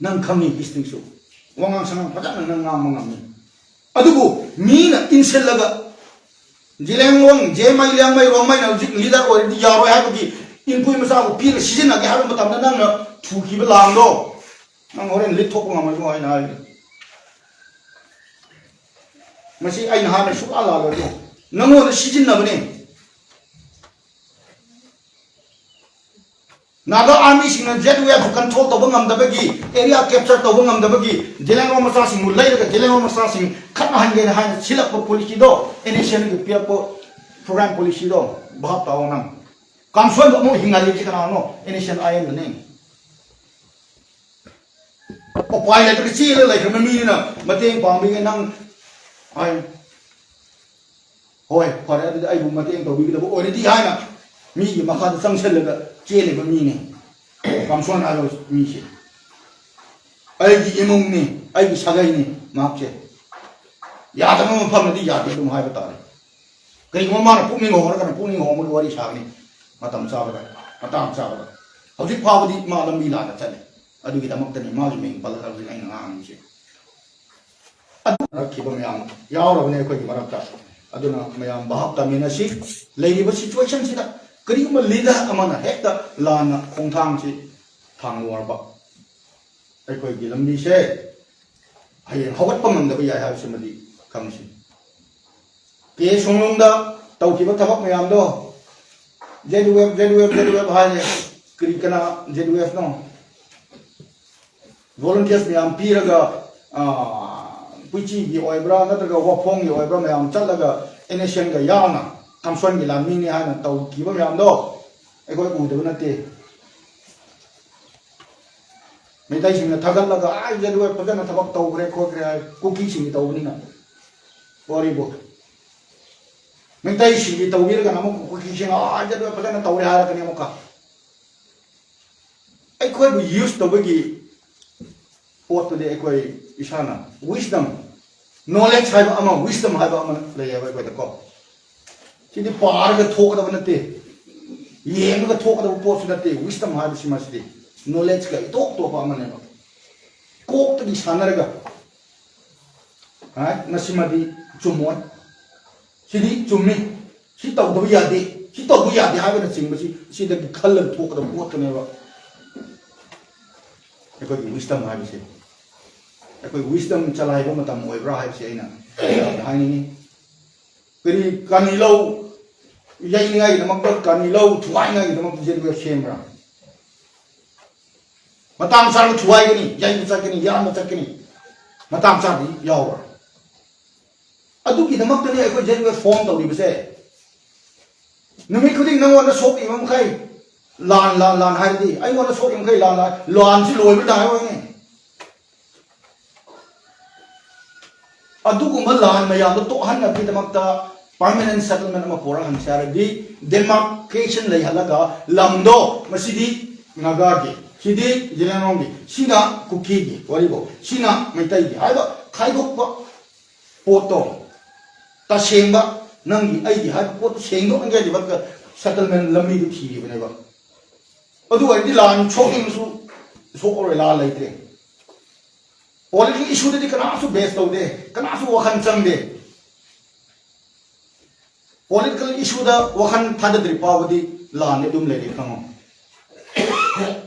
ꯅꯪ ꯈꯪꯉꯤ, ꯏꯁꯇꯤꯡꯁꯨ ꯋꯥꯉꯥꯡ ꯁꯉꯥꯡ ꯐꯖꯅ ꯅꯪ ꯉꯥꯡꯕ ꯉꯝꯃꯤ꯫ ꯑꯗꯨꯕꯨ ꯃꯤꯅ ꯏꯟꯁꯤꯜꯂꯒ ꯖꯤꯂꯦꯡꯂꯣꯡ, ꯖꯦꯃꯩ, ꯂꯤꯌꯥꯡꯃꯩ, ꯔꯣꯡꯃꯩꯅ ꯍꯧꯖꯤꯛ leader ꯑꯣꯏꯔꯗꯤ ꯌꯥꯔꯣꯏ ꯍꯥꯏꯕꯒꯤ ꯏꯟꯄꯨꯏ ꯃꯆꯥꯕꯨ ꯄꯤꯔ ꯁꯤꯖꯤꯟꯅꯒꯦ ꯍꯥꯏꯕ ꯃꯇꯝꯗ ꯅꯪꯅ ꯊꯨꯈꯤꯕ ꯂꯥꯟꯗꯣ ꯅꯪ ꯍꯣꯔꯦꯟ ꯂꯤꯠꯊꯣꯛꯄ ꯉꯝꯃꯣꯏꯀꯣ ꯍꯥꯏꯅ ꯍꯥꯏꯕꯅꯤ꯫ ꯃꯁꯤ ꯑꯩꯅ ꯍꯥꯟꯅ ꯁꯨꯛꯂꯥ ꯂꯥꯜꯂꯣꯏꯀꯣ꯫ ꯅꯪꯉꯣꯟꯗ ꯁꯤꯖꯤꯟꯅꯕꯅꯦ꯫ ꯅꯥꯒꯥ army ꯁꯤꯡꯅ Z W F control ꯇꯧꯕ ꯉꯝꯗꯕꯒꯤ, area capture ꯇꯧꯕ ꯉꯝꯗꯕꯒꯤ, ꯖꯦꯂꯦꯡꯔꯣꯡ ꯃꯆꯥꯁꯤꯡꯕꯨ ꯂꯩꯔꯒ ꯖꯦꯂꯦꯡꯔꯣꯡ ꯃꯆꯥꯁꯤꯡ ꯈꯠꯅꯍꯟꯒꯦꯅ ꯍꯥꯏꯅ ꯁꯤꯜꯂꯛꯄ policy ꯗꯣ, N S C N ꯒꯤ ꯄꯤꯔꯛꯄ program policy ꯗꯣ, ꯚꯥꯞ ꯇꯥꯑꯣ ꯅꯪ꯫ ꯀꯥꯡꯁꯣꯟꯗꯣ ꯑꯃꯨꯛ ꯍꯤꯡꯍꯜꯂꯤꯕꯁꯤ ꯀꯅꯥꯅꯣ? N S C N I M ꯅꯅꯦ꯫ ꯎꯄꯥꯏ ꯂꯩꯇ꯭ꯔꯒ ꯆꯦꯜꯂꯒ ꯂꯩꯈ꯭ꯔꯕ ꯃꯤꯅꯤꯅ ꯃꯇꯦꯡ ꯄꯥꯡꯕꯤꯒꯦ ꯅꯪ ꯍꯥꯏ꯫ ꯍꯣꯏ, ꯐꯔꯦ, ꯑꯗꯨꯗꯤ ꯑꯩꯕꯨ ꯃꯇꯦꯡ ꯇꯧꯕꯤꯒꯗꯕ ꯑꯣꯏꯔꯗꯤ ꯍꯥꯏꯅ ꯃꯤꯒꯤ ꯃꯈꯥꯗ ꯆꯪꯁꯤꯜꯂꯒ ꯆꯦꯜꯂꯤꯕ ꯃꯤꯅꯤ ꯀꯥꯝꯁꯣꯟ ꯍꯥꯏꯕ ꯃꯤꯁꯦ꯫ ꯑꯩꯒꯤ ꯏꯃꯨꯡꯅꯤ, ꯑꯩꯒꯤ ꯁꯥꯒꯩꯅꯤ ꯃꯍꯥꯛꯁꯦ꯫ ꯌꯥꯗꯕ ꯃꯐꯝꯗꯗꯤ ꯌꯥꯗꯦ ꯑꯗꯨꯝ ꯍꯥꯏꯕ ꯇꯥꯔꯦ꯫ ꯀꯔꯤꯒꯨꯝꯕ ꯃꯥꯅ ꯄꯨꯛꯅꯤꯡ ꯍꯣꯡꯂꯒꯅ ꯄꯨꯛꯅꯤꯡ ꯍꯣꯡꯕꯒꯤ ꯋꯥꯔꯤ ꯁꯥꯒꯅꯤ ꯃꯇꯝ ꯆꯥꯕꯗ, ꯃꯇꯥꯡ ꯆꯥꯕꯗ꯫ ꯍꯧꯖꯤꯛ ꯐꯥꯎꯕꯗꯤ ꯃꯥ ꯂꯝꯕꯤ ꯂꯥꯟꯅ ꯆꯠꯂꯤ꯫ ꯑꯗꯨꯒꯤꯗꯃꯛꯇꯅꯤ ꯃꯥꯒꯤ ꯃꯤꯡ ꯄꯜꯂꯒ ꯍꯧꯖꯤꯛ ꯑꯩꯅ ꯉꯥꯡꯉꯤꯁꯦ꯫ ꯑꯗꯨ ꯅꯛꯈꯤꯕ ꯃꯌꯥꯝ ꯌꯥꯎꯔꯕꯅꯦ ꯑꯩꯈꯣꯏꯒꯤ ꯃꯔꯛꯇ꯫ ꯑꯗꯨꯅ ꯃꯌꯥꯝ ꯚꯥꯞ ꯇꯥꯃꯤꯟꯅꯁꯤ꯫ ꯂꯩꯔꯤꯕ situation ꯁꯤꯗ ꯀꯔꯤꯒꯨꯝꯕ leader ꯑꯃꯅ ꯍꯦꯛꯇ ꯂꯥꯟꯅ ꯈꯣꯡꯊꯥꯡꯁꯤ ꯊꯥꯡꯂꯨꯔꯕ ꯑꯩꯈꯣꯏꯒꯤ ꯂꯝꯕꯤꯁꯦ ꯍꯌꯦꯡ ꯍꯧꯒꯠꯄ ꯉꯝꯗꯕ ꯌꯥꯏ ꯍꯥꯏꯕꯁꯤꯃꯗꯤ ꯈꯪꯁꯤ꯫ ꯑꯦ ꯁꯣꯡꯂꯨꯡꯗ ꯇꯧꯈꯤꯕ ꯊꯕꯛ ꯃꯌꯥꯝꯗꯣ, Z web, Z web, Z web ꯍꯥꯏꯔꯦ꯫ ꯀꯔꯤ ꯀꯅꯥ ꯖꯦꯠ ꯋꯦꯕꯅꯣ? ꯚꯣꯂꯨꯟꯇꯤꯌꯔꯁ ꯃꯌꯥꯝ ꯄꯤꯔꯒ, ꯑꯥ, ꯄꯨꯏꯆꯤꯒꯤ ꯑꯣꯏꯕ꯭ꯔꯥ ꯅꯠꯇ꯭ꯔꯒ ꯋꯥꯐꯣꯡꯒꯤ ꯑꯣꯏꯕ꯭ꯔꯥ ꯃꯌꯥꯝ ꯆꯠꯂꯒ ꯑꯦꯟ ꯑꯦꯁ ꯑꯦꯟꯒ ꯌꯥꯎꯅ ꯀꯝꯁꯣꯟꯒꯤ ꯂꯥꯟꯃꯤꯅꯤ ꯍꯥꯏꯅ ꯇꯧꯈꯤꯕ ꯃꯌꯥꯝꯗꯣ ꯑꯩꯈꯣꯏ ꯎꯗꯕ ꯅꯠꯇꯦ꯫ ꯃꯩꯇꯩꯁꯤꯡꯅ ꯊꯥꯒꯠꯂꯒ, "ꯑꯥ, ꯖꯦꯠ ꯋꯦꯕ ꯐꯖꯅ ꯊꯕꯛ ꯇꯧꯈ꯭ꯔꯦ ꯈꯣꯠꯈ꯭ꯔꯦ" ꯍꯥꯏ, ꯀꯨꯀꯤꯁꯤꯡꯒꯤ ꯇꯧꯕꯅꯤꯅ꯫ ꯋꯥꯔꯤꯕꯨ ꯃꯩꯇꯩꯁꯤꯡꯒꯤ ꯇꯧꯕꯤꯔꯒꯅ ꯑꯃꯨꯛ ꯀꯨꯀꯤꯁꯤꯡꯅ, "ꯑꯥ, ꯖꯦꯠ ꯋꯦꯕ ꯐꯖꯅ ꯇꯧꯔꯦ" ꯍꯥꯏꯔꯛꯀꯅꯤ ꯑꯃꯨꯛꯀ꯫ ꯑꯩꯈꯣꯏꯕꯨ ꯌꯨꯁ ꯇꯧꯕꯒꯤ ꯄꯣꯠꯇꯨꯗꯤ ꯑꯩꯈꯣꯏ ꯏꯁꯥꯅ wisdom, knowledge ꯍꯥꯏꯕ ꯑꯃ, wisdom ꯍꯥꯏꯕ ꯑꯃ ꯂꯩꯌꯦꯕ ꯑꯩꯈꯣꯏꯗꯀꯣ꯫ ꯁꯤꯗꯤ ꯄꯥꯔꯒ ꯊꯣꯛꯀꯗꯕ ꯅꯠꯇꯦ, ꯌꯦꯡꯉꯒ ꯊꯣꯛꯀꯗꯕ ꯄꯣꯠꯁꯨ ꯅꯠꯇꯦ꯫ Wisdom ꯍꯥꯏꯕꯁꯤ ꯃꯁꯤꯗꯤ knowledgeꯀ ꯏꯇꯣꯞ ꯇꯣꯞꯄ ꯑꯃꯅꯦꯕ꯫ ꯀꯣꯛꯇꯒꯤ ꯁꯥꯟꯅꯔꯒ, ꯍꯥꯏ, ꯃꯁꯤꯃꯗꯤ ꯆꯨꯝꯃꯣꯏ, ꯁꯤꯗꯤ ꯆꯨꯝꯃꯤ, ꯁꯤ ꯇꯧꯗꯕ ꯌꯥꯗꯦ, ꯁꯤ ꯇꯧꯕ ꯌꯥꯗꯦ ꯍꯥꯏꯕꯅꯆꯤꯡꯕꯁꯤ ꯁꯤꯗꯒꯤ ꯈꯜꯂꯒ ꯊꯣꯛꯀꯗꯕ ꯄꯣꯠꯇꯨꯅꯦꯕ꯫ ꯑꯩꯈꯣꯏꯒꯤ wisdom ꯍꯥꯏꯕꯁꯦ, ꯑꯩꯈꯣꯏ wisdom ꯆꯂꯥꯏꯕ ꯃꯇꯝ ꯑꯣꯏꯕ꯭ꯔꯥ ꯍꯥꯏꯕꯁꯦ ꯑꯩꯅ ꯍꯥꯏꯅꯤꯡꯉꯤ꯫ ꯀꯔꯤ, ꯀꯥꯅꯤ ꯂꯧ ꯌꯩꯅꯤꯡꯉꯥꯏꯒꯤꯗꯃꯛꯇ, ꯀꯥꯅꯤ ꯂꯧ ꯊꯨꯒꯥꯏꯅꯤꯡꯉꯥꯏꯒꯤꯗꯃꯛꯇ ꯖꯦꯠ ꯋꯦꯕ ꯁꯦꯝꯕ꯭ꯔꯥ? ꯃꯇꯥꯡ ꯆꯥꯅ ꯊꯨꯒꯥꯏꯒꯅꯤ, ꯌꯩꯕ ꯆꯠꯀꯅꯤ, ꯌꯥꯟꯕ ꯆꯠꯀꯅꯤ, ꯃꯇꯥꯡ ꯆꯥꯗꯤ ꯌꯥꯎꯔꯣꯏ꯫ ꯑꯗꯨꯒꯤꯗꯃꯛꯇꯅꯤ ꯑꯩꯈꯣꯏ ꯖꯦꯠ ꯋꯦꯕ ꯐꯣꯝ ꯇꯧꯔꯤꯕꯁꯦ꯫ ꯅꯨꯃꯤꯠ ꯈꯨꯗꯤꯡ ꯅꯪꯉꯣꯟꯗ ꯁꯣꯛꯏꯕ ꯃꯈꯩ ꯂꯥꯟ, ꯂꯥꯟ, ꯂꯥꯟ ꯍꯥꯏꯔꯗꯤ, ꯑꯩꯉꯣꯟꯗ ꯁꯣꯛꯏꯕ ꯃꯈꯩ ꯂꯥꯟ, ꯂꯥꯟ, ꯂꯥꯟꯁꯤ ꯂꯣꯏꯕ ꯅꯥꯏꯔꯣꯏꯅꯦ꯫ ꯑꯗꯨꯒꯨꯝꯕ ꯂꯥꯟ ꯃꯌꯥꯝꯗꯣ ꯇꯣꯛꯍꯟꯅꯕꯒꯤꯗꯃꯛꯇ permanent settlement ꯑꯃ ꯄꯨꯔꯛꯍꯟꯁꯦ ꯍꯥꯏꯔꯗꯤ, demarcation ꯂꯩꯍꯜꯂꯒ ꯂꯝꯗꯣ, ꯃꯁꯤꯗꯤ ꯅꯥꯒꯥꯒꯤ, ꯁꯤꯗꯤ ꯖꯤꯂꯤꯌꯥꯡꯔꯣꯡꯒꯤ, ꯁꯤꯅ ꯀꯨꯀꯤꯒꯤ ꯋꯥꯔꯤꯕꯣ, ꯁꯤꯅ ꯃꯩꯇꯩꯒꯤ ꯍꯥꯏꯕ ꯈꯥꯏꯗꯣꯛꯄ ꯄꯣꯠꯇꯣ, ꯇꯁꯦꯡꯕ ꯅꯪꯒꯤ ꯑꯩꯒꯤ ꯍꯥꯏꯕ ꯄꯣꯠꯇꯣ ꯁꯦꯡꯗꯣꯛꯅꯤꯡꯉꯥꯏꯒꯤꯗꯃꯛꯇ settlement ꯂꯝꯕꯤꯗꯨ ꯊꯤꯔꯤꯕꯅꯦꯕ꯫ ꯑꯗꯨ ꯑꯣꯏꯔꯗꯤ ꯂꯥꯟ ꯁꯣꯛꯅꯤꯡꯕꯁꯨ ꯁꯣꯛꯑꯔꯣꯏ, ꯂꯥꯟ ꯂꯩꯇ꯭ꯔꯦ꯫ Political issueꯗꯗꯤ ꯀꯅꯥꯁꯨ base ꯇꯧꯗꯦ, ꯀꯅꯥꯁꯨ ꯋꯥꯈꯜ ꯆꯪꯗꯦ꯫ Political issueꯗ ꯋꯥꯈꯜ ꯊꯥꯗꯗ꯭ꯔꯤ ꯐꯥꯎꯕꯗꯤ ꯂꯥꯟꯗꯤ ꯑꯗꯨꯝ ꯂꯩꯔꯤ, ꯈꯪꯉꯣ꯫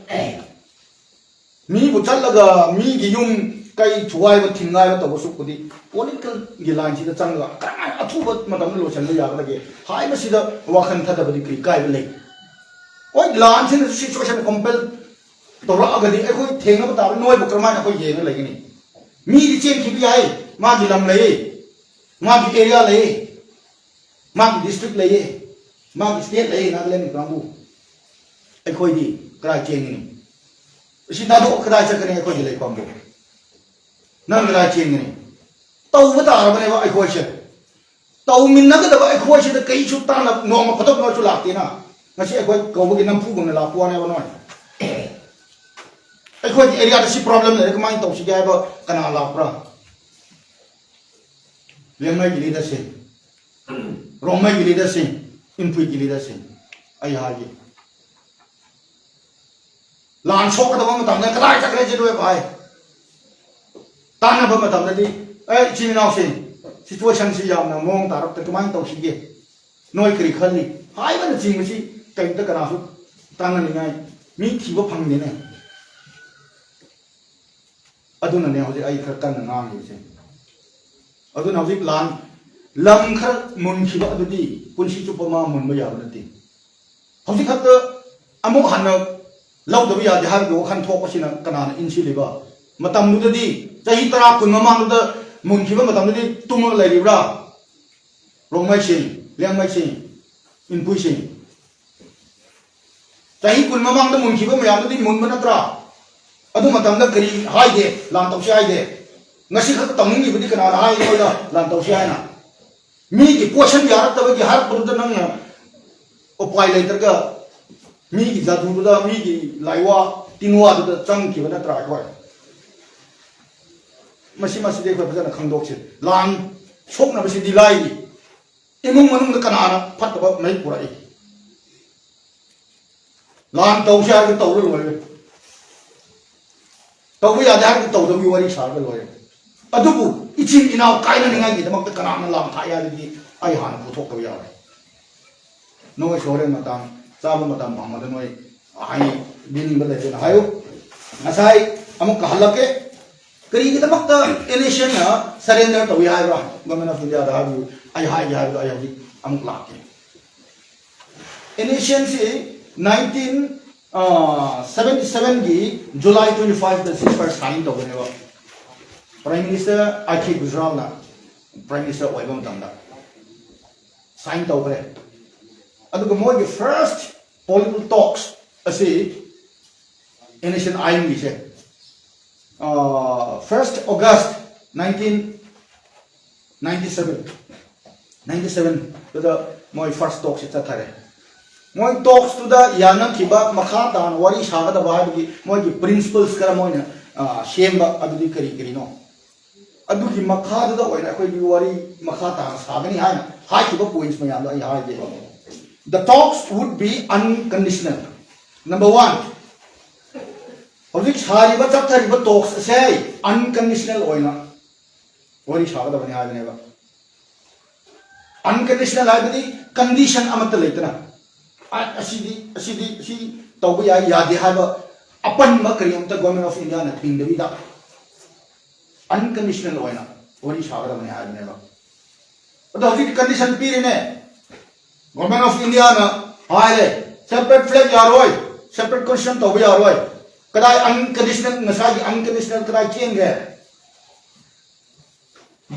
ꯃꯤꯕꯨ ꯆꯠꯂꯒ ꯃꯤꯒꯤ ꯌꯨꯝ ꯀꯩ ꯊꯨꯒꯥꯏꯕ ꯊꯤꯡꯒꯥꯏꯕ ꯇꯧꯕ ꯁꯨꯛꯄꯨꯗꯤ political ꯒꯤ line ꯁꯤꯗ ꯆꯪꯉꯒ ꯀꯔꯝꯍꯥꯏꯅ ꯑꯊꯨꯕ ꯃꯇꯝꯗ ꯂꯣꯏꯁꯤꯟꯕ ꯌꯥꯒꯗꯒꯦ ꯍꯥꯏꯕꯁꯤꯗ ꯋꯥꯈꯜ ꯊꯥꯗꯕꯗꯤ ꯀꯔꯤ ꯀꯥꯏꯕ ꯂꯩ? ꯍꯣꯏ, ꯂꯥꯟꯁꯤꯅꯁꯨ situation compel ꯇꯧꯔꯛꯑꯒꯗꯤ ꯑꯩꯈꯣꯏ ꯊꯦꯡꯅꯕ ꯇꯥꯕ, ꯅꯣꯏꯕꯨ ꯀꯔꯝꯍꯥꯏꯅ ꯑꯩꯈꯣꯏ ꯌꯦꯡꯉ ꯂꯩꯒꯅꯤ? ꯃꯤꯗꯤ ꯆꯦꯟꯈꯤꯕ ꯌꯥꯏ, ꯃꯥꯒꯤ ꯂꯝ ꯂꯩ, ꯃꯥꯒꯤ area ꯂꯩ, ꯃꯥꯒꯤ district ꯂꯩꯌꯦ, ꯃꯥꯒꯤ state ꯂꯩꯌꯦ, ꯅꯥꯒꯥꯂꯦꯟꯒꯤ ꯀꯥꯡꯕꯨ꯫ ꯑꯩꯈꯣꯏꯗꯤ ꯀꯗꯥꯏ ꯆꯦꯟꯒꯅꯤ? ꯑꯁꯤ ꯊꯥꯗꯣꯛꯑ ꯀꯗꯥꯏ ꯆꯠꯀꯅꯤ ꯑꯩꯈꯣꯏꯒꯤ ꯂꯩꯐꯝꯕꯨ? ꯅꯪ ꯀꯗꯥꯏ ꯆꯦꯟꯒꯅꯤ? ꯇꯧꯕ ꯇꯥꯔꯕꯅꯦꯕ ꯑꯩꯈꯣꯏꯁꯦ꯫ ꯇꯧꯃꯤꯟꯅꯒꯗꯕ ꯑꯩꯈꯣꯏꯁꯤꯗ ꯀꯩꯁꯨ ꯇꯥꯟꯅ ꯅꯣꯡꯃ ꯈꯨꯗꯛ ꯅꯣꯏꯁꯨ ꯂꯥꯛꯇꯦꯅ꯫ ꯉꯁꯤ ꯑꯩꯈꯣꯏ ꯀꯧꯕꯒꯤ ꯅꯝꯐꯨꯒꯨꯝꯅ ꯂꯥꯛꯄ ꯋꯥꯅꯦꯕ ꯅꯣꯏ꯫ ꯑꯩꯈꯣꯏꯒꯤ area ꯗ ꯁꯤ problem ꯂꯩꯔꯦ, ꯀꯃꯥꯏꯅ ꯇꯧꯁꯤꯒꯦ ꯍꯥꯏꯕ ꯀꯅꯥ ꯂꯥꯛꯄ꯭ꯔꯥ? ꯂꯦꯡꯃꯩꯒꯤ leader ꯁꯤꯡ, ꯔꯣꯡꯃꯩꯒꯤ leader ꯁꯤꯡ, ꯏꯟꯄꯨꯏꯒꯤ leader ꯁꯤꯡ, ꯑꯩ ꯍꯥꯏꯒꯦ, ꯂꯥꯟ ꯁꯣꯛꯀꯗꯕ ꯃꯇꯝꯗ ꯀꯗꯥꯏ ꯆꯠꯈ꯭ꯔꯦ ꯁꯤ ꯂꯣꯏ ꯚꯥꯏ? ꯇꯥꯟꯅꯕ ꯃꯇꯝꯗꯗꯤ, "ꯑꯦ, ꯏꯆꯤꯟ ꯏꯅꯥꯎꯁꯤꯡ, situation ꯁꯤ ꯌꯥꯝꯅ ꯃꯑꯣꯡ ꯇꯥꯔꯛꯇ ꯀꯃꯥꯏꯅ ꯇꯧꯁꯤꯒꯦ? ꯅꯣꯏ ꯀꯔꯤ ꯈꯜꯂꯤ?" ꯍꯥꯏꯕꯅꯆꯤꯡꯕꯁꯤ ꯀꯔꯤꯝꯇ ꯀꯅꯥꯁꯨ ꯇꯥꯟꯅꯅꯤꯡꯉꯥꯏ ꯃꯤ ꯊꯤꯕ ꯐꯪꯗꯦꯅꯦ꯫ ꯑꯗꯨꯅꯅꯦ ꯍꯧꯖꯤꯛ ꯑꯩ ꯈꯔ ꯀꯟꯅ ꯉꯥꯡꯉꯤꯕꯁꯦ꯫ ꯑꯗꯨꯅ ꯍꯧꯖꯤꯛ ꯂꯥꯟ, ꯂꯝ ꯈꯔ ꯃꯨꯟꯈꯤꯕ ꯑꯗꯨꯗꯤ ꯄꯨꯟꯁꯤ ꯆꯨꯞꯄ ꯃꯥ ꯃꯨꯟꯕ ꯌꯥꯕ ꯅꯠꯇꯦ꯫ ꯍꯧꯖꯤꯛ ꯈꯛꯇ ꯑꯃꯨꯛ ꯍꯟꯅ ꯂꯧꯗꯕ ꯌꯥꯗꯦ ꯍꯥꯏꯕꯒꯤ ꯋꯥꯈꯜ ꯊꯣꯛꯄꯁꯤꯅ ꯀꯅꯥꯅ ꯏꯟꯁꯤꯜꯂꯤꯕ? ꯃꯇꯝꯗꯨꯗꯗꯤ, ꯆꯍꯤ ꯇꯔꯥ, ꯀꯨꯟ ꯃꯃꯥꯡꯗꯨꯗ ꯃꯨꯟꯈꯤꯕ ꯃꯇꯝꯗꯨꯗꯤ ꯇꯨꯝꯃꯒ ꯂꯩꯔꯤꯕ꯭ꯔꯥ? ꯔꯣꯡꯃꯩꯁꯤꯡ, ꯂꯤꯌꯥꯡꯃꯩꯁꯤꯡ, ꯏꯟꯄꯨꯏꯁꯤꯡ꯫ ꯆꯍꯤ ꯀꯨꯟ ꯃꯃꯥꯡꯗ ꯃꯨꯟꯈꯤꯕ ꯃꯌꯥꯝꯗꯨꯗꯤ ꯃꯨꯟꯕ ꯅꯠꯇ꯭ꯔꯥ? ꯑꯗꯨ ꯃꯇꯝꯗ ꯀꯔꯤ ꯍꯥꯏꯗꯦ, ꯂꯥꯟ ꯇꯧꯁꯤ ꯍꯥꯏꯗꯦ꯫ ꯉꯁꯤ ꯈꯛꯇ ꯇꯧꯅꯤꯡꯉꯤꯕꯗꯤ ꯀꯅꯥꯅ ꯍꯥꯏ ꯅꯣꯏꯗ ꯂꯥꯟ ꯇꯧꯁꯤ ꯍꯥꯏꯅ? ꯃꯤꯒꯤ ꯄꯣꯠꯁꯟ ꯌꯥꯔꯛꯇꯕꯒꯤ ꯍꯥꯏꯔꯛꯄꯗꯨꯗ ꯅꯪꯅ ꯎꯄꯥꯏ ꯂꯩꯇ꯭ꯔꯒ ꯃꯤꯒꯤ ꯖꯥꯗꯨꯗꯨꯗ, ꯃꯤꯒꯤ ꯂꯥꯏꯋꯥ ꯇꯤꯟꯋꯥꯗꯨꯗ ꯆꯪꯈꯤꯕ ꯅꯠꯇ꯭ꯔꯥ ꯑꯩꯈꯣꯏ? ꯃꯁꯤ, ꯃꯁꯤꯗꯤ ꯑꯩꯈꯣꯏ ꯐꯖꯅ ꯈꯪꯗꯣꯛꯁꯤ꯫ ꯂꯥꯟ ꯁꯣꯛꯅꯕꯁꯤꯗꯤ ꯂꯥꯏꯔꯤ꯫ ꯏꯃꯨꯡ ꯃꯅꯨꯡꯗ ꯀꯅꯥꯅ ꯐꯠꯇꯕ ꯃꯍꯤꯛ ꯄꯨꯔꯛꯏ? ꯂꯥꯟ ꯇꯧꯁꯦ ꯍꯥꯏꯔꯒ ꯇꯧꯔ ꯂꯣꯏꯔꯦ꯫ ꯇꯧꯕ ꯌꯥꯗꯦ ꯍꯥꯏꯔꯒ ꯇꯧꯗꯕꯒꯤ ꯋꯥꯔꯤ ꯁꯥꯔꯒ ꯂꯣꯏꯔꯦ꯫ ꯑꯗꯨꯕꯨ ꯏꯆꯤꯟ ꯏꯅꯥꯎ ꯀꯥꯏꯅꯅꯤꯡꯉꯥꯏꯒꯤꯗꯃꯛꯇ ꯀꯅꯥꯅ ꯂꯥꯟ ꯊꯥꯛꯑꯦ ꯍꯥꯏꯕꯗꯤ ꯑꯩ ꯍꯥꯟꯅ ꯄꯨꯊꯣꯛꯇꯕ ꯌꯥꯔꯣꯏ꯫ ꯅꯣꯏꯁꯨ ꯍꯣꯔꯦꯟ ꯃꯇꯝ ꯆꯥꯕ ꯃꯇꯝ ꯐꯪꯕꯗ ꯅꯣꯏ ꯍꯥꯏꯅꯤꯡꯕ ꯂꯩꯔꯒꯅ ꯍꯥꯏꯌꯨ꯫ ꯉꯁꯥꯏ ꯑꯃꯨꯛꯀ ꯍꯜꯂꯛꯀꯦ꯫ ꯀꯔꯤꯒꯤꯗꯃꯛꯇ NSCN ꯅ surrender ꯇꯧꯏ ꯍꯥꯏꯕ꯭ꯔꯥ? Government of India ꯗ ꯍꯥꯏꯕꯗꯨ ꯑꯩ ꯍꯥꯏꯒꯦ ꯍꯥꯏꯕꯗꯨ ꯑꯩ ꯍꯧꯖꯤꯛ ꯑꯃꯨꯛ ꯂꯥꯛꯀꯦ꯫ NSCN ꯁꯤ nineteen seventy seven ꯒꯤ July twenty five ꯗ ceasefire sign ꯇꯧꯕꯅꯦꯕ꯫ Prime Minister I K Gujralꯅ Prime Minister ꯑꯣꯏꯕ ꯃꯇꯝꯗ sign ꯇꯧꯈ꯭ꯔꯦ꯫ ꯑꯗꯨꯒ ꯃꯣꯏꯒꯤ first political talks ꯑꯁꯤ NSCN ꯒꯤꯁꯦ first August nineteen ninety seven ninety seven ꯗꯨꯗ ꯃꯣꯏ first talks ꯁꯤ ꯆꯠꯊꯔꯦ꯫ ꯃꯣꯏ talks ꯇꯨꯗ ꯌꯥꯅꯈꯤꯕ ꯃꯈꯥ ꯇꯥꯅ ꯋꯥꯔꯤ ꯁꯥꯒꯗꯕ ꯍꯥꯏꯕꯒꯤ ꯃꯣꯏꯒꯤ principles ꯈꯔ ꯃꯣꯏꯅ ꯁꯦꯝꯕ ꯑꯗꯨꯗꯤ ꯀꯔꯤ ꯀꯔꯤꯅꯣ? ꯑꯗꯨꯒꯤ ꯃꯈꯥꯗꯨꯗ ꯑꯣꯏꯅ ꯑꯩꯈꯣꯏꯒꯤ ꯋꯥꯔꯤ ꯃꯈꯥ ꯇꯥꯅ ꯁꯥꯒꯅꯤ ꯍꯥꯏꯅ ꯍꯥꯏꯈꯤꯕ points ꯃꯌꯥꯝꯗꯣ ꯑꯩ ꯍꯥꯏꯒꯦ꯫ The talks would be unconditional꯫ Number one, ꯍꯧꯖꯤꯛ ꯁꯥꯔꯤꯕ ꯆꯠꯊꯔꯤꯕ talks ꯑꯁꯦ unconditional ꯑꯣꯏꯅ ꯋꯥꯔꯤ ꯁꯥꯒꯗꯕꯅꯤ ꯍꯥꯏꯕꯅꯦꯕ꯫ Unconditional ꯍꯥꯏꯕꯗꯤ condition ꯑꯃꯠꯇ ꯂꯩꯇꯅ, "ꯑ, ꯑꯁꯤꯗꯤ, ꯑꯁꯤꯗꯤ, ꯁꯤ ꯇꯧꯕ ꯌꯥꯏ, ꯌꯥꯗꯦ" ꯍꯥꯏꯕ ꯑꯄꯟꯕ ꯀꯔꯤꯝꯇ Government of India ꯅ ꯊꯤꯡꯗꯕꯤꯗ unconditional ꯑꯣꯏꯅ ꯋꯥꯔꯤ ꯁꯥꯒꯗꯕꯅꯤ ꯍꯥꯏꯕꯅꯦꯕ꯫ ꯑꯗꯣ ꯍꯧꯖꯤꯛꯇꯤ condition ꯄꯤꯔꯤꯅꯦ꯫ Government of India ꯅ ꯍꯥꯏꯔꯦ, separate flag ꯌꯥꯔꯣꯏ, separate constitution ꯇꯧꯕ ꯌꯥꯔꯣꯏ꯫ ꯀꯗꯥꯏ unconditional, ꯉꯁꯥꯏꯒꯤ unconditional ꯀꯗꯥꯏ ꯆꯦꯟꯈ꯭ꯔꯦ?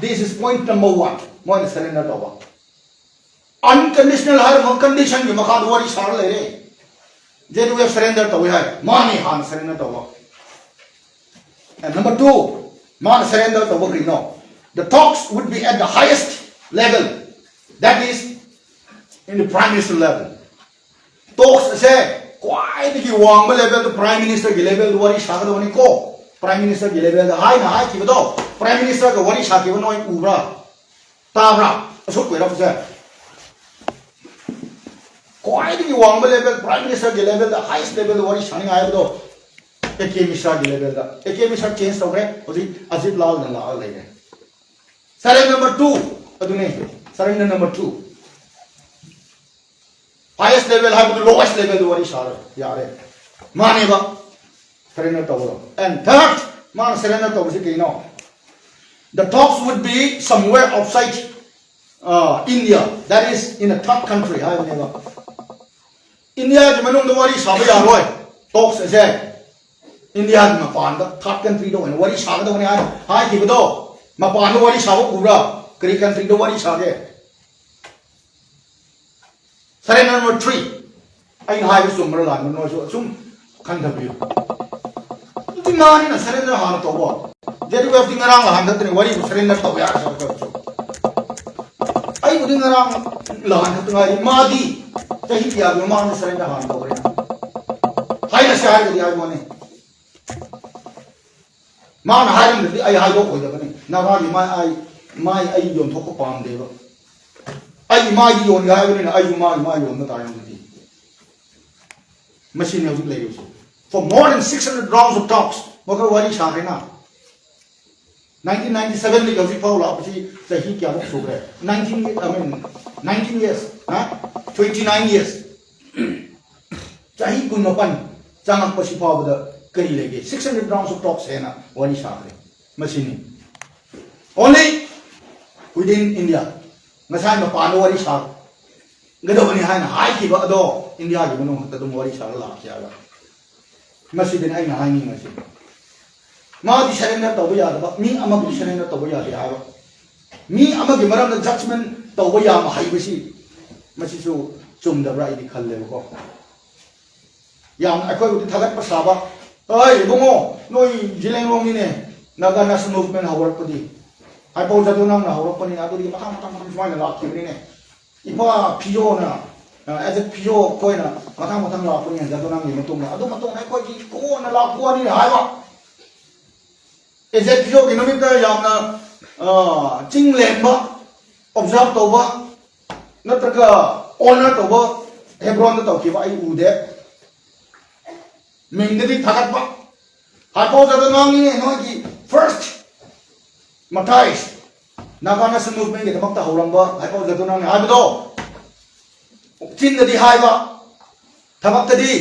This is point number one꯫ ꯃꯣꯏꯅ surrender ꯇꯧꯕ꯫ Unconditional ꯍꯥꯏꯔꯒ condition ꯒꯤ ꯃꯈꯥꯗ ꯋꯥꯔꯤ ꯁꯥꯔ ꯂꯩꯔꯦ꯫ J W F surrender ꯇꯧꯋꯦ ꯍꯥꯏ꯫ ꯃꯥꯅꯤ ꯍꯥꯟꯅ surrender ꯇꯧꯕ꯫ And number two, ꯃꯥꯅ surrender ꯇꯧꯕ ꯀꯔꯤꯅꯣ? The talks would be at the highest level, that is, in the Prime Minister level꯫ Talks ꯑꯁꯦ ꯈ꯭ꯋꯥꯏꯗꯒꯤ ꯋꯥꯡꯕ level ꯗ Prime Minister ꯒꯤ level ꯗ ꯋꯥꯔꯤ ꯁꯥꯒꯗꯕꯅꯤꯀꯣ꯫ Prime Minister ꯒꯤ level ꯗ ꯍꯥꯏꯅ ꯍꯥꯏꯈꯤꯕꯗꯣ, Prime Minister ꯒ ꯋꯥꯔꯤ ꯁꯥꯈꯤꯕ ꯅꯣꯏ ꯎꯕ꯭ꯔꯥ? ꯇꯥꯕ꯭ꯔꯥ? ꯑꯁꯨꯛ ꯀꯨꯏꯔꯛꯄꯁꯦ꯫ ꯈ꯭ꯋꯥꯏꯗꯒꯤ ꯋꯥꯡꯕ level, Prime Minister ꯒꯤ level ꯗ, highest level ꯗ ꯋꯥꯔꯤ ꯁꯥꯅꯤꯡꯉꯥꯏ ꯍꯥꯏꯕꯗꯣ, A K Mishra ꯒꯤ level the. A K Mishra change ꯇꯧꯈ꯭ꯔꯦ, ꯍꯧꯖꯤꯛ Ajit Lal ꯅ ꯂꯥꯛꯑꯒ ꯂꯩꯔꯦ꯫ Surrender number two ꯑꯗꯨꯅꯦ, surrender number two꯫ Highest level ꯍꯥꯏꯕꯗꯨ lowest level ꯗ ꯋꯥꯔꯤ ꯁꯥꯔꯣ, ꯌꯥꯔꯦ꯫ ꯃꯥꯅꯦꯕ꯫ Surrender ꯇꯧꯔꯣ꯫ And third, ꯃꯥꯅ ꯁꯔꯦꯟꯗꯔ ꯇꯧꯕꯁꯤ ꯀꯩꯅꯣ? The talks would be somewhere outside, uh, India, that is in a third country ꯍꯥꯏꯕꯅꯦꯕ. ꯏꯟꯗꯤꯌꯥꯒꯤ ꯃꯅꯨꯡꯗ ꯋꯥꯔꯤ ꯁꯥꯕ ꯌꯥꯔꯣꯏ꯫ ꯇꯣꯛꯁ ꯑꯁꯦ ꯏꯟꯗꯤꯌꯥꯒꯤ ꯃꯄꯥꯟꯗ, ꯊꯥꯔꯠ ꯀꯟꯇ꯭ꯔꯤꯗ ꯑꯣꯏꯅ ꯋꯥꯔꯤ ꯁꯥꯒꯗꯕꯅꯤ ꯍꯥꯏꯅ ꯍꯥꯏꯈꯤꯕꯗꯣ, ꯃꯄꯥꯟꯗ ꯋꯥꯔꯤ ꯁꯥꯕ ꯎꯕ꯭ꯔꯥ? ꯀꯔꯤ ꯀꯟꯇ꯭ꯔꯤꯗ ꯋꯥꯔꯤ ꯁꯥꯒꯦ? ꯁꯔꯦꯟꯗꯔ ꯅꯝꯕꯔ ꯊ꯭ꯔꯤ, ꯑꯩꯅ ꯍꯥꯏꯕ ꯆꯨꯝꯕ꯭ꯔꯥ ꯂꯥꯟꯕ꯭ꯔꯥ ꯅꯣꯏꯁꯨ ꯑꯁꯨꯝ ꯈꯟꯊꯕꯤꯌꯨ꯫ ꯑꯗꯨꯗꯤ ꯃꯥꯅꯤꯅ ꯁꯔꯦꯟꯗꯔ ꯍꯥꯟꯅ ꯇꯧꯕ꯫ ꯖꯦ ꯗꯕ꯭ꯂꯤꯌꯨ ꯑꯦꯐꯇꯤ ꯉꯔꯥꯡ ꯅꯍꯥꯟ ꯅꯠꯇ꯭ꯔꯦ ꯋꯥꯔꯤꯕꯨ ꯁꯔꯦꯟꯗꯔ ꯇꯧꯕ ꯌꯥꯔꯦ ꯍꯥꯏꯕ ꯇꯧꯔꯁꯨ꯫ ꯑꯩꯕꯨꯗꯤ ꯉꯔꯥꯡ ꯅꯍꯥꯟ ꯈꯛꯇ ꯉꯥꯏꯔꯤ꯫ ꯃꯥꯗꯤ ꯆꯍꯤ ꯀꯌꯥꯒꯤ ꯃꯃꯥꯡꯗ ꯁꯔꯦꯟꯗꯔ ꯍꯥꯟꯅ ꯇꯧꯈ꯭ꯔꯦ꯫ ꯍꯥꯏꯅꯁꯦ ꯍꯥꯏꯔꯒꯗꯤ ꯍꯥꯏꯕ ꯋꯥꯅꯤ꯫ ꯃꯥꯅ ꯍꯥꯏꯔꯝꯗ꯭ꯔꯗꯤ ꯑꯩ ꯍꯥꯏꯗꯣꯛꯑꯣꯏꯗꯕꯅꯤ꯫ ꯅꯥꯒꯥꯒꯤ ꯃꯥꯏ ꯑꯩ, ꯃꯥꯏ ꯑꯩ ꯌꯣꯟꯊꯣꯛꯄ ꯄꯥꯝꯗꯦꯕ꯫ ꯑꯩꯒꯤ ꯃꯥꯏꯗꯤ ꯌꯣꯟꯒꯦ ꯍꯥꯏꯕꯅꯤꯅ ꯑꯩꯁꯨ ꯃꯥꯒꯤ ꯃꯥꯏ ꯌꯣꯟꯕ ꯇꯥꯔꯦ ꯍꯧꯖꯤꯛꯇꯤ꯫ ꯃꯁꯤꯅꯤ ꯍꯧꯖꯤꯛ ꯂꯩꯔꯤꯕꯁꯤ꯫ For more than six hundred rounds of talks, ꯃꯈꯣꯏ ꯋꯥꯔꯤ ꯁꯥꯈ꯭ꯔꯦꯅ꯫ ꯅꯥꯏꯟꯇꯤꯟ ꯅꯥꯏꯟꯇꯤ ꯁꯚꯦꯟꯗꯒꯤ ꯍꯧꯖꯤꯛ ꯐꯥꯎ ꯂꯥꯛꯄꯁꯤ ꯆꯍꯤ ꯀꯌꯥꯃꯨꯛ ꯁꯨꯈ꯭ꯔꯦ? Nineteen, I mean, nineteen years, ꯍꯥ? Twenty nine years꯫ ꯆꯍꯤ ꯀꯨꯟꯃꯥꯄꯟ ꯆꯪꯉꯛꯄꯁꯤ ꯐꯥꯎꯕꯗ ꯀꯔꯤ ꯂꯩꯒꯦ? Six hundred rounds of talks ꯍꯦꯟꯅ ꯋꯥꯔꯤ ꯁꯥꯈ꯭ꯔꯦ꯫ ꯃꯁꯤꯅꯤ꯫ Only within India꯫ ꯉꯁꯥꯏ ꯃꯄꯥꯟꯗ ꯋꯥꯔꯤ ꯁꯥꯒꯗꯕꯅꯤ ꯍꯥꯏꯅ ꯍꯥꯏꯈꯤꯕ ꯑꯗꯣ ꯏꯟꯗꯤꯌꯥꯒꯤ ꯃꯅꯨꯡ ꯈꯛꯇ ꯑꯗꯨꯝ ꯋꯥꯔꯤ ꯁꯥꯔ ꯂꯥꯛꯈꯤ ꯍꯥꯏꯕ꯫ ꯃꯁꯤꯗꯅꯤ ꯑꯩꯅ ꯍꯥꯏꯅꯤꯡꯉꯤꯁꯤ꯫ ꯃꯥꯗꯤ ꯁꯔꯦꯟꯗꯔ ꯇꯧꯕ ꯌꯥꯗꯕ, ꯃꯤ ꯑꯃꯕꯨ ꯁꯔꯦꯟꯗꯔ ꯇꯧꯕ ꯌꯥꯗꯦ ꯍꯥꯏꯕ꯫ ꯃꯤ ꯑꯃꯒꯤ ꯃꯔꯝꯗ ꯖꯖꯃꯦꯟ ꯇꯧꯕ ꯌꯥꯝ ꯍꯩꯕꯁꯤ, ꯃꯁꯤꯁꯨ ꯆꯨꯝꯗꯕ꯭ꯔꯥ ꯑꯩꯗꯤ ꯈꯜꯂꯦꯕꯀꯣ꯫ ꯌꯥꯝ ꯑꯩꯈꯣꯏꯕꯨꯗꯤ ꯊꯥꯒꯠꯄ ꯁꯥꯕ, "ꯑꯩ ꯏꯕꯨꯡꯉꯣ, ꯅꯣꯏ ꯖꯤꯂꯦꯡꯔꯣꯡꯅꯤꯅꯦ, ꯅꯥꯒꯥ ꯅꯦꯁꯅꯦꯜ ꯃꯨꯚꯃꯦꯟ ꯍꯧꯔꯛꯄꯗꯤ, ꯍꯥꯏꯄꯧ ꯖꯥꯗꯨꯅꯥꯡꯅ ꯍꯧꯔꯛꯄꯅꯤꯅ, ꯑꯗꯨꯗꯤ ꯃꯊꯪ ꯃꯊꯪ ꯃꯊꯪ ꯁꯨꯃꯥꯏꯅ ꯂꯥꯛꯈꯤꯕꯅꯤꯅꯦ꯫ ꯏꯄꯥ ꯐꯤꯖꯣꯅ, ꯑ, ꯑꯦꯖꯦꯠ ꯐꯤꯖꯣ ꯑꯩꯈꯣꯏꯅ ꯃꯊꯪ ꯃꯊꯪ ꯂꯥꯛꯄꯅꯤꯅ ꯖꯥꯗꯨꯅꯥꯡꯒꯤ ꯃꯇꯨꯡꯗ, ꯑꯗꯨ ꯃꯇꯨꯡꯗ ꯑꯩꯈꯣꯏꯒꯤ ꯀꯣꯟꯅ ꯂꯥꯛꯄ ꯋꯥꯅꯤꯅꯦ" ꯍꯥꯏꯕ꯫ ꯑꯦꯖꯦꯠ ꯐꯤꯖꯣꯒꯤ ꯅꯨꯃꯤꯠꯇ ꯌꯥꯝꯅ, ꯑ, ꯆꯤꯡ ꯂꯦꯡꯕ, ꯑꯣꯕꯖꯥꯔꯕ ꯇꯧꯕ, ꯅꯠꯇ꯭ꯔꯒ ꯑꯣꯅꯔ ꯇꯧꯕ ꯍꯦꯕ꯭ꯔꯣꯟꯗ ꯇꯧꯈꯤꯕ ꯑꯩ ꯎꯗꯦ꯫ ꯃꯤꯡꯗꯗꯤ ꯊꯥꯒꯠꯄ꯫ ꯍꯥꯏꯄꯧ ꯖꯥꯗꯨꯅꯥꯡꯅꯤꯅꯦ ꯅꯣꯏꯒꯤ ꯐꯥꯔꯁ ꯃꯊꯥꯏꯁ ꯅꯥꯒꯥ ꯅꯦꯁꯅꯦꯜ ꯃꯨꯚꯃꯦꯟꯒꯤꯗꯃꯛꯇ ꯍꯧꯔꯝꯕ ꯍꯥꯏꯄꯧ ꯖꯥꯗꯨꯅꯥꯡꯅꯤ ꯍꯥꯏꯕꯗꯣ꯫ ꯆꯤꯟꯗꯗꯤ ꯍꯥꯏꯕ, ꯊꯕꯛꯇꯗꯤ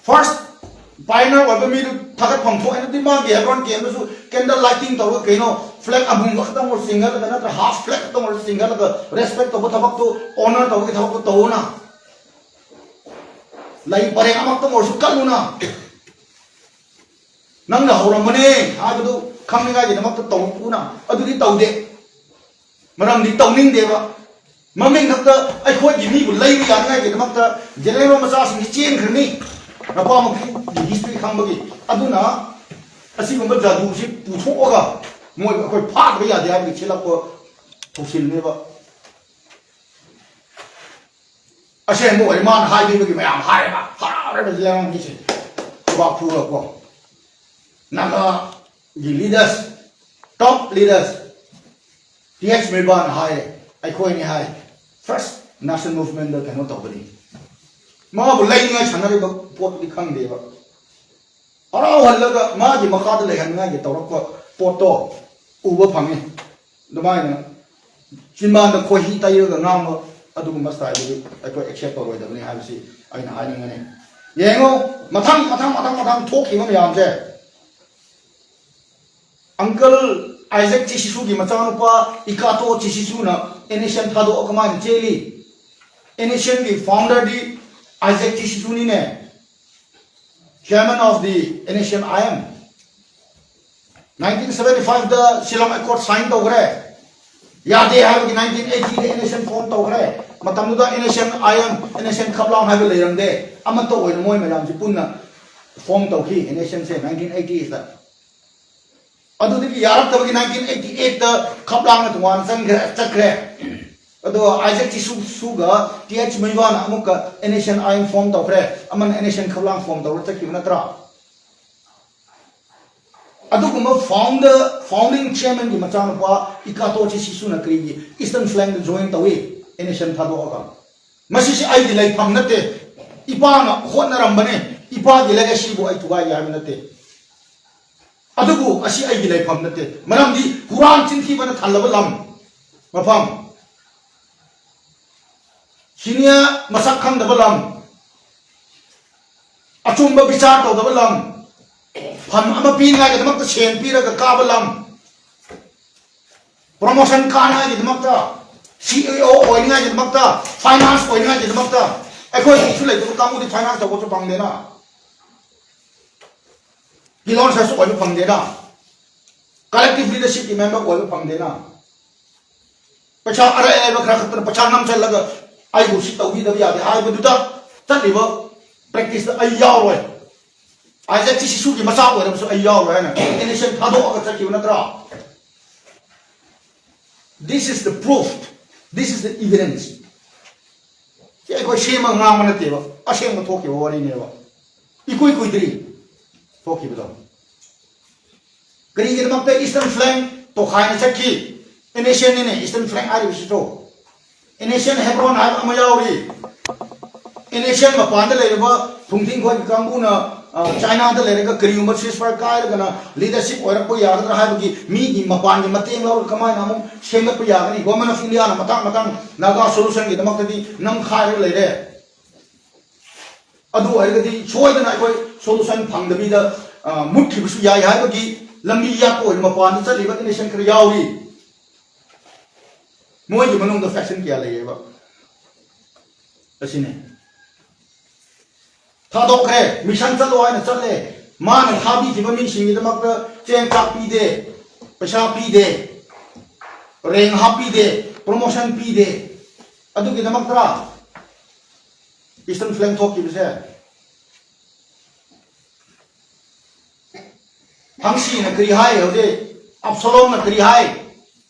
ꯐꯥꯔꯁ Pioneer ꯑꯣꯏꯕ ꯃꯤꯗꯨ ꯊꯥꯒꯠꯐꯝ ꯊꯣꯛꯑꯦ꯫ ꯑꯗꯨꯗꯤ ꯃꯥꯒꯤ Hebron camp ꯗꯁꯨ candle lighting ꯇꯧꯔꯒ, ꯀꯩꯅꯣ, flag ꯑꯃꯨꯕ ꯈꯛꯇꯪ ꯑꯣꯏꯔꯁꯨ ꯆꯤꯡꯈꯠꯂꯒ, ꯅꯠꯇ꯭ꯔ half flag ꯈꯛꯇꯪ ꯑꯣꯏꯔꯁꯨ ꯆꯤꯡꯈꯠꯂꯒ, respect ꯇꯧꯕ ꯊꯕꯛꯇꯨ, honor ꯇꯧꯕꯒꯤ ꯊꯕꯛꯇꯨ ꯇꯧꯑꯣꯅ꯫ ꯂꯩ ꯄꯔꯦꯡ ꯑꯃꯈꯛꯇꯪ ꯑꯣꯏꯔꯁꯨ ꯀꯠꯂꯨꯅ꯫ ꯅꯪꯅ ꯍꯧꯔꯝꯕꯅꯦ ꯍꯥꯏꯕꯗꯨ ꯈꯪꯅꯤꯡꯉꯥꯏꯒꯤꯗꯃꯛꯇ ꯇꯧꯔꯛꯎꯅ꯫ ꯑꯗꯨꯗꯤ ꯇꯧꯗꯦ꯫ ꯃꯔꯝꯗꯤ ꯇꯧꯅꯤꯡꯗꯦꯕ꯫ ꯃꯃꯤꯡ ꯈꯛꯇ ꯑꯩꯈꯣꯏꯒꯤ ꯃꯤꯕꯨ ꯂꯩꯕ ꯌꯥꯅꯤꯡꯉꯥꯏꯒꯤꯗꯃꯛꯇ ꯖꯦꯅꯦꯔꯦꯜ ꯃꯆꯥꯁꯤꯡꯁꯤ ꯆꯦꯟꯈ꯭ꯔꯅꯤ꯫ ꯅꯄꯥ ꯃꯄꯨꯒꯤ history ꯈꯪꯕꯒꯤ꯫ ꯑꯗꯨꯅ ꯑꯁꯤꯒꯨꯝꯕ ꯖꯥꯗꯨꯁꯤ ꯄꯨꯊꯣꯛꯑꯒ ꯃꯣꯏ ꯑꯩꯈꯣꯏ ꯐꯥꯗꯕ ꯌꯥꯗꯦ ꯍꯥꯏꯕꯒꯤ ꯆꯦꯜꯂꯛꯄ ꯊꯧꯁꯤꯜꯅꯦꯕ꯫ ꯑꯁꯦꯡꯕ ꯑꯣꯏ ꯃꯥꯅ ꯍꯥꯏꯕꯤꯕꯒꯤ ꯃꯌꯥꯝ ꯍꯥꯏꯔꯦꯕ, ꯍꯔꯥꯎꯔꯦꯕ ꯖꯦꯅꯦꯔꯦꯜ ꯃꯤꯁꯦ꯫ ꯈꯨꯕꯥꯛ ꯐꯨꯔꯒꯀꯣ꯫ ꯅꯥꯒꯥꯒꯤ leaders, top leaders, T H ꯃꯩꯕꯥꯅ ꯍꯥꯏ, ꯑꯩꯈꯣꯏꯅꯤ ꯍꯥꯏ, first national movement ꯗ ꯀꯩꯅꯣ ꯇꯧꯕꯅꯤ꯫ ꯃꯥꯕꯨ ꯂꯩꯅꯤꯡꯉꯥꯏ ꯁꯥꯟꯅꯔꯤꯕ ꯄꯣꯠꯇꯨꯗꯤ ꯈꯪꯗꯦꯕ꯫ ꯍꯔꯥꯎꯍꯜꯂꯒ ꯃꯥꯒꯤ ꯃꯈꯥꯗ ꯂꯩꯍꯟꯅꯤꯡꯉꯥꯏꯒꯤ ꯇꯧꯔꯛꯄ ꯄꯣꯠꯇꯣ ꯎꯕ ꯐꯪꯉꯤ꯫ ꯑꯗꯨꯃꯥꯏꯅ ꯆꯤꯟꯕꯥꯟꯗ ꯈꯣꯏꯍꯤ ꯇꯩꯔꯒ ꯉꯥꯡꯕ ꯑꯗꯨꯒꯨꯝꯕ style ꯗꯨꯗꯤ ꯑꯩꯈꯣꯏ accept ꯇꯧꯔꯣꯏꯗꯕꯅꯤ ꯍꯥꯏꯕꯁꯤ ꯑꯩꯅ ꯍꯥꯏꯅꯤꯡꯒꯅꯤ꯫ ꯌꯦꯡꯉꯣ, ꯃꯊꯪ, ꯃꯊꯪ, ꯃꯊꯪ, ꯃꯊꯪ ꯊꯣꯛꯈꯤꯕ ꯃꯌꯥꯝꯁꯦ꯫ Uncle Isaac ꯆꯤꯁꯤꯁꯨꯒꯤ ꯃꯆꯥꯅꯨꯄꯥ ꯏꯀꯥꯇꯣ ꯆꯤꯁꯤꯁꯨꯅ N S M ꯊꯥꯗꯣꯛꯑ ꯀꯃꯥꯏꯅ ꯆꯦꯜꯂꯤ? N S M ꯒꯤ founder D Isaac ꯆꯤꯁꯤꯁꯨꯅꯤꯅꯦ, chairman of the N S M I M꯫ Nineteen seventy five the Shillong Accord sign ꯇꯧꯈ꯭ꯔꯦ꯫ ꯌꯥꯗꯦ ꯍꯥꯏꯕꯒꯤ nineteen eighty ꯗ N S M form ꯇꯧꯈ꯭ꯔꯦ꯫ ꯃꯇꯝꯗꯨꯗ N S M I M, N S M ꯈꯞꯂꯥꯡ ꯍꯥꯏꯕ ꯂꯩꯔꯝꯗꯦ꯫ ꯑꯃꯠꯇ ꯑꯣꯏꯅ ꯃꯣꯏ ꯃꯌꯥꯝꯁꯤ ꯄꯨꯟꯅ form ꯇꯧꯈꯤ N S M ꯁꯦ nineteen eighty ꯗ꯫ ꯑꯗꯨꯗꯒꯤ ꯌꯥꯔꯛꯇꯕꯒꯤ nineteen eighty eight ꯇ ꯈꯞꯂꯥꯡꯅ ꯇꯣꯉꯥꯟꯅ ꯆꯪꯈ꯭ꯔꯦ, ꯆꯠꯈ꯭ꯔꯦ꯫ ꯑꯗꯣ Isaac ꯆꯤꯁꯨꯁꯨꯒ ꯇꯤ ꯑꯩꯆ ꯃꯩꯕꯥꯅ ꯑꯃꯨꯛꯀ N S M I M form ꯇꯧꯈ꯭ꯔꯦ꯫ ꯑꯃꯅ N S M ꯈꯞꯂꯥꯡ form ꯇꯧꯔ ꯆꯠꯈꯤꯕ ꯅꯠꯇ꯭ꯔꯥ? ꯑꯗꯨꯒꯨꯝꯕ founder, founding chairman ꯒꯤ ꯃꯆꯥꯅꯨꯄꯥ ꯏꯀꯥꯇꯣ ꯆꯤꯁꯤꯁꯨꯅ ꯀꯔꯤꯒꯤ Eastern Flank ꯗ join ꯇꯧꯏ N S M ꯊꯥꯗꯣꯛꯑꯒ? ꯃꯁꯤꯁꯤ ꯑꯩꯒꯤ ꯂꯩꯐꯝ ꯅꯠꯇꯦ꯫ ꯏꯄꯥꯅ ꯍꯣꯠꯅꯔꯝꯕꯅꯦ꯫ ꯏꯄꯥꯒꯤ legacy ꯕꯨ ꯑꯩ ꯊꯨꯒꯥꯏꯒꯦ ꯍꯥꯏꯕ ꯅꯠꯇꯦ꯫ ꯑꯗꯨꯕꯨ ꯑꯁꯤ ꯑꯩꯒꯤ ꯂꯩꯐꯝ ꯅꯠꯇꯦ꯫ ꯃꯔꯝꯗꯤ ꯍꯨꯔꯥꯟ ꯆꯤꯟꯊꯤꯕꯅ ꯊꯜꯂꯕ ꯂꯝ, ꯃꯐꯝ꯫ ꯁꯤꯅꯤꯌꯥ ꯃꯁꯛ ꯈꯪꯗꯕ ꯂꯝ꯫ ꯑꯆꯨꯝꯕ ꯕꯤꯆꯥꯔ ꯇꯧꯗꯕ ꯂꯝ, ꯐꯝ ꯑꯃ ꯄꯤꯅꯤꯡꯉꯥꯏꯒꯤꯗꯃꯛꯇ ꯁꯦꯟ ꯄꯤꯔꯒ ꯀꯥꯕ ꯂꯝ, ꯄ꯭ꯔꯣꯃꯣꯁꯟ ꯀꯥꯅꯤꯡꯉꯥꯏꯒꯤꯗꯃꯛꯇ, ꯁꯤ ꯏ ꯑꯣ ꯑꯣꯏꯅꯤꯡꯉꯥꯏꯒꯤꯗꯃꯛꯇ, ꯐꯥꯏꯅꯥꯟꯁ ꯑꯣꯏꯅꯤꯡꯉꯥꯏꯒꯤꯗꯃꯛꯇ, ꯑꯩꯈꯣꯏ ꯀꯩꯁꯨ ꯂꯩꯇꯕ ꯀꯥꯡꯕꯨꯗꯤ ꯐꯥꯏꯅꯥꯟꯁ ꯇꯧꯕꯁꯨ ꯐꯪꯗꯦꯅ, ꯄꯤꯂꯣꯟꯁꯔꯁꯨ ꯑꯣꯏꯕ ꯐꯪꯗꯦꯅ, ꯀꯂꯦꯛꯇꯤꯚ ꯂꯤꯗꯔꯁꯤꯞꯀꯤ ꯃꯦꯝꯕꯔ ꯑꯣꯏꯕ ꯐꯪꯗꯦꯅ꯫ ꯄꯩꯁꯥ ꯑꯔꯩ ꯑꯔꯩꯕ ꯈꯔ ꯈꯛꯇꯅ ꯄꯩꯁꯥ ꯅꯝꯁꯤꯜꯂꯒ ꯑꯩꯕꯨ ꯁꯤ ꯇꯧꯕꯤꯗꯕ ꯌꯥꯗꯦ ꯍꯥꯏꯕꯗꯨꯗ ꯆꯠꯂꯤꯕ ꯄ꯭ꯔꯦꯛꯇꯤꯁꯇ ꯑꯩ ꯌꯥꯎꯔꯣꯏ꯫ ꯑꯥꯏꯖꯦꯛ ꯁꯤꯁꯨꯒꯤ ꯃꯆꯥ ꯑꯣꯏꯔꯕꯁꯨ ꯑꯩ ꯌꯥꯎꯔꯣꯏ ꯍꯥꯏꯅ ꯑꯦꯟ ꯑꯦꯁ ꯑꯦꯟ ꯊꯥꯗꯣꯛꯑꯒ ꯆꯠꯈꯤꯕ ꯅꯠꯇ꯭ꯔꯥ? This is the proof, this is the evidence. ꯁꯤ ꯑꯩꯈꯣꯏ ꯁꯦꯝꯃꯒ ꯉꯥꯡꯕ ꯅꯠꯇꯦꯕ, ꯑꯁꯦꯡꯕ ꯊꯣꯛꯈꯤꯕ ꯋꯥꯔꯤꯅꯦꯕ꯫ ꯏꯀꯨꯏ ꯀꯨꯏꯗ꯭ꯔꯤ ꯊꯣꯛꯈꯤꯕꯗꯣ꯫ ꯀꯔꯤꯒꯤꯗꯃꯛꯇ ꯏꯁꯇꯔꯟ ꯐ꯭ꯂꯦꯡ ꯇꯣꯈꯥꯏꯅ ꯆꯠꯈꯤ? ꯑꯦꯟ ꯑꯦꯁ ꯑꯦꯟꯅꯤꯅꯦ ꯏꯁꯇꯔꯟ ꯐ꯭ꯂꯦꯡ ꯍꯥꯏꯔꯤꯕꯁꯤꯁꯨ꯫ ꯑꯦꯟ ꯑꯦꯁ ꯑꯦꯟ ꯍꯦꯕ꯭ꯔꯣꯟ ꯍꯥꯏꯕ ꯑꯃ ꯌꯥꯎꯔꯤ꯫ ꯑꯦꯟ ꯑꯦꯁ ꯑꯦꯟ ꯃꯄꯥꯟꯗ ꯂꯩꯔꯤꯕ ꯊꯨꯡꯊꯤꯡ ꯈꯣꯏꯒꯤ ꯀꯥꯡꯕꯨꯅ, ꯑ, ꯆꯥꯏꯅꯥꯗ ꯂꯩꯔꯒ ꯀꯔꯤꯒꯨꯝꯕ ceasefire ꯀꯥꯏꯔꯒꯅ ꯂꯤꯗꯔꯁꯤꯞ ꯑꯣꯏꯔꯛꯄ ꯌꯥꯒꯗ꯭ꯔꯥ ꯍꯥꯏꯕꯒꯤ ꯃꯤꯒꯤ ꯃꯄꯥꯟꯒꯤ ꯃꯇꯦꯡ ꯂꯧꯔꯒ ꯀꯃꯥꯏꯅ ꯑꯃꯨꯛ ꯁꯦꯝꯒꯠꯄ ꯌꯥꯒꯅꯤ? Government of Indiaꯅ ꯃꯇꯥꯡ ꯃꯇꯥꯡ ꯅꯥꯒꯥ ꯁꯣꯂꯨꯁꯟꯒꯤꯗꯃꯛꯇꯗꯤ ꯅꯝꯈꯥꯏꯔꯒ ꯂꯩꯔꯦ꯫ ꯑꯗꯨ ꯑꯣꯏꯔꯒꯗꯤ ꯁꯣꯏꯗꯅ ꯑꯩꯈꯣꯏ ꯁꯣꯂꯨꯁꯟ ꯐꯪꯗꯕꯤꯗ, ꯑ, ꯃꯨꯠꯈꯤꯕꯁꯨ ꯌꯥꯏ ꯍꯥꯏꯕꯒꯤ ꯂꯝꯕꯤ ꯌꯥꯠꯄ ꯑꯣꯏꯅ ꯃꯄꯥꯟꯗ ꯆꯠꯂꯤꯕ ꯑꯦꯟ ꯑꯦꯁ ꯑꯦꯟ ꯈꯔ ꯌꯥꯎꯔꯤ꯫ ꯃꯣꯏꯒꯤ ꯃꯅꯨꯡꯗ ꯐꯦꯛꯁꯟ ꯀꯌꯥ ꯂꯩꯌꯦꯕ꯫ ꯑꯁꯤꯅꯤ꯫ ꯊꯥꯗꯣꯛꯈ꯭ꯔꯦ, ꯃꯤꯁꯟ ꯆꯠꯂꯣ ꯍꯥꯏꯅ ꯆꯠꯂꯦ꯫ ꯃꯥꯅ ꯊꯥꯕꯤꯈꯤꯕ ꯃꯤꯁꯤꯡꯒꯤꯗꯃꯛꯇ ꯆꯦꯡ ꯆꯥꯛ ꯄꯤꯗꯦ, ꯄꯩꯁꯥ ꯄꯤꯗꯦ, ꯔꯦꯡ ꯍꯥꯞꯄꯤꯗꯦ, ꯄ꯭ꯔꯣꯃꯣꯁꯟ ꯄꯤꯗꯦ꯫ ꯑꯗꯨꯒꯤꯗꯃꯛꯇꯔꯥ ꯏꯁꯇꯔꯟ ꯐ꯭ꯂꯦꯡ ꯊꯣꯛꯈꯤꯕꯁꯦ? ꯍꯪꯁꯤꯅ ꯀꯔꯤ ꯍꯥꯏ ꯍꯧꯖꯤꯛ? ꯑꯞꯁꯂꯣꯝꯅ ꯀꯔꯤ ꯍꯥꯏ?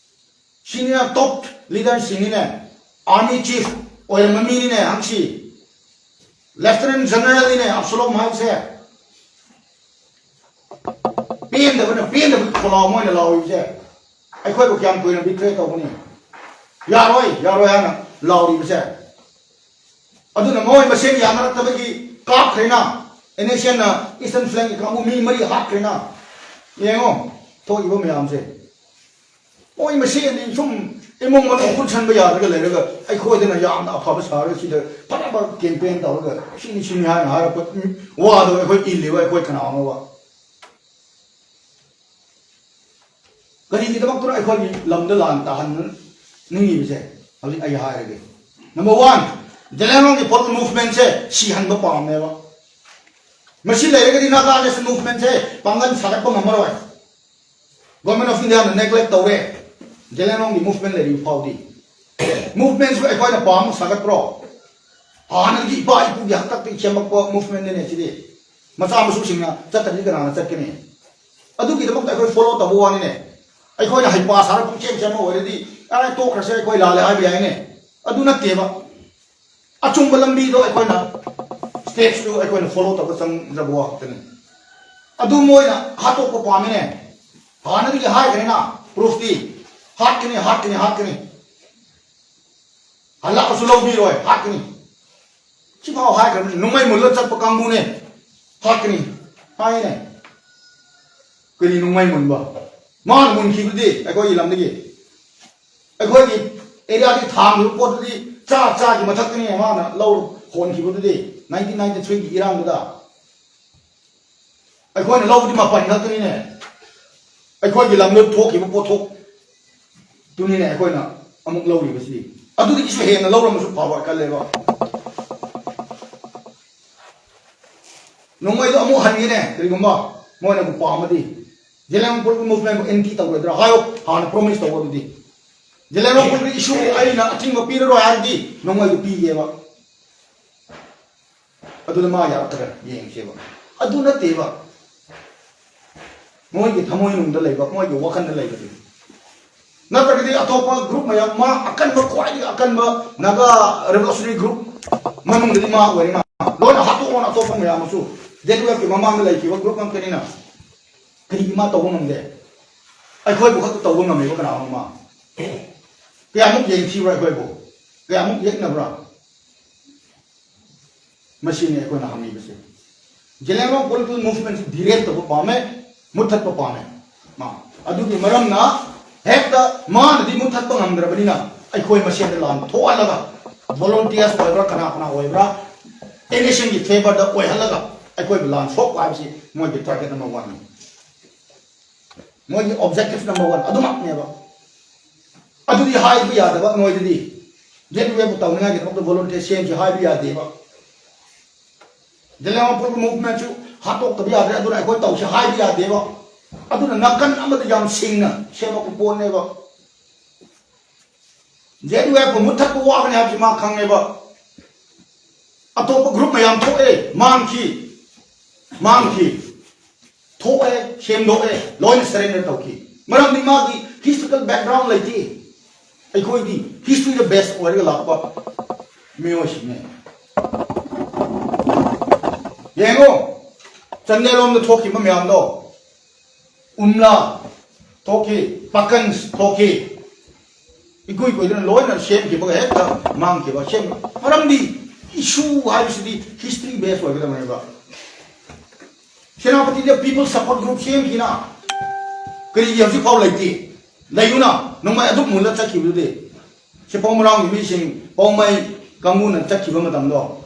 ꯁꯤꯅꯤꯅ ꯇꯣꯞ ꯂꯤꯗꯔꯁꯤꯡꯅꯤꯅꯦ, ꯑꯥꯔꯃꯤ ꯆꯤꯐ ꯑꯣꯏꯔꯝꯕ ꯃꯤꯅꯤꯅꯦ ꯍꯪꯁꯤ, ꯂꯦꯐꯇꯤꯅꯦꯟ ꯖꯦꯅꯔꯦꯜꯅꯤꯅꯦ ꯑꯞꯁꯂꯣꯝ ꯍꯥꯏꯕꯁꯦ꯫ ꯄꯦꯟꯗꯕꯅ ꯄꯦꯟꯗꯕꯒꯤ ꯈꯣꯜꯂꯥꯎ ꯃꯣꯏꯅ ꯂꯥꯎꯔꯤꯕꯁꯦ꯫ ꯑꯩꯈꯣꯏꯕꯨ ꯀꯌꯥꯝ ꯀꯨꯏꯅ ꯕꯤꯇ꯭ꯔꯦ ꯇꯧꯒꯅꯤ? ꯌꯥꯔꯣꯏ, ꯌꯥꯔꯣꯏ ꯍꯥꯏꯅ ꯂꯥꯎꯔꯤꯕꯁꯦ꯫ ꯑꯗꯨꯅ ꯃꯣꯏ ꯃꯁꯦꯟ ꯌꯥꯅꯔꯛꯇꯕꯒꯤ ꯀꯥꯞꯈ꯭ꯔꯦꯅ, ꯑꯦꯟ ꯑꯦꯁ ꯑꯦꯟꯅ ꯏꯁꯇꯔꯟ ꯐ꯭ꯂꯦꯡꯒꯤ ꯀꯥꯡꯕꯨ ꯃꯤ ꯃꯔꯤ ꯍꯥꯠꯈ꯭ꯔꯦꯅ꯫ ꯌꯦꯡꯉꯣ ꯊꯣꯛꯏꯕ ꯃꯌꯥꯝꯁꯦ꯫ ꯃꯣꯏ ꯃꯁꯦꯟꯗꯤ ꯁꯨꯝ ꯏꯃꯨꯡ ꯃꯅꯨꯡ ꯈꯨꯠꯁꯟꯕ ꯌꯥꯗ꯭ꯔꯒ ꯂꯩꯔꯒ ꯑꯩꯈꯣꯏꯗꯅ ꯌꯥꯝꯅ ꯑꯐꯕ ꯁꯥꯔꯒ ꯁꯤꯗ ꯐꯅꯕ ꯀꯦꯝꯄꯦꯟ ꯇꯧꯔꯒ ꯁꯤꯅꯤ ꯁꯤꯅꯤ ꯍꯥꯏꯅ ꯍꯥꯏꯔꯛꯄ ꯋꯥꯗꯣ ꯑꯩꯈꯣꯏ ꯏꯜꯂꯤꯕ ꯑꯩꯈꯣꯏ ꯀꯅꯥꯅꯣꯕ? ꯀꯔꯤꯒꯤꯗꯃꯛꯇꯅꯣ ꯑꯩꯈꯣꯏꯒꯤ ꯂꯝꯗ ꯂꯥꯟ ꯇꯥꯍꯟꯅꯤꯡꯉꯤꯕꯁꯦ? ꯍꯧꯖꯤꯛ ꯑꯩ ꯍꯥꯏꯔꯒꯦ꯫ ꯅꯝꯕꯔ ꯋꯥꯟ, ꯖꯦꯂꯦꯡꯔꯣꯡꯒꯤ ꯄꯣꯂꯤꯇꯤꯀꯦꯜ ꯃꯨꯚꯃꯦꯟꯁꯦ ꯁꯤꯍꯟꯕ ꯄꯥꯝꯃꯦꯕ꯫ ꯃꯁꯤ ꯂꯩꯔꯒꯗꯤ ꯅꯥꯒꯥ ꯅꯦꯁꯅꯦꯜ ꯃꯨꯚꯃꯦꯟꯁꯦ ꯄꯥꯡꯒꯜ ꯁꯥꯒꯠꯄ ꯉꯝꯃꯔꯣꯏ꯫ ꯒꯣꯔꯃꯦꯟ ꯑꯣꯐ ꯏꯟꯗꯤꯌꯥꯅ ꯅꯦꯒ꯭ꯂꯦꯛ ꯇꯧꯔꯦ ꯖꯦꯂꯦꯡꯔꯣꯡꯒꯤ ꯃꯨꯚꯃꯦꯟ ꯂꯩꯔꯤꯕ ꯐꯥꯎꯗꯤ꯫ ꯃꯨꯚꯃꯦꯟꯁꯨ ꯑꯩꯈꯣꯏꯅ ꯄꯥꯝꯕ ꯁꯥꯒꯠꯄ꯭ꯔꯣ? ꯍꯥꯟꯅꯗꯒꯤ ꯏꯄꯥ ꯏꯄꯨꯒꯤ ꯍꯥꯛꯇꯛꯇꯒꯤ ꯁꯦꯝꯃꯛꯄ ꯃꯨꯚꯃꯦꯟꯅꯤꯅꯦ ꯁꯤꯗꯤ꯫ ꯃꯆꯥ ꯃꯁꯨꯁꯤꯡꯅ ꯆꯠꯇ꯭ꯔꯗꯤ ꯀꯅꯥꯅ ꯆꯠꯀꯅꯤ? ꯑꯗꯨꯒꯤꯗꯃꯛꯇ ꯑꯩꯈꯣꯏ ꯐꯣꯂꯣ ꯇꯧꯕ ꯋꯥꯅꯤꯅꯦ꯫ ꯑꯩꯈꯣꯏꯅ ꯍꯩꯄꯥ ꯁꯥꯔꯒ ꯄꯨꯡꯁꯦꯝ ꯁꯦꯝꯕ ꯑꯣꯏꯔꯗꯤ, "ꯑꯦ, ꯇꯣꯛꯈ꯭ꯔꯁꯦ, ꯑꯩꯈꯣꯏ ꯂꯥꯜꯂꯦ" ꯍꯥꯏꯕ ꯌꯥꯏꯅꯦ꯫ ꯑꯗꯨ ꯅꯠꯇꯦꯕ꯫ ꯑꯆꯨꯝꯕ ꯂꯝꯕꯤꯗꯣ ꯑꯩꯈꯣꯏꯅ, ꯁ꯭ꯇꯦꯞꯁꯇꯨ ꯑꯩꯈꯣꯏꯅ ꯐꯣꯂꯣ ꯇꯧꯕ ꯆꯪꯖꯕ ꯋꯥ ꯈꯛꯇꯅꯤ꯫ ꯑꯗꯨ ꯃꯣꯏꯅ ꯍꯥꯠꯇꯣꯛꯄ ꯄꯥꯝꯃꯤꯅꯦ꯫ ꯍꯥꯟꯅꯗꯒꯤ ꯍꯥꯏꯈ꯭ꯔꯦꯅ, ꯄ꯭ꯔꯨꯐꯇꯤ꯫ ꯍꯥꯠꯀꯅꯤ, ꯍꯥꯠꯀꯅꯤ, ꯍꯥꯠꯀꯅꯤ꯫ ꯍꯜꯂꯛꯑꯁꯨ ꯂꯧꯕꯤꯔꯣꯏ, ꯍꯥꯠꯀꯅꯤ꯫ ꯁꯤꯐꯥꯎ ꯍꯥꯏꯈ꯭ꯔꯕꯅꯤ, ꯅꯣꯡꯃꯩ ꯃꯨꯜꯂ ꯆꯠꯄ ꯀꯥꯡꯕꯨꯅꯦ꯫ ꯍꯥꯠꯀꯅꯤ ꯍꯥꯏꯅꯦ꯫ ꯀꯔꯤ ꯅꯣꯡꯃꯩ ꯃꯨꯟꯕ? ꯃꯥꯅ ꯃꯨꯟꯈꯤꯕꯗꯤ ꯑꯩꯈꯣꯏꯒꯤ ꯂꯝꯗꯒꯤ, ꯑꯩꯈꯣꯏꯒꯤ ꯑꯦꯔꯤꯌꯥꯗꯒꯤ ꯊꯥꯡꯈꯤꯕ ꯄꯣꯠꯇꯨꯗꯤ ꯆꯥ ꯆꯥꯒꯤ ꯃꯊꯛꯇꯅꯦ ꯃꯥꯅ ꯂꯧ ꯍꯣꯟꯈꯤꯕꯗꯨꯗꯤ꯫ ꯅꯥꯏꯟꯇꯤꯟ ꯅꯥꯏꯟꯇꯤ ꯊ꯭ꯔꯤꯒꯤ ꯏꯔꯥꯡꯗꯨꯗ ꯑꯩꯈꯣꯏꯅ ꯂꯧꯕꯗꯤ ꯃꯥꯄꯟ ꯈꯛꯇꯅꯤꯅꯦ꯫ ꯑꯩꯈꯣꯏꯒꯤ ꯂꯝꯗ ꯊꯣꯛꯈꯤꯕ ꯄꯣꯠꯊꯣꯛꯇꯨꯅꯤꯅꯦ ꯑꯩꯈꯣꯏꯅ ꯑꯃꯨꯛ ꯂꯧꯔꯤꯕꯁꯤ꯫ ꯑꯗꯨꯗꯒꯤꯁꯨ ꯍꯦꯟꯅ ꯂꯧꯔꯝꯃꯁꯨ ꯐꯕ ꯈꯜꯂꯦꯕ꯫ ꯅꯣꯡꯃꯩꯗꯣ ꯑꯃꯨꯛ ꯍꯟꯒꯦꯅꯦ, ꯀꯔꯤꯒꯨꯝꯕ ꯃꯣꯏꯅꯕꯨ ꯄꯥꯝꯃꯗꯤ꯫ ꯖꯦꯂꯦꯡꯔꯣꯡ ꯄꯣꯂꯤꯇꯤꯀꯦꯜ ꯃꯨꯚꯃꯦꯟꯕꯨ ꯑꯦꯟꯇꯤ ꯇꯧꯔꯣꯏꯗ꯭ꯔꯥ ꯍꯥꯏꯌꯣ, ꯍꯥꯟꯅ ꯄ꯭ꯔꯣꯃꯤꯁ ꯇꯧꯕ꯫ ꯑꯗꯨꯗꯤ ꯖꯦꯂꯦꯡꯔꯣꯡ ꯄꯣꯂꯤꯇꯤꯀꯦꯜ ꯏꯁꯨꯕꯨ ꯑꯩꯅ ꯑꯊꯤꯡꯕ ꯄꯤꯔꯔꯣꯏ ꯍꯥꯏꯔꯗꯤ ꯅꯣꯡꯃꯩꯗꯨ ꯄꯤꯒꯦꯕ꯫ ꯑꯗꯨꯗ ꯃꯥ ꯌꯥꯔꯛꯀꯗ꯭ꯔꯥ ꯌꯦꯡꯁꯦꯕ꯫ ꯑꯗꯨ ꯅꯠꯇꯦꯕ꯫ ꯃꯣꯏꯒꯤ ꯊꯃꯣꯏꯅꯨꯡꯗ ꯂꯩꯕ, ꯃꯣꯏꯒꯤ ꯋꯥꯈꯜꯗ ꯂꯩꯕꯗꯨ꯫ ꯅꯠꯇ꯭ꯔꯒꯗꯤ ꯑꯇꯣꯞꯄ ꯒ꯭ꯔꯨꯞ ꯃꯌꯥꯝ, ꯃꯥ ꯑꯀꯟꯕ, ꯈ꯭ꯋꯥꯏꯗꯒꯤ ꯑꯀꯟꯕ ꯅꯥꯒꯥ ꯔꯦꯚꯣꯂꯨꯁꯅꯔꯤ ꯒ꯭ꯔꯨꯞ ꯃꯅꯨꯡꯗꯗꯤ ꯃꯥ ꯑꯣꯏꯔꯦꯅ꯫ ꯂꯣꯏꯅ ꯍꯥꯠꯇꯣꯛꯑꯣꯅ ꯑꯇꯣꯞꯄ ꯃꯌꯥꯝ ꯑꯃꯁꯨ꯫ ꯖꯦꯠ ꯇꯨꯋꯦꯜꯐꯀꯤ ꯃꯃꯥꯡꯗ ꯂꯩꯈꯤꯕ ꯒ꯭ꯔꯨꯞ ꯉꯥꯛꯇꯅꯤꯅ꯫ ꯀꯔꯤꯒꯤ ꯃꯥ ꯇꯧꯕ ꯉꯝꯗꯦ? ꯑꯩꯈꯣꯏꯕꯨ ꯈꯛꯇ ꯇꯧꯕ ꯉꯝꯃꯤꯕ ꯀꯅꯥꯅꯣ ꯃꯥ? ꯀꯌꯥꯃꯨꯛ ꯌꯦꯡꯊꯤꯕ꯭ꯔꯥ ꯑꯩꯈꯣꯏꯕꯨ? ꯀꯌꯥꯃꯨꯛ ꯌꯦꯛꯅꯕ꯭ꯔꯥ? ꯃꯁꯤꯅꯤ ꯑꯩꯈꯣꯏꯅ ꯍꯪꯉꯤꯕꯁꯦ꯫ ꯖꯦꯂꯦꯡꯔꯣꯡ ꯄꯣꯂꯤꯇꯤꯀꯦꯜ ꯃꯨꯚꯃꯦꯟꯁꯤ ꯗꯤꯔꯦꯠ ꯇꯧꯕ ꯄꯥꯝꯃꯦ, ꯃꯨꯠꯊꯠꯄ ꯄꯥꯝꯃꯦ꯫ ꯃꯥ ꯑꯗꯨꯒꯤ ꯃꯔꯝꯅ ꯍꯦꯛꯇ ꯃꯥꯅꯗꯤ ꯃꯨꯠꯊꯠꯄ ꯉꯝꯗ꯭ꯔꯕꯅꯤꯅ, ꯑꯩꯈꯣꯏ ꯃꯁꯦꯟꯗ ꯂꯥꯟ ꯊꯣꯛꯍꯜꯂꯒ, ꯚꯣꯂꯨꯟꯇꯤꯌꯔꯁ ꯑꯣꯏꯕ꯭ꯔꯥ, ꯀꯅꯥ ꯀꯅꯥ ꯑꯣꯏꯕ꯭ꯔꯥ, ꯑꯦꯟ ꯑꯦꯁ ꯑꯦꯟꯒꯤ ꯐꯦꯚꯔꯗ ꯑꯣꯏꯍꯜꯂꯒ ꯑꯩꯈꯣꯏꯕꯨ ꯂꯥꯟ ꯁꯣꯛꯄ ꯍꯥꯏꯕꯁꯤ ꯃꯣꯏꯒꯤ ꯇꯥꯔꯒꯦꯠ ꯅꯝꯕꯔ ꯋꯥꯟꯅꯤ꯫ ꯃꯣꯏꯒꯤ ꯑꯣꯕꯖꯦꯛꯇꯤꯚ ꯅꯝꯕꯔ ꯋꯥꯟ ꯑꯗꯨꯃꯛꯅꯦꯕ꯫ ꯑꯗꯨꯗꯤ ꯍꯥꯏꯕ ꯌꯥꯗꯕ ꯅꯣꯏꯗꯗꯤ, ꯖꯦꯠ ꯋꯦꯕꯨ ꯇꯧꯅꯤꯡꯉꯥꯏꯒꯤꯗꯃꯛꯇ ꯚꯣꯂꯨꯟꯇꯤꯌꯔ ꯁꯦꯝꯁꯤ ꯍꯥꯏꯕ ꯌꯥꯗꯦꯕ꯫ ꯖꯦꯂꯦꯃꯥꯄꯨꯔꯒꯤ ꯃꯨꯚꯃꯦꯟꯠꯁꯨ ꯍꯥꯠꯇꯣꯛꯇꯕ ꯌꯥꯗ꯭ꯔꯦ, ꯑꯗꯨꯅ ꯑꯩꯈꯣꯏ ꯇꯧꯁꯤ ꯍꯥꯏꯕ ꯌꯥꯗꯦꯕ꯫ ꯑꯗꯨꯅ ꯅꯥꯀꯟ ꯑꯃꯗ ꯌꯥꯝ ꯁꯤꯡꯅ ꯁꯦꯝꯃꯛꯄ ꯄꯣꯠꯅꯦꯕ꯫ ꯖꯦꯠ ꯋꯦꯕꯄꯨ ꯃꯨꯠꯊꯠꯄ ꯋꯥꯒꯅꯤ ꯍꯥꯏꯕꯁꯤ ꯃꯥ ꯈꯪꯉꯦꯕ꯫ ꯑꯇꯣꯞꯄ ꯒ꯭ꯔꯨꯞ ꯃꯌꯥꯝ ꯊꯣꯛꯑꯦ, ꯃꯥꯡꯈꯤ, ꯃꯥꯡꯈꯤ꯫ ꯊꯣꯛꯑꯦ, ꯁꯦꯝꯗꯣꯛꯑꯦ, ꯂꯣꯏꯅ ꯁꯔꯦꯟꯗꯔ ꯇꯧꯈꯤ꯫ ꯃꯔꯝꯗꯤ ꯃꯥꯒꯤ ꯍꯤꯁꯇꯣꯔꯤꯀꯦꯜ ꯕꯦꯛꯒ꯭ꯔꯥꯎꯟ ꯂꯩꯇꯦ꯫ ꯑꯩꯈꯣꯏꯗꯤ ꯍꯤꯁꯇ꯭ꯔꯤꯗ ꯕꯦꯁ ꯑꯣꯏꯔꯒ ꯂꯥꯛꯄ ꯃꯤꯑꯣꯏꯁꯤꯡꯅꯦ꯫ ꯌꯦꯡꯉꯣ, ꯆꯥꯟꯗꯦꯜ ꯂꯣꯝꯗ ꯊꯣꯛꯈꯤꯕ ꯃꯌꯥꯝꯗꯣ, ꯎꯝꯂꯥ ꯊꯣꯛꯈꯤ, ꯄꯥꯀꯟꯁ ꯊꯣꯛꯈꯤ, ꯏꯀꯨꯏ ꯀꯨꯏꯗꯅ ꯂꯣꯏꯅ ꯁꯦꯝꯈꯤꯕꯒ ꯍꯦꯛꯇ ꯃꯥꯡꯈꯤꯕ꯫ ꯁꯦꯝ-, ꯃꯔꯝꯗꯤ ꯏꯁꯨ ꯍꯥꯏꯕꯁꯤꯗꯤ ꯍꯤꯁꯇ꯭ꯔꯤ ꯕꯦꯁ ꯑꯣꯏꯒꯗꯕꯅꯦꯕ꯫ ꯁꯦꯅꯥꯄꯇꯤꯗ ꯄꯤꯄꯜ ꯁꯄꯣꯔꯠ ꯒ꯭ꯔꯨꯞ ꯁꯦꯝꯈꯤꯅ ꯀꯔꯤꯒꯤ ꯍꯧꯖꯤꯛ ꯐꯥꯎ ꯂꯩꯇꯦ? ꯂꯩꯌꯨꯅ, ꯅꯣꯡꯃꯩ ꯑꯗꯨꯝ ꯃꯨꯜꯂ ꯆꯠꯈꯤꯕꯗꯨꯗꯤ꯫ ꯁꯤ ꯄꯧꯃꯔꯥꯡꯒꯤ ꯃꯤꯁꯤꯡ, ꯄꯧꯃꯩ ꯀꯥꯡꯕꯨꯅ ꯆꯠꯈꯤꯕ ꯃꯇꯝꯗꯣ,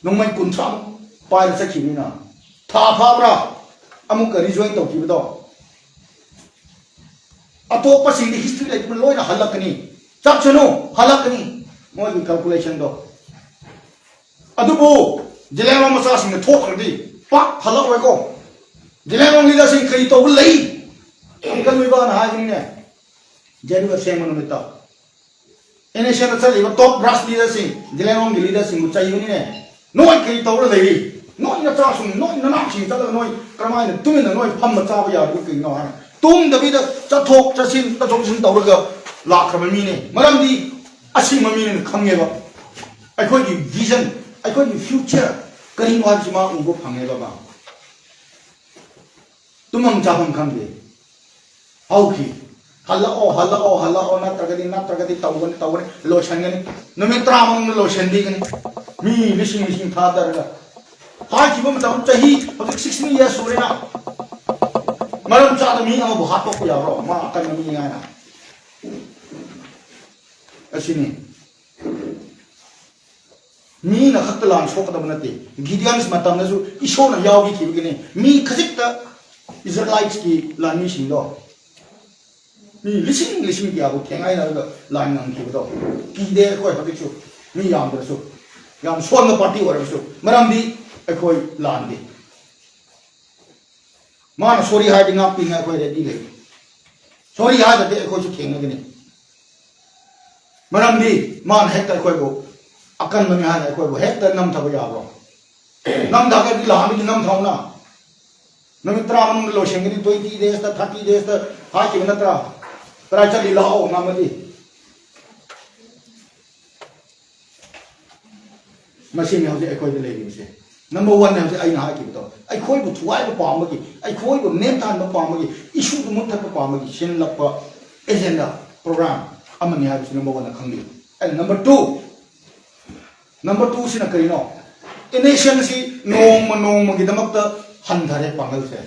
ꯅꯣꯡꯃꯩ ꯀꯨꯟꯊ꯭ꯔꯥꯃꯨꯛ ꯄꯥꯏꯔ ꯆꯠꯈꯤꯕꯅꯤꯅ, ꯊꯥ ꯐꯥꯕ꯭ꯔꯥ ꯑꯃꯨꯛꯀ ꯔꯤꯖꯣꯏꯟ ꯇꯧꯈꯤꯕꯗꯣ? ꯑꯇꯣꯞꯄꯁꯤꯡꯗꯤ ꯍꯤꯁꯇ꯭ꯔꯤ ꯂꯩꯇꯕ ꯂꯣꯏꯅ ꯍꯜꯂꯛꯀꯅꯤ꯫ ꯆꯠꯁꯅꯨ, ꯍꯜꯂꯛꯀꯅꯤ꯫ ꯃꯣꯏꯒꯤ ꯀꯥꯜꯀꯨꯂꯦꯁꯟꯗꯣ꯫ ꯑꯗꯨꯕꯨ ꯖꯤꯂꯦꯡꯔꯣꯡ ꯃꯆꯥꯁꯤꯡꯅ ꯊꯣꯛꯈ꯭ꯔꯗꯤ ꯄꯥꯛ ꯍꯜꯂꯛꯑꯣꯏꯀꯣ꯫ ꯖꯤꯂꯦꯡꯔꯣꯡ ꯂꯤꯗꯔꯁꯤꯡ ꯀꯔꯤ ꯇꯧꯕ ꯂꯩ? ꯑꯪꯀꯜ ꯃꯤꯕꯥꯅ ꯍꯥꯏꯕꯅꯤꯅꯦ꯫ ꯖꯦ ꯌꯨ ꯑꯦꯐ ꯁꯦꯝꯕ ꯅꯨꯃꯤꯠꯇ ꯑꯦꯟ ꯑꯦꯁ ꯑꯦꯟꯗ ꯆꯠꯂꯤꯕ ꯇꯣꯞ ꯕ꯭ꯔꯥꯟꯁ ꯂꯤꯗꯔꯁꯤꯡ, ꯖꯤꯂꯦꯡꯔꯣꯡꯒꯤ ꯂꯤꯗꯔꯁꯤꯡꯕꯨ ꯆꯩꯕꯅꯤꯅꯦ꯫ ꯅꯣꯏ ꯀꯔꯤ ꯇꯧꯔ ꯂꯩꯔꯤ? ꯅꯣꯏ ꯅꯆꯥꯁꯤꯡ, ꯅꯣꯏ ꯅꯅꯥꯎꯁꯤꯡ ꯆꯠꯂꯒ ꯅꯣꯏ ꯀꯔꯝꯍꯥꯏꯅ ꯇꯨꯃꯤꯟꯅ ꯅꯣꯏ ꯐꯝꯕ ꯆꯥꯕ ꯌꯥꯔꯤꯕ ꯀꯔꯤꯅꯣ ꯍꯥꯏꯅ꯫ ꯇꯨꯝꯗꯕꯤꯗ ꯆꯠꯊꯣꯛ ꯆꯠꯁꯤꯟ, ꯆꯠꯊꯣꯛ ꯆꯠꯁꯤꯟ ꯇꯧꯔꯒ ꯂꯥꯛꯈ꯭ꯔꯕ ꯃꯤꯅꯦ꯫ ꯃꯔꯝꯗꯤ ꯑꯁꯤꯡꯕ ꯃꯤꯅꯦꯅ ꯈꯪꯉꯦꯕ꯫ ꯑꯩꯈꯣꯏꯒꯤ ꯚꯤꯖꯟ, ꯑꯩꯈꯣꯏꯒꯤ ꯐ꯭ꯌꯨꯆꯔ ꯀꯔꯤꯅꯣ ꯍꯥꯏꯕꯁꯤ ꯃꯥ ꯎꯕ ꯐꯪꯉꯦꯕ ꯃꯥ꯫ ꯇꯨꯝꯐꯝ ꯆꯥꯐꯝ ꯈꯪꯗꯦ꯫ ꯍꯧꯈꯤ꯫ ꯍꯜꯂꯛꯑꯣ, ꯍꯜꯂꯛꯑꯣ, ꯍꯜꯂꯛꯑꯣ, ꯅꯠꯇ꯭ꯔꯒꯗꯤ, ꯅꯠꯇ꯭ꯔꯒꯗꯤ ꯇꯧꯒꯅꯤ, ꯇꯧꯒꯅꯤ, ꯂꯣꯏꯁꯟꯒꯅꯤ꯫ ꯅꯨꯃꯤꯠ ꯇꯔꯥ ꯃꯅꯨꯡꯗ ꯂꯣꯏꯁꯟꯕꯤꯒꯅꯤ꯫ ꯃꯤ ꯂꯤꯁꯤꯡ ꯂꯤꯁꯤꯡ ꯊꯥꯗꯔꯒ꯫ ꯍꯥꯏꯈꯤꯕ ꯃꯇꯝ ꯆꯍꯤ ꯍꯧꯖꯤꯛ sixteen years ꯁꯨꯔꯦꯅ꯫ ꯃꯔꯝ ꯆꯥꯗ ꯃꯤ ꯑꯃꯕꯨ ꯍꯥꯠꯇꯣꯛꯄ ꯌꯥꯕ꯭ꯔꯣ? ꯃꯥ ꯑꯀꯟꯕ ꯃꯤꯅꯤ ꯍꯥꯏꯅ꯫ ꯑꯁꯤꯅꯤ꯫ ꯃꯤꯅ ꯈꯛꯇ ꯂꯥꯟ ꯁꯣꯛꯀꯗꯕ ꯅꯠꯇꯦ꯫ ꯒꯤꯗꯤꯌꯟꯁ ꯃꯇꯝꯗꯁꯨ ꯏꯁꯣꯔꯅ ꯌꯥꯎꯕꯤꯈꯤꯕꯒꯤꯅꯤ꯫ ꯃꯤ ꯈꯖꯤꯛꯇ ꯏꯁꯔꯥꯏꯜꯁꯀꯤ ꯂꯥꯟꯃꯤꯁꯤꯡꯗꯣ ꯃꯤ ꯂꯤꯁꯤꯡ ꯂꯤꯁꯤꯡ ꯀꯌꯥꯕꯨ ꯊꯦꯡꯒꯥꯏꯅꯔꯒ ꯂꯥꯟ ꯉꯝꯈꯤꯕꯗꯣ꯫ ꯀꯤꯗꯦ ꯑꯩꯈꯣꯏ ꯍꯧꯖꯤꯛꯁꯨ꯫ ꯃꯤ ꯌꯥꯝꯗ꯭ꯔꯁꯨ, ꯌꯥꯝ ꯁꯣꯟꯕ ꯄꯥꯔꯇꯤ ꯑꯣꯏꯔꯕꯁꯨ, ꯃꯔꯝꯗꯤ ꯑꯩꯈꯣꯏ ꯂꯥꯟꯗꯦ꯫ ꯃꯥꯅ ꯁꯣꯔꯤ ꯍꯥꯏꯔꯗꯤ ꯉꯥꯛꯄꯤꯅꯤ, ꯑꯩꯈꯣꯏ ꯔꯦꯗꯤ ꯂꯩ꯫ ꯁꯣꯔꯤ ꯍꯥꯏꯗ꯭ꯔꯗꯤ ꯑꯩꯈꯣꯏꯁꯨ ꯊꯦꯡꯅꯒꯅꯤ꯫ ꯃꯔꯝꯗꯤ ꯃꯥꯅ ꯍꯦꯛꯇ ꯑꯩꯈꯣꯏꯕꯨ ꯑꯀꯟꯕꯅꯤ ꯍꯥꯏꯅ ꯑꯩꯈꯣꯏꯕꯨ ꯍꯦꯛꯇ ꯅꯝꯊꯕ ꯌꯥꯕ꯭ꯔꯣ? ꯅꯝꯊꯕꯗꯤ ꯂꯥꯛꯑꯝꯃꯤꯗꯤ ꯅꯝꯊꯧꯅ꯫ ꯅꯨꯃꯤꯠ ꯇꯔꯥ ꯃꯅꯨꯡꯗ ꯂꯣꯏꯁꯤꯟꯒꯅꯤ, twenty days ꯇ, thirty days ꯇ ꯍꯥꯏꯈꯤꯕ ꯅꯠꯇ꯭ꯔꯥ? ꯀꯗꯥꯏ ꯆꯠꯂꯤ? ꯂꯥꯛꯑꯣ ꯉꯝꯃꯗꯤ꯫ ꯃꯁꯤꯅꯤ ꯍꯧꯖꯤꯛ ꯑꯩꯈꯣꯏꯗ ꯂꯩꯔꯤꯕꯁꯦ꯫ ꯅꯝꯕꯔ ꯋꯥꯟꯅꯦ ꯍꯧꯖꯤꯛ ꯑꯩꯅ ꯍꯥꯏꯈꯤꯕꯗꯣ, ꯑꯩꯈꯣꯏꯕꯨ ꯊꯨꯒꯥꯏꯕ ꯄꯥꯝꯕꯒꯤ, ꯑꯩꯈꯣꯏꯕꯨ ꯅꯦꯝꯊꯍꯟꯕ ꯄꯥꯝꯕꯒꯤ, ꯏꯁꯨꯗꯨ ꯃꯨꯠꯊꯠꯄ ꯄꯥꯝꯕꯒꯤ ꯁꯤꯜꯂꯛꯄ ꯑꯦꯖꯦꯟꯗꯥ ꯄ꯭ꯔꯣꯒ꯭ꯔꯥꯝ ꯑꯃꯅꯤ ꯍꯥꯏꯕꯁꯤ ꯅꯝꯕꯔ ꯋꯥꯟꯅ ꯈꯪꯕꯤꯌꯨ꯫ ꯑꯦꯟ ꯅꯝꯕꯔ ꯇꯨ, ꯅꯝꯕꯔ ꯇꯨꯁꯤꯅ ꯀꯔꯤꯅꯣ? ꯑꯦ ꯅꯦꯁꯟꯁꯤ ꯅꯣꯡꯃ ꯅꯣꯡꯃꯒꯤꯗꯃꯛꯇ ꯍꯟꯊꯔꯦ ꯄꯥꯡꯒꯜꯁꯦ꯫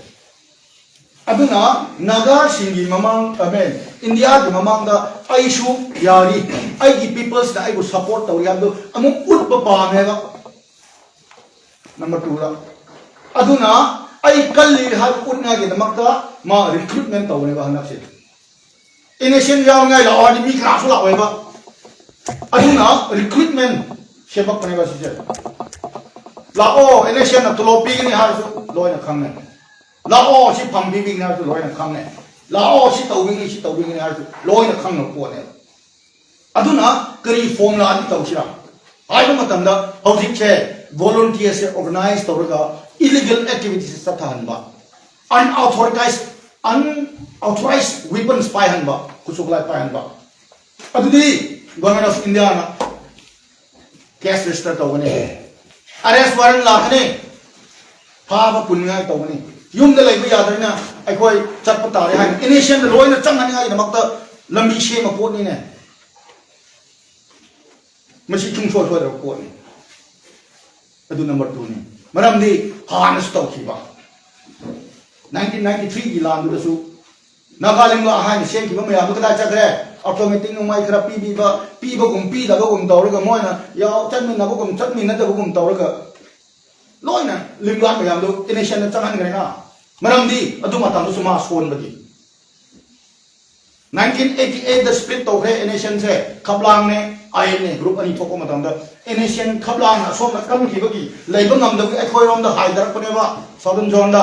ꯑꯗꯨꯅ ꯅꯥꯒꯥꯁꯤꯡꯒꯤ ꯃꯃꯥꯡ, I mean, ꯏꯟꯗꯤꯌꯥꯒꯤ ꯃꯃꯥꯡꯗ ꯑꯩꯁꯨ ꯌꯥꯔꯤ, ꯑꯩꯒꯤ ꯄꯤꯄꯜꯁꯅ ꯑꯩꯕꯨ ꯁꯞꯄꯣꯔꯠ ꯇꯧꯔꯤ ꯍꯥꯏꯕꯗꯨ ꯑꯃꯨꯛ ꯎꯠꯄ ꯄꯥꯝꯃꯦꯕ꯫ ꯅꯝꯕꯔ ꯇꯨꯗ꯫ ꯑꯗꯨꯅ ꯑꯩ ꯀꯜꯂꯤ ꯍꯥꯏꯕ ꯎꯠꯅꯉꯥꯏꯒꯤꯗꯃꯛꯇ ꯃꯥ ꯔꯤꯀ꯭ꯔꯨꯠꯃꯦꯟ ꯇꯧꯕꯅꯦꯕ ꯍꯟꯗꯛꯁꯦ꯫ ꯑꯦ ꯅꯦꯁꯟ ꯌꯥꯎꯅꯤꯡꯉꯥꯏ ꯂꯥꯛꯑꯣ ꯍꯥꯏꯗꯤ ꯃꯤ ꯀꯅꯥꯁꯨ ꯂꯥꯛꯑꯣꯏꯕ꯫ ꯑꯗꯨꯅ ꯔꯤꯀ꯭ꯔꯨꯠꯃꯦꯟ ꯁꯦꯝꯃꯛꯄꯅꯦꯕ ꯁꯤꯁꯦ꯫ ꯂꯥꯛꯑꯣ, ꯑꯦ ꯅꯦꯁꯟꯅ ꯇꯣꯂꯣꯞ ꯄꯤꯒꯅꯤ ꯍꯥꯏꯔꯁꯨ ꯂꯣꯏꯅ ꯈꯪꯉꯦ꯫ ꯂꯥꯛꯑꯣ, ꯁꯤ ꯐꯝ ꯄꯤꯕꯤꯒꯅꯤ ꯍꯥꯏꯔꯁꯨ ꯂꯣꯏꯅ ꯈꯪꯉꯦ꯫ ꯂꯥꯛꯑꯣ, ꯁꯤ ꯇꯧꯕꯤꯒꯅꯤ, ꯁꯤ ꯇꯧꯕꯤꯒꯅꯤ ꯍꯥꯏꯔꯁꯨ ꯂꯣꯏꯅ ꯈꯪꯉꯕ ꯄꯣꯠꯅꯦꯕ꯫ ꯑꯗꯨꯅ ꯀꯔꯤ ꯐꯣꯔꯃꯨꯂꯥꯗꯤ ꯇꯧꯁꯤꯔꯥ ꯍꯥꯏꯕ ꯃꯇꯝꯗ, ꯍꯧꯖꯤꯛꯁꯦ ꯚꯣꯂꯨꯟꯇꯤꯌꯔꯁꯦ ꯑꯣꯔꯒꯅꯥꯏꯖ ꯇꯧꯔꯒ ꯏꯂꯤꯒꯦꯜ ꯑꯦꯛꯇꯤꯚꯤꯇꯤꯁ ꯆꯠꯊꯍꯟꯕ, unauthorized, unauthorized weapons ꯄꯥꯏꯍꯟꯕ, ꯈꯨꯠꯁꯨ ꯈꯨꯠꯂꯥꯏ ꯄꯥꯏꯍꯟꯕ, ꯑꯗꯨꯗꯤ ꯒꯣꯔꯃꯦꯟ ꯑꯣꯐ ꯏꯟꯗꯤꯌꯥꯅ ꯀꯦꯁ ꯔꯦꯖꯤꯁꯇꯔ ꯇꯧꯒꯅꯤ, ꯑꯔꯦꯁ ꯋꯥꯔꯦꯟ ꯂꯥꯛꯀꯅꯤ, ꯐꯥꯕ ꯄꯨꯟꯅꯤꯡꯉꯥꯏ ꯇꯧꯒꯅꯤ꯫ ꯌꯨꯝꯗ ꯂꯩꯕ ꯌꯥꯗ꯭ꯔꯅꯤꯅ ꯑꯩꯈꯣꯏ ꯆꯠꯄ ꯇꯥꯔꯦ ꯍꯥꯏꯅ ꯏꯅꯤꯁꯤꯌꯦꯜꯗ ꯂꯣꯏꯅ ꯆꯪꯍꯟꯅꯤꯡꯉꯥꯏꯒꯤꯗꯃꯛꯇ ꯂꯝꯕꯤ ꯁꯦꯝꯕ ꯄꯣꯠꯅꯤꯅꯦ꯫ ꯃꯁꯤ ꯁꯨꯡꯁꯣꯏ ꯁꯣꯏꯗ꯭ꯔꯕ ꯄꯣꯠꯅꯤ꯫ ꯑꯗꯨ ꯅꯝꯕꯔ ꯇꯨꯅꯤ꯫ ꯃꯔꯝꯗꯤ ꯍꯥꯟꯅꯁꯨ ꯇꯧꯈꯤꯕ꯫ ꯅꯥꯏꯟꯇꯤꯟ ꯅꯥꯏꯟꯇꯤ ꯊ꯭ꯔꯤꯒꯤ ꯂꯥꯟꯗꯨꯗꯁꯨ ꯅꯥꯒꯥ ꯂꯩꯕꯥꯛ ꯍꯥꯏꯅ ꯁꯦꯝꯈꯤꯕ ꯃꯌꯥꯝꯗꯨ ꯀꯗꯥꯏ ꯆꯠꯈ꯭ꯔꯦ? ꯑꯣꯇꯣꯃꯦꯇꯤꯛ ꯅꯣꯡꯃꯩ ꯈꯔ ꯄꯤꯕꯤꯕ, ꯄꯤꯕꯒꯨꯝ ꯄꯤꯗꯕꯒꯨꯝ ꯇꯧꯔꯒ ꯃꯣꯏꯅ ꯌꯥꯎ-, ꯆꯠꯃꯤꯟꯅꯕꯒꯨꯝ ꯆꯠꯃꯤꯟꯅꯗꯕꯒꯨꯝ ꯇꯧꯔꯒ ꯂꯣꯏꯅ ꯂꯤꯡꯂꯥꯛ ꯃꯌꯥꯝꯗꯨ ꯑꯦꯟ ꯑꯦꯁ ꯑꯦꯟꯗ ꯆꯪꯍꯟꯈ꯭ꯔꯦꯅ꯫ ꯃꯔꯝꯗꯤ ꯑꯗꯨ ꯃꯇꯝꯗꯁꯨ ꯃꯥ ꯁꯣꯟꯕꯒꯤ꯫ ꯅꯥꯏꯟꯇꯤꯟ ꯑꯩꯠꯇꯤ ꯑꯩꯠꯇ ꯁ꯭ꯄ꯭ꯂꯤꯠ ꯇꯧꯈ꯭ꯔꯦ ꯑꯦꯟ ꯑꯦꯁ ꯑꯦꯟꯁꯦ꯫ ꯈꯞꯂꯥꯡꯅꯦ, ꯑꯥꯏ ꯑꯦꯟꯅꯦ, ꯒ꯭ꯔꯨꯞ ꯑꯅꯤ ꯊꯣꯛꯄ ꯃꯇꯝꯗ ꯑꯦꯟ ꯑꯦꯁ ꯑꯦꯟ ꯈꯞꯂꯥꯡꯅ ꯑꯁꯣꯝꯗ ꯀꯟꯈꯤꯕꯒꯤ ꯂꯩꯕ ꯉꯝꯗꯕꯒꯤ ꯑꯩꯈꯣꯏꯔꯣꯝꯗ ꯍꯥꯏꯊꯔꯛꯄꯅꯦꯕ, ꯁꯥꯎꯗꯔꯟ ꯖꯣꯟꯗ꯫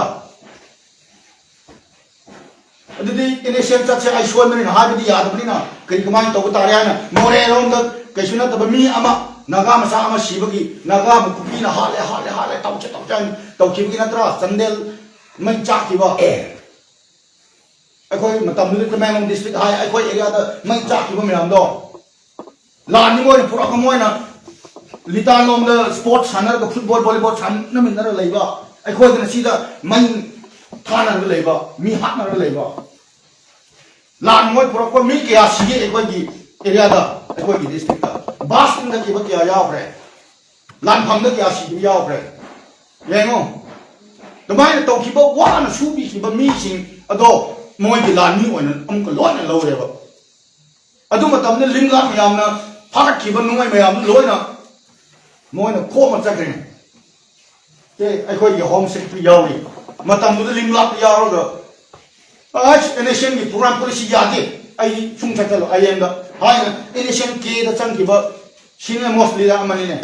ꯑꯗꯨꯗꯤ ꯑꯦꯟ ꯑꯦꯁ ꯑꯦꯟ ꯆꯠꯁꯦ ꯑꯩ ꯁꯣꯟꯕꯅꯤꯅ ꯍꯥꯏꯕꯗꯤ ꯌꯥꯗꯕꯅꯤꯅ ꯀꯔꯤ ꯀꯃꯥꯏꯅ ꯇꯧꯕ ꯇꯥꯔꯦ ꯍꯥꯏꯅ ꯃꯣꯔꯦꯔꯣꯝꯗ ꯀꯩꯁꯨ ꯅꯠꯇꯕ ꯃꯤ ꯑꯃ, ꯅꯥꯒꯥ ꯃꯆꯥ ꯑꯃ ꯁꯤꯕꯒꯤ ꯅꯥꯒꯥꯕꯨ ꯀꯨꯀꯤꯅ ꯍꯥꯠꯂꯦ, ꯍꯥꯠꯂꯦ, ꯍꯥꯠꯂꯦ, ꯇꯧꯁꯦ, ꯇꯧꯁꯦ ꯍꯥꯏꯅ ꯇꯧꯈꯤꯕꯒꯤ ꯅꯠꯇ꯭ꯔꯥ ꯆꯥꯟꯗꯦꯜ ꯃꯩ ꯆꯥꯛꯈꯤꯕ? ꯑꯩꯈꯣꯏ ꯃꯇꯝꯗꯨꯗ ꯇꯃꯦꯡꯂꯣꯡ ꯗꯤꯁꯇ꯭ꯔꯤꯛ ꯍꯥꯏ, ꯑꯩꯈꯣꯏ ꯑꯦꯔꯤꯌꯥꯗ ꯃꯩ ꯆꯥꯛꯈꯤꯕ ꯃꯌꯥꯝꯗꯣ꯫ ꯂꯥꯟꯅꯤ ꯃꯣꯏꯅ ꯄꯨꯔꯛꯄ, ꯃꯣꯏꯅ ꯂꯤꯇꯥꯟꯂꯣꯝꯗ ꯁ꯭ꯄꯣꯔꯠꯁ ꯁꯥꯟꯅꯔꯒ, ꯐꯨꯠꯕꯣꯜ, ꯚꯣꯂꯤꯕꯣꯜ ꯁꯥꯟꯅꯃꯤꯟꯅꯔ ꯂꯩꯕ, ꯑꯩꯈꯣꯏꯗꯅ ꯁꯤꯗ ꯃꯩ ꯊꯥꯅꯔꯒ ꯂꯩꯕ, ꯃꯤ ꯍꯥꯠꯅꯔꯒ ꯂꯩꯕ꯫ ꯂꯥꯟ ꯃꯣꯏ ꯄꯨꯔꯛꯄ ꯃꯤ ꯀꯌꯥ ꯁꯤꯒꯦ ꯑꯩꯈꯣꯏꯒꯤ ꯑꯦꯔꯤꯌꯥꯗ, ꯑꯩꯈꯣꯏꯒꯤ ꯗꯤꯁꯇ꯭ꯔꯤꯛꯇ? ꯕꯥꯁ ꯏꯟꯅꯈꯤꯕ ꯀꯌꯥ ꯌꯥꯎꯈ꯭ꯔꯦ? ꯂꯥꯟꯐꯝꯗ ꯀꯌꯥ ꯁꯤꯕ ꯌꯥꯎꯈ꯭ꯔꯦ? ꯌꯦꯡꯉꯣ, ꯑꯗꯨꯃꯥꯏꯅ ꯇꯧꯈꯤꯕ, ꯋꯥꯅ ꯁꯨꯕꯤꯈꯤꯕ ꯃꯤꯁꯤꯡ ꯑꯗꯣ ꯃꯣꯏꯒꯤ ꯂꯥꯟꯃꯤ ꯑꯣꯏꯅ ꯑꯃꯨꯛꯀ ꯂꯣꯏꯅ ꯂꯧꯔꯦꯕ꯫ ꯑꯗꯨ ꯃꯇꯝꯗ ꯂꯤꯡꯂꯥꯛ ꯃꯌꯥꯝꯅ ꯐꯥꯒꯠꯈꯤꯕ ꯅꯣꯡꯃꯩ ꯃꯌꯥꯝꯗꯨ ꯂꯣꯏꯅ ꯃꯣꯏꯅ ꯈꯣꯝꯃ ꯆꯠꯈ꯭ꯔꯦꯅꯦ꯫ ꯑꯦ, ꯑꯩꯈꯣꯏꯒꯤ ꯍꯣꯝ ꯁꯦꯀ꯭ꯔꯦꯇꯔꯤ ꯌꯥꯎꯔꯤ꯫ ꯃꯇꯝꯗꯨꯗ ꯂꯤꯡꯂꯥꯛꯇ ꯌꯥꯎꯔꯒ, ꯑꯁ, ꯑꯦꯟ ꯑꯦꯁ ꯑꯦꯟꯒꯤ ꯄ꯭ꯔꯣꯒ꯭ꯔꯥꯝ ꯄꯣꯂꯤꯁꯤ ꯌꯥꯗꯦ, ꯑꯩ ꯁꯨꯝ ꯆꯠꯆꯠꯂꯣ, ꯑꯩ ꯑꯦꯝꯗ ꯍꯥꯏꯅ ꯑꯦꯟ ꯑꯦꯁ ꯑꯦꯟ ꯀꯦꯗ ꯆꯪꯈꯤꯕ ꯁꯤꯅꯤꯌꯔ ꯃꯣꯁ ꯂꯤꯗꯔ ꯑꯃꯅꯤꯅꯦ꯫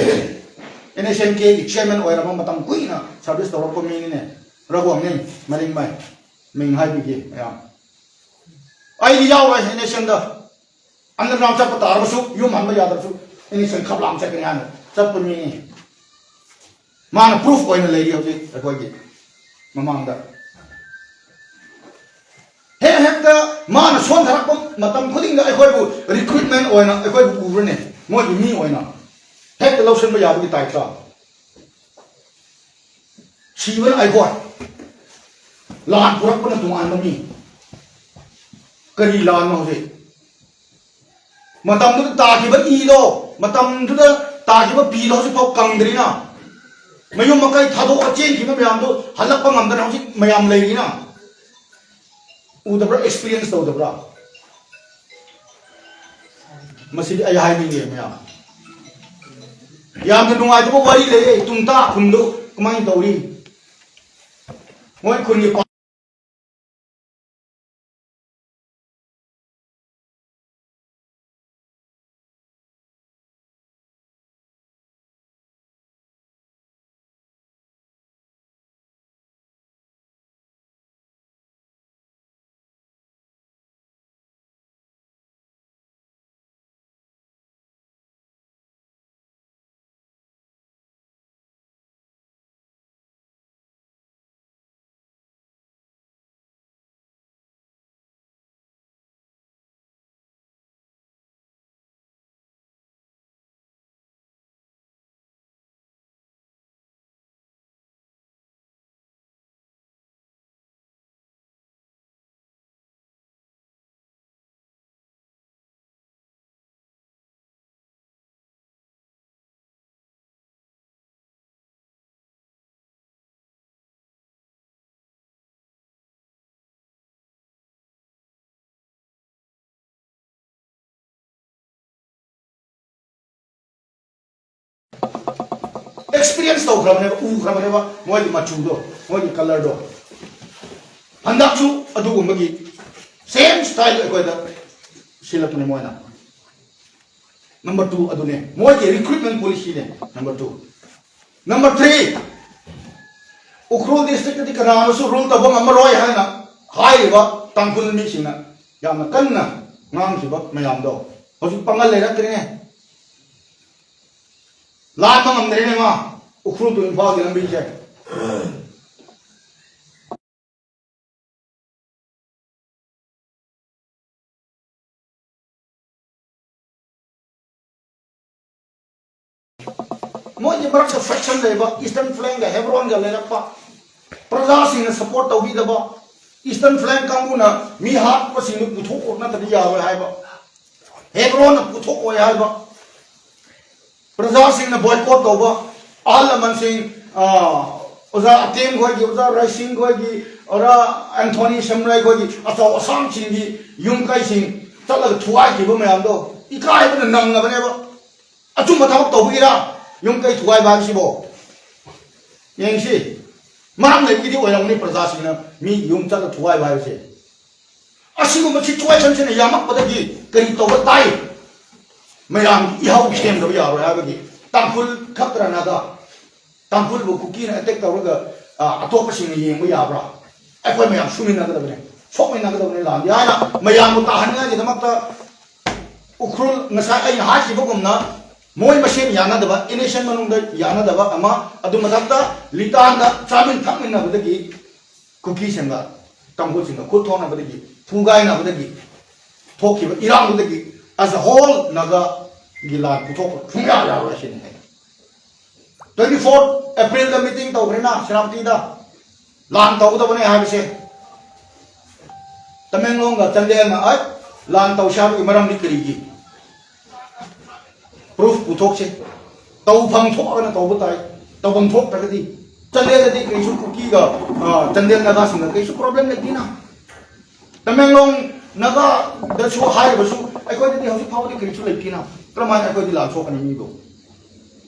ꯑꯦꯟ ꯑꯦꯁ ꯑꯦꯟ ꯀꯦꯒꯤ ꯆꯤꯌꯔꯃꯦꯟ ꯑꯣꯏꯔꯕ, ꯃꯇꯝ ꯀꯨꯏꯅ ꯁꯥꯔꯚꯤꯁ ꯇꯧꯔꯛꯄ ꯃꯤꯅꯤꯅꯦ꯫ ꯔꯘꯨꯋꯥꯡꯅꯤꯡ ꯃꯔꯤꯡꯃꯩ, ꯃꯤꯡ ꯍꯥꯏꯕꯤꯒꯦ ꯃꯌꯥꯝ꯫ ꯑꯩꯗꯤ ꯌꯥꯎꯔꯣꯏ ꯑꯦꯟ ꯑꯦꯁ ꯑꯦꯟꯗ꯫ ꯑꯟꯗꯔꯒ꯭ꯔꯥꯎꯟ ꯆꯠꯄ ꯇꯥꯔꯒꯁꯨ, ꯌꯨꯝ ꯍꯟꯕ ꯌꯥꯗ꯭ꯔꯁꯨ, ꯑꯦꯟ ꯑꯦꯁ ꯑꯦꯟ ꯈꯞꯂꯥꯡ ꯆꯠꯀꯅꯤ ꯍꯥꯏꯅ ꯆꯠꯄ ꯃꯤꯅꯤ꯫ ꯃꯥꯅ ꯄ꯭ꯔꯨꯐ ꯑꯣꯏꯅ ꯂꯩꯔꯤ ꯍꯧꯖꯤꯛ ꯑꯩꯈꯣꯏꯒꯤ ꯃꯃꯥꯡꯗ꯫ ꯍꯦꯛ ꯍꯦꯛꯇ ꯃꯥꯅ ꯁꯣꯟꯊꯔꯛꯄ ꯃꯇꯝ ꯈꯨꯗꯤꯡꯗ ꯑꯩꯈꯣꯏꯕꯨ ꯔꯤꯀ꯭ꯔꯨꯠꯃꯦꯟ ꯑꯣꯏꯅ ꯑꯩꯈꯣꯏꯕꯨ ꯎꯕ꯭ꯔꯅꯦ? ꯃꯣꯏꯒꯤ ꯃꯤ ꯑꯣꯏꯅ ꯍꯦꯛꯇ ꯂꯧꯁꯤꯟꯕ ꯌꯥꯕꯒꯤ ꯇꯥꯏꯞꯇ꯫ ꯁꯤꯕꯅ ꯑꯩꯈꯣꯏ, ꯂꯥꯟ ꯄꯨꯔꯛꯄꯅ ꯇꯣꯉꯥꯟꯕ ꯃꯤ꯫ ꯀꯔꯤ ꯂꯥꯟꯅꯣ ꯍꯧꯖꯤꯛ? ꯃꯇꯝꯗꯨꯗ ꯇꯥꯈꯤꯕ ꯏꯗꯣ, ꯃꯇꯝꯗꯨꯗ ꯇꯥꯈꯤꯕ ꯄꯤꯗꯣ ꯍꯧꯖꯤꯛꯐꯥꯎ ꯀꯪꯗ꯭ꯔꯤꯅ꯫ ꯃꯌꯨꯝ ꯃꯀꯩ ꯊꯥꯗꯣꯛꯑ ꯆꯦꯟꯈꯤꯕ ꯃꯌꯥꯝꯗꯣ ꯍꯜꯂꯛꯄ ꯉꯝꯗꯅ ꯍꯧꯖꯤꯛ ꯃꯌꯥꯝ ꯂꯩꯔꯤꯅ꯫ ꯎꯗꯕ꯭ꯔꯥ? ꯑꯦꯛꯁꯄꯤꯔꯤꯌꯦꯟꯁ ꯇꯧꯗꯕ꯭ꯔꯥ? ꯃꯁꯤꯗꯤ ꯑꯩ ꯍꯥꯏꯅꯤꯡꯉꯦ ꯃꯌꯥꯝ꯫ ꯌꯥꯝꯅ ꯅꯨꯡꯉꯥꯏꯇꯕ ꯋꯥꯔꯤ ꯂꯩꯌꯦ꯫ ꯇꯨꯡꯇꯥ ꯈꯨꯟꯗꯣ ꯀꯃꯥꯏꯅ ꯇꯧꯔꯤ? ꯃꯣꯏ ꯈꯨꯟꯒꯤ ꯄꯥ- ꯑꯦꯛꯁꯄꯤꯔꯤꯌꯦꯟꯁ ꯇꯧꯈ꯭ꯔꯕꯅꯦꯕ, ꯎꯈ꯭ꯔꯕꯅꯦꯕ, ꯃꯣꯏꯒꯤ ꯃꯆꯨꯗꯣ, ꯃꯣꯏꯒꯤ ꯀꯂꯔꯗꯣ꯫ ꯍꯟꯗꯛꯁꯨ ꯑꯗꯨꯒꯨꯝꯕꯒꯤ ꯁꯦꯝ ꯁ꯭ꯇꯥꯏꯜ ꯑꯩꯈꯣꯏꯗ ꯁꯤꯜꯂꯛꯄꯅꯦ ꯃꯣꯏꯅ꯫ ꯅꯝꯕꯔ ꯇꯨ ꯑꯗꯨꯅꯦ ꯃꯣꯏꯒꯤ ꯔꯤꯀ꯭ꯔꯨꯠꯃꯦꯟ ꯄꯣꯂꯤꯁꯤꯅꯦ꯫ Number two. Number three, Ukhrul ꯗꯤꯁꯇ꯭ꯔꯤꯛꯇꯗꯤ ꯀꯅꯥꯅꯁꯨ ꯔꯨꯜ ꯇꯧꯕ ꯉꯝꯃꯔꯣꯏ ꯍꯥꯏꯅ ꯍꯥꯏꯔꯤꯕ ꯇꯥꯡꯈꯨꯜ ꯃꯤꯁꯤꯡꯅ ꯌꯥꯝꯅ ꯀꯟꯅ ꯉꯥꯡꯈꯤꯕ ꯃꯌꯥꯝꯗꯣ ꯍꯧꯖꯤꯛ ꯄꯥꯡꯒꯜ ꯂꯩꯔꯛꯇ꯭ꯔꯦꯅꯦ꯫ ꯂꯥꯟꯕ ꯉꯝꯗ꯭ꯔꯦꯅꯦ ꯃꯥ꯫ ꯎꯈ꯭ꯔꯨꯜ ꯇꯨ ꯏꯝꯐꯥꯜꯒꯤ ꯂꯝꯕꯤꯁꯦ꯫ ꯃꯣꯏꯒꯤ ꯃꯔꯛꯇ ꯐꯦꯛꯁꯟ ꯂꯩꯕ, ꯏꯁꯇꯔꯟ ꯐ꯭ꯂꯦꯡꯒ ꯍꯦꯕ꯭ꯔꯣꯟꯒ ꯂꯩꯔꯛꯄ, ꯄ꯭ꯔꯖꯥꯁꯤꯡꯅ ꯁꯄꯣꯔꯠ ꯇꯧꯕꯤꯗꯕ, ꯏꯁꯇꯔꯟ ꯐ꯭ꯂꯦꯡ ꯀꯥꯡꯕꯨꯅ ꯃꯤ ꯍꯥꯠꯄꯁꯤꯡꯗꯨ ꯄꯨꯊꯣꯛꯑꯣ ꯅꯠꯇ꯭ꯔꯗꯤ ꯌꯥꯔꯣꯏ ꯍꯥꯏꯕ, ꯍꯦꯕ꯭ꯔꯣꯟꯅ ꯄꯨꯊꯣꯛꯑꯣꯏ ꯍꯥꯏꯕ, ꯄ꯭ꯔꯖꯥꯁꯤꯡꯅ ꯕꯣꯏꯀꯣꯠ ꯇꯧꯕ, ꯑꯍꯜ ꯂꯃꯟꯁꯤꯡ ꯑꯣꯖꯥ ꯑꯇꯦꯝ ꯈꯣꯏꯒꯤ, ꯑꯣꯖꯥ ꯔꯥꯏꯁꯤꯡ ꯈꯣꯏꯒꯤ, ꯑꯣꯖꯥ ꯑꯦꯟꯊꯣꯅꯤ ꯁꯦꯝꯔꯥꯏ ꯈꯣꯏꯒꯤ ꯑꯆꯧ ꯑꯁꯥꯡꯁꯤꯡꯒꯤ ꯌꯨꯝ ꯀꯩꯁꯤꯡ ꯆꯠꯂꯒ ꯊꯨꯒꯥꯏꯈꯤꯕ ꯃꯌꯥꯝꯗꯣ ꯏꯀꯥꯏꯕꯅ ꯅꯪꯉꯕꯅꯦꯕ꯫ ꯑꯆꯨꯝꯕ ꯊꯕꯛ ꯇꯧꯕꯒꯤꯔ ꯌꯨꯝ ꯀꯩ ꯊꯨꯒꯥꯏꯕ ꯍꯥꯏꯕꯁꯤꯕꯣ? ꯌꯦꯡꯁꯤ, ꯃꯔꯝ ꯂꯩꯕꯒꯤꯗꯤ ꯑꯣꯏꯔꯝꯒꯅꯤ ꯄ꯭ꯔꯖꯥꯁꯤꯡꯅ ꯃꯤ ꯌꯨꯝ ꯆꯠꯂ ꯊꯨꯒꯥꯏꯕ ꯍꯥꯏꯕꯁꯦ꯫ ꯑꯁꯤꯒꯨꯝꯕ ꯁꯤꯆꯨꯋꯦꯁꯟꯁꯤꯅ ꯌꯥꯝꯃꯛꯄꯗꯒꯤ ꯀꯔꯤ ꯇꯧꯕ ꯇꯥꯏ? ꯃꯌꯥꯝꯒꯤ ꯏꯍꯧ ꯁꯦꯝꯗꯕ ꯌꯥꯔꯣꯏ ꯍꯥꯏꯕꯒꯤ꯫ ꯇꯥꯡꯈꯨꯜ ꯈꯛꯇꯔ ꯅꯥꯒꯥ? ꯇꯥꯡꯈꯨꯜꯕꯨ ꯀꯨꯀꯤꯅ ꯑꯦꯇꯦꯛ ꯇꯧꯔꯒ ꯑꯇꯣꯞꯄꯁꯤꯡꯅ ꯌꯦꯡꯕ ꯌꯥꯕ꯭ꯔꯥ? ꯑꯩꯈꯣꯏ ꯃꯌꯥꯝ ꯁꯨꯃꯤꯟꯅꯒꯗꯕꯅꯦ, ꯁꯣꯛꯃꯤꯟꯅꯒꯗꯕꯅꯦ ꯂꯥꯟꯗꯤ ꯍꯥꯏꯅ ꯃꯌꯥꯝꯕꯨ ꯇꯥꯍꯟꯅꯤꯡꯉꯥꯏꯒꯤꯗꯃꯛꯇ ꯎꯈ꯭ꯔꯨꯜ ꯉꯁꯥꯏ ꯑꯩꯅ ꯍꯥꯏꯈꯤꯕꯒꯨꯝꯅ ꯃꯣꯏ ꯃꯁꯦꯟ ꯌꯥꯅꯗꯕ, ꯏꯅꯦꯁꯟ ꯃꯅꯨꯡꯗ ꯌꯥꯅꯗꯕ ꯑꯃ, ꯑꯗꯨ ꯃꯊꯛꯇ ꯂꯤꯇꯥꯟꯗ ꯆꯥꯃꯤꯟ ꯊꯛꯃꯤꯟꯅꯕꯗꯒꯤ ꯀꯨꯀꯤꯁꯤꯡꯒ ꯇꯥꯡꯈꯨꯜꯁꯤꯡꯒ ꯈꯨꯠ ꯊꯣꯛꯅꯕꯗꯒꯤ, ꯊꯨꯒꯥꯏꯅꯕꯗꯒꯤ ꯊꯣꯛꯈꯤꯕ ꯏꯔꯥꯡꯗꯨꯗꯒꯤ as a whole ꯅꯥꯒꯥꯒꯤ ꯂꯥꯟ ꯄꯨꯊꯣꯛꯄ ꯁꯨꯡꯌꯥ ꯌꯥꯔꯣꯏ ꯁꯤꯅꯤ꯫ ꯇ꯭ꯋꯦꯟꯇꯤ ꯐꯣꯔ ꯑꯦꯄ꯭ꯔꯤꯜꯗ ꯃꯤꯇꯤꯡ ꯇꯧꯈ꯭ꯔꯦꯅ ꯁꯦꯅꯥꯄꯇꯤꯗ꯫ ꯂꯥꯟ ꯇꯧꯒꯗꯕꯅꯦ ꯍꯥꯏꯕꯁꯦ ꯇꯃꯦꯡꯂꯣꯡꯒ ꯆꯥꯟꯗꯦꯜꯅ ꯑꯩ ꯂꯥꯟ ꯇꯧꯁꯦ ꯍꯥꯏꯕꯒꯤ ꯃꯔꯝꯗꯤ ꯀꯔꯤꯒꯤ? ꯄ꯭ꯔꯨꯐ ꯄꯨꯊꯣꯛꯁꯦ꯫ ꯇꯧꯐꯝ ꯊꯣꯛꯑꯒꯅ ꯇꯧꯕ ꯇꯥꯏ, ꯇꯧꯐꯝ ꯊꯣꯛꯇ꯭ꯔꯒꯗꯤ ꯆꯥꯟꯗꯦꯜꯗꯗꯤ ꯀꯔꯤꯁꯨ ꯀꯨꯀꯤꯒ ꯆꯥꯟꯗꯦꯜ ꯅꯥꯒꯥꯁꯤꯡꯒ ꯀꯔꯤꯁꯨ ꯄ꯭ꯔꯣꯕ꯭ꯂꯦꯝ ꯂꯩꯇꯦꯅ꯫ ꯇꯃꯦꯡꯂꯣꯡ ꯅꯥꯒꯥꯗꯁꯨ ꯍꯥꯏꯔꯕꯁꯨ ꯑꯩꯈꯣꯏꯗꯗꯤ ꯍꯧꯖꯤꯛ ꯐꯥꯎꯕꯗꯤ ꯀꯔꯤꯁꯨ ꯂꯩꯇꯦꯅ꯫ ꯀꯔꯝꯍꯥꯏꯅ ꯑꯩꯈꯣꯏꯗꯤ ꯂꯥꯟꯊꯣꯛꯀꯅꯤ ꯃꯤꯗꯣ?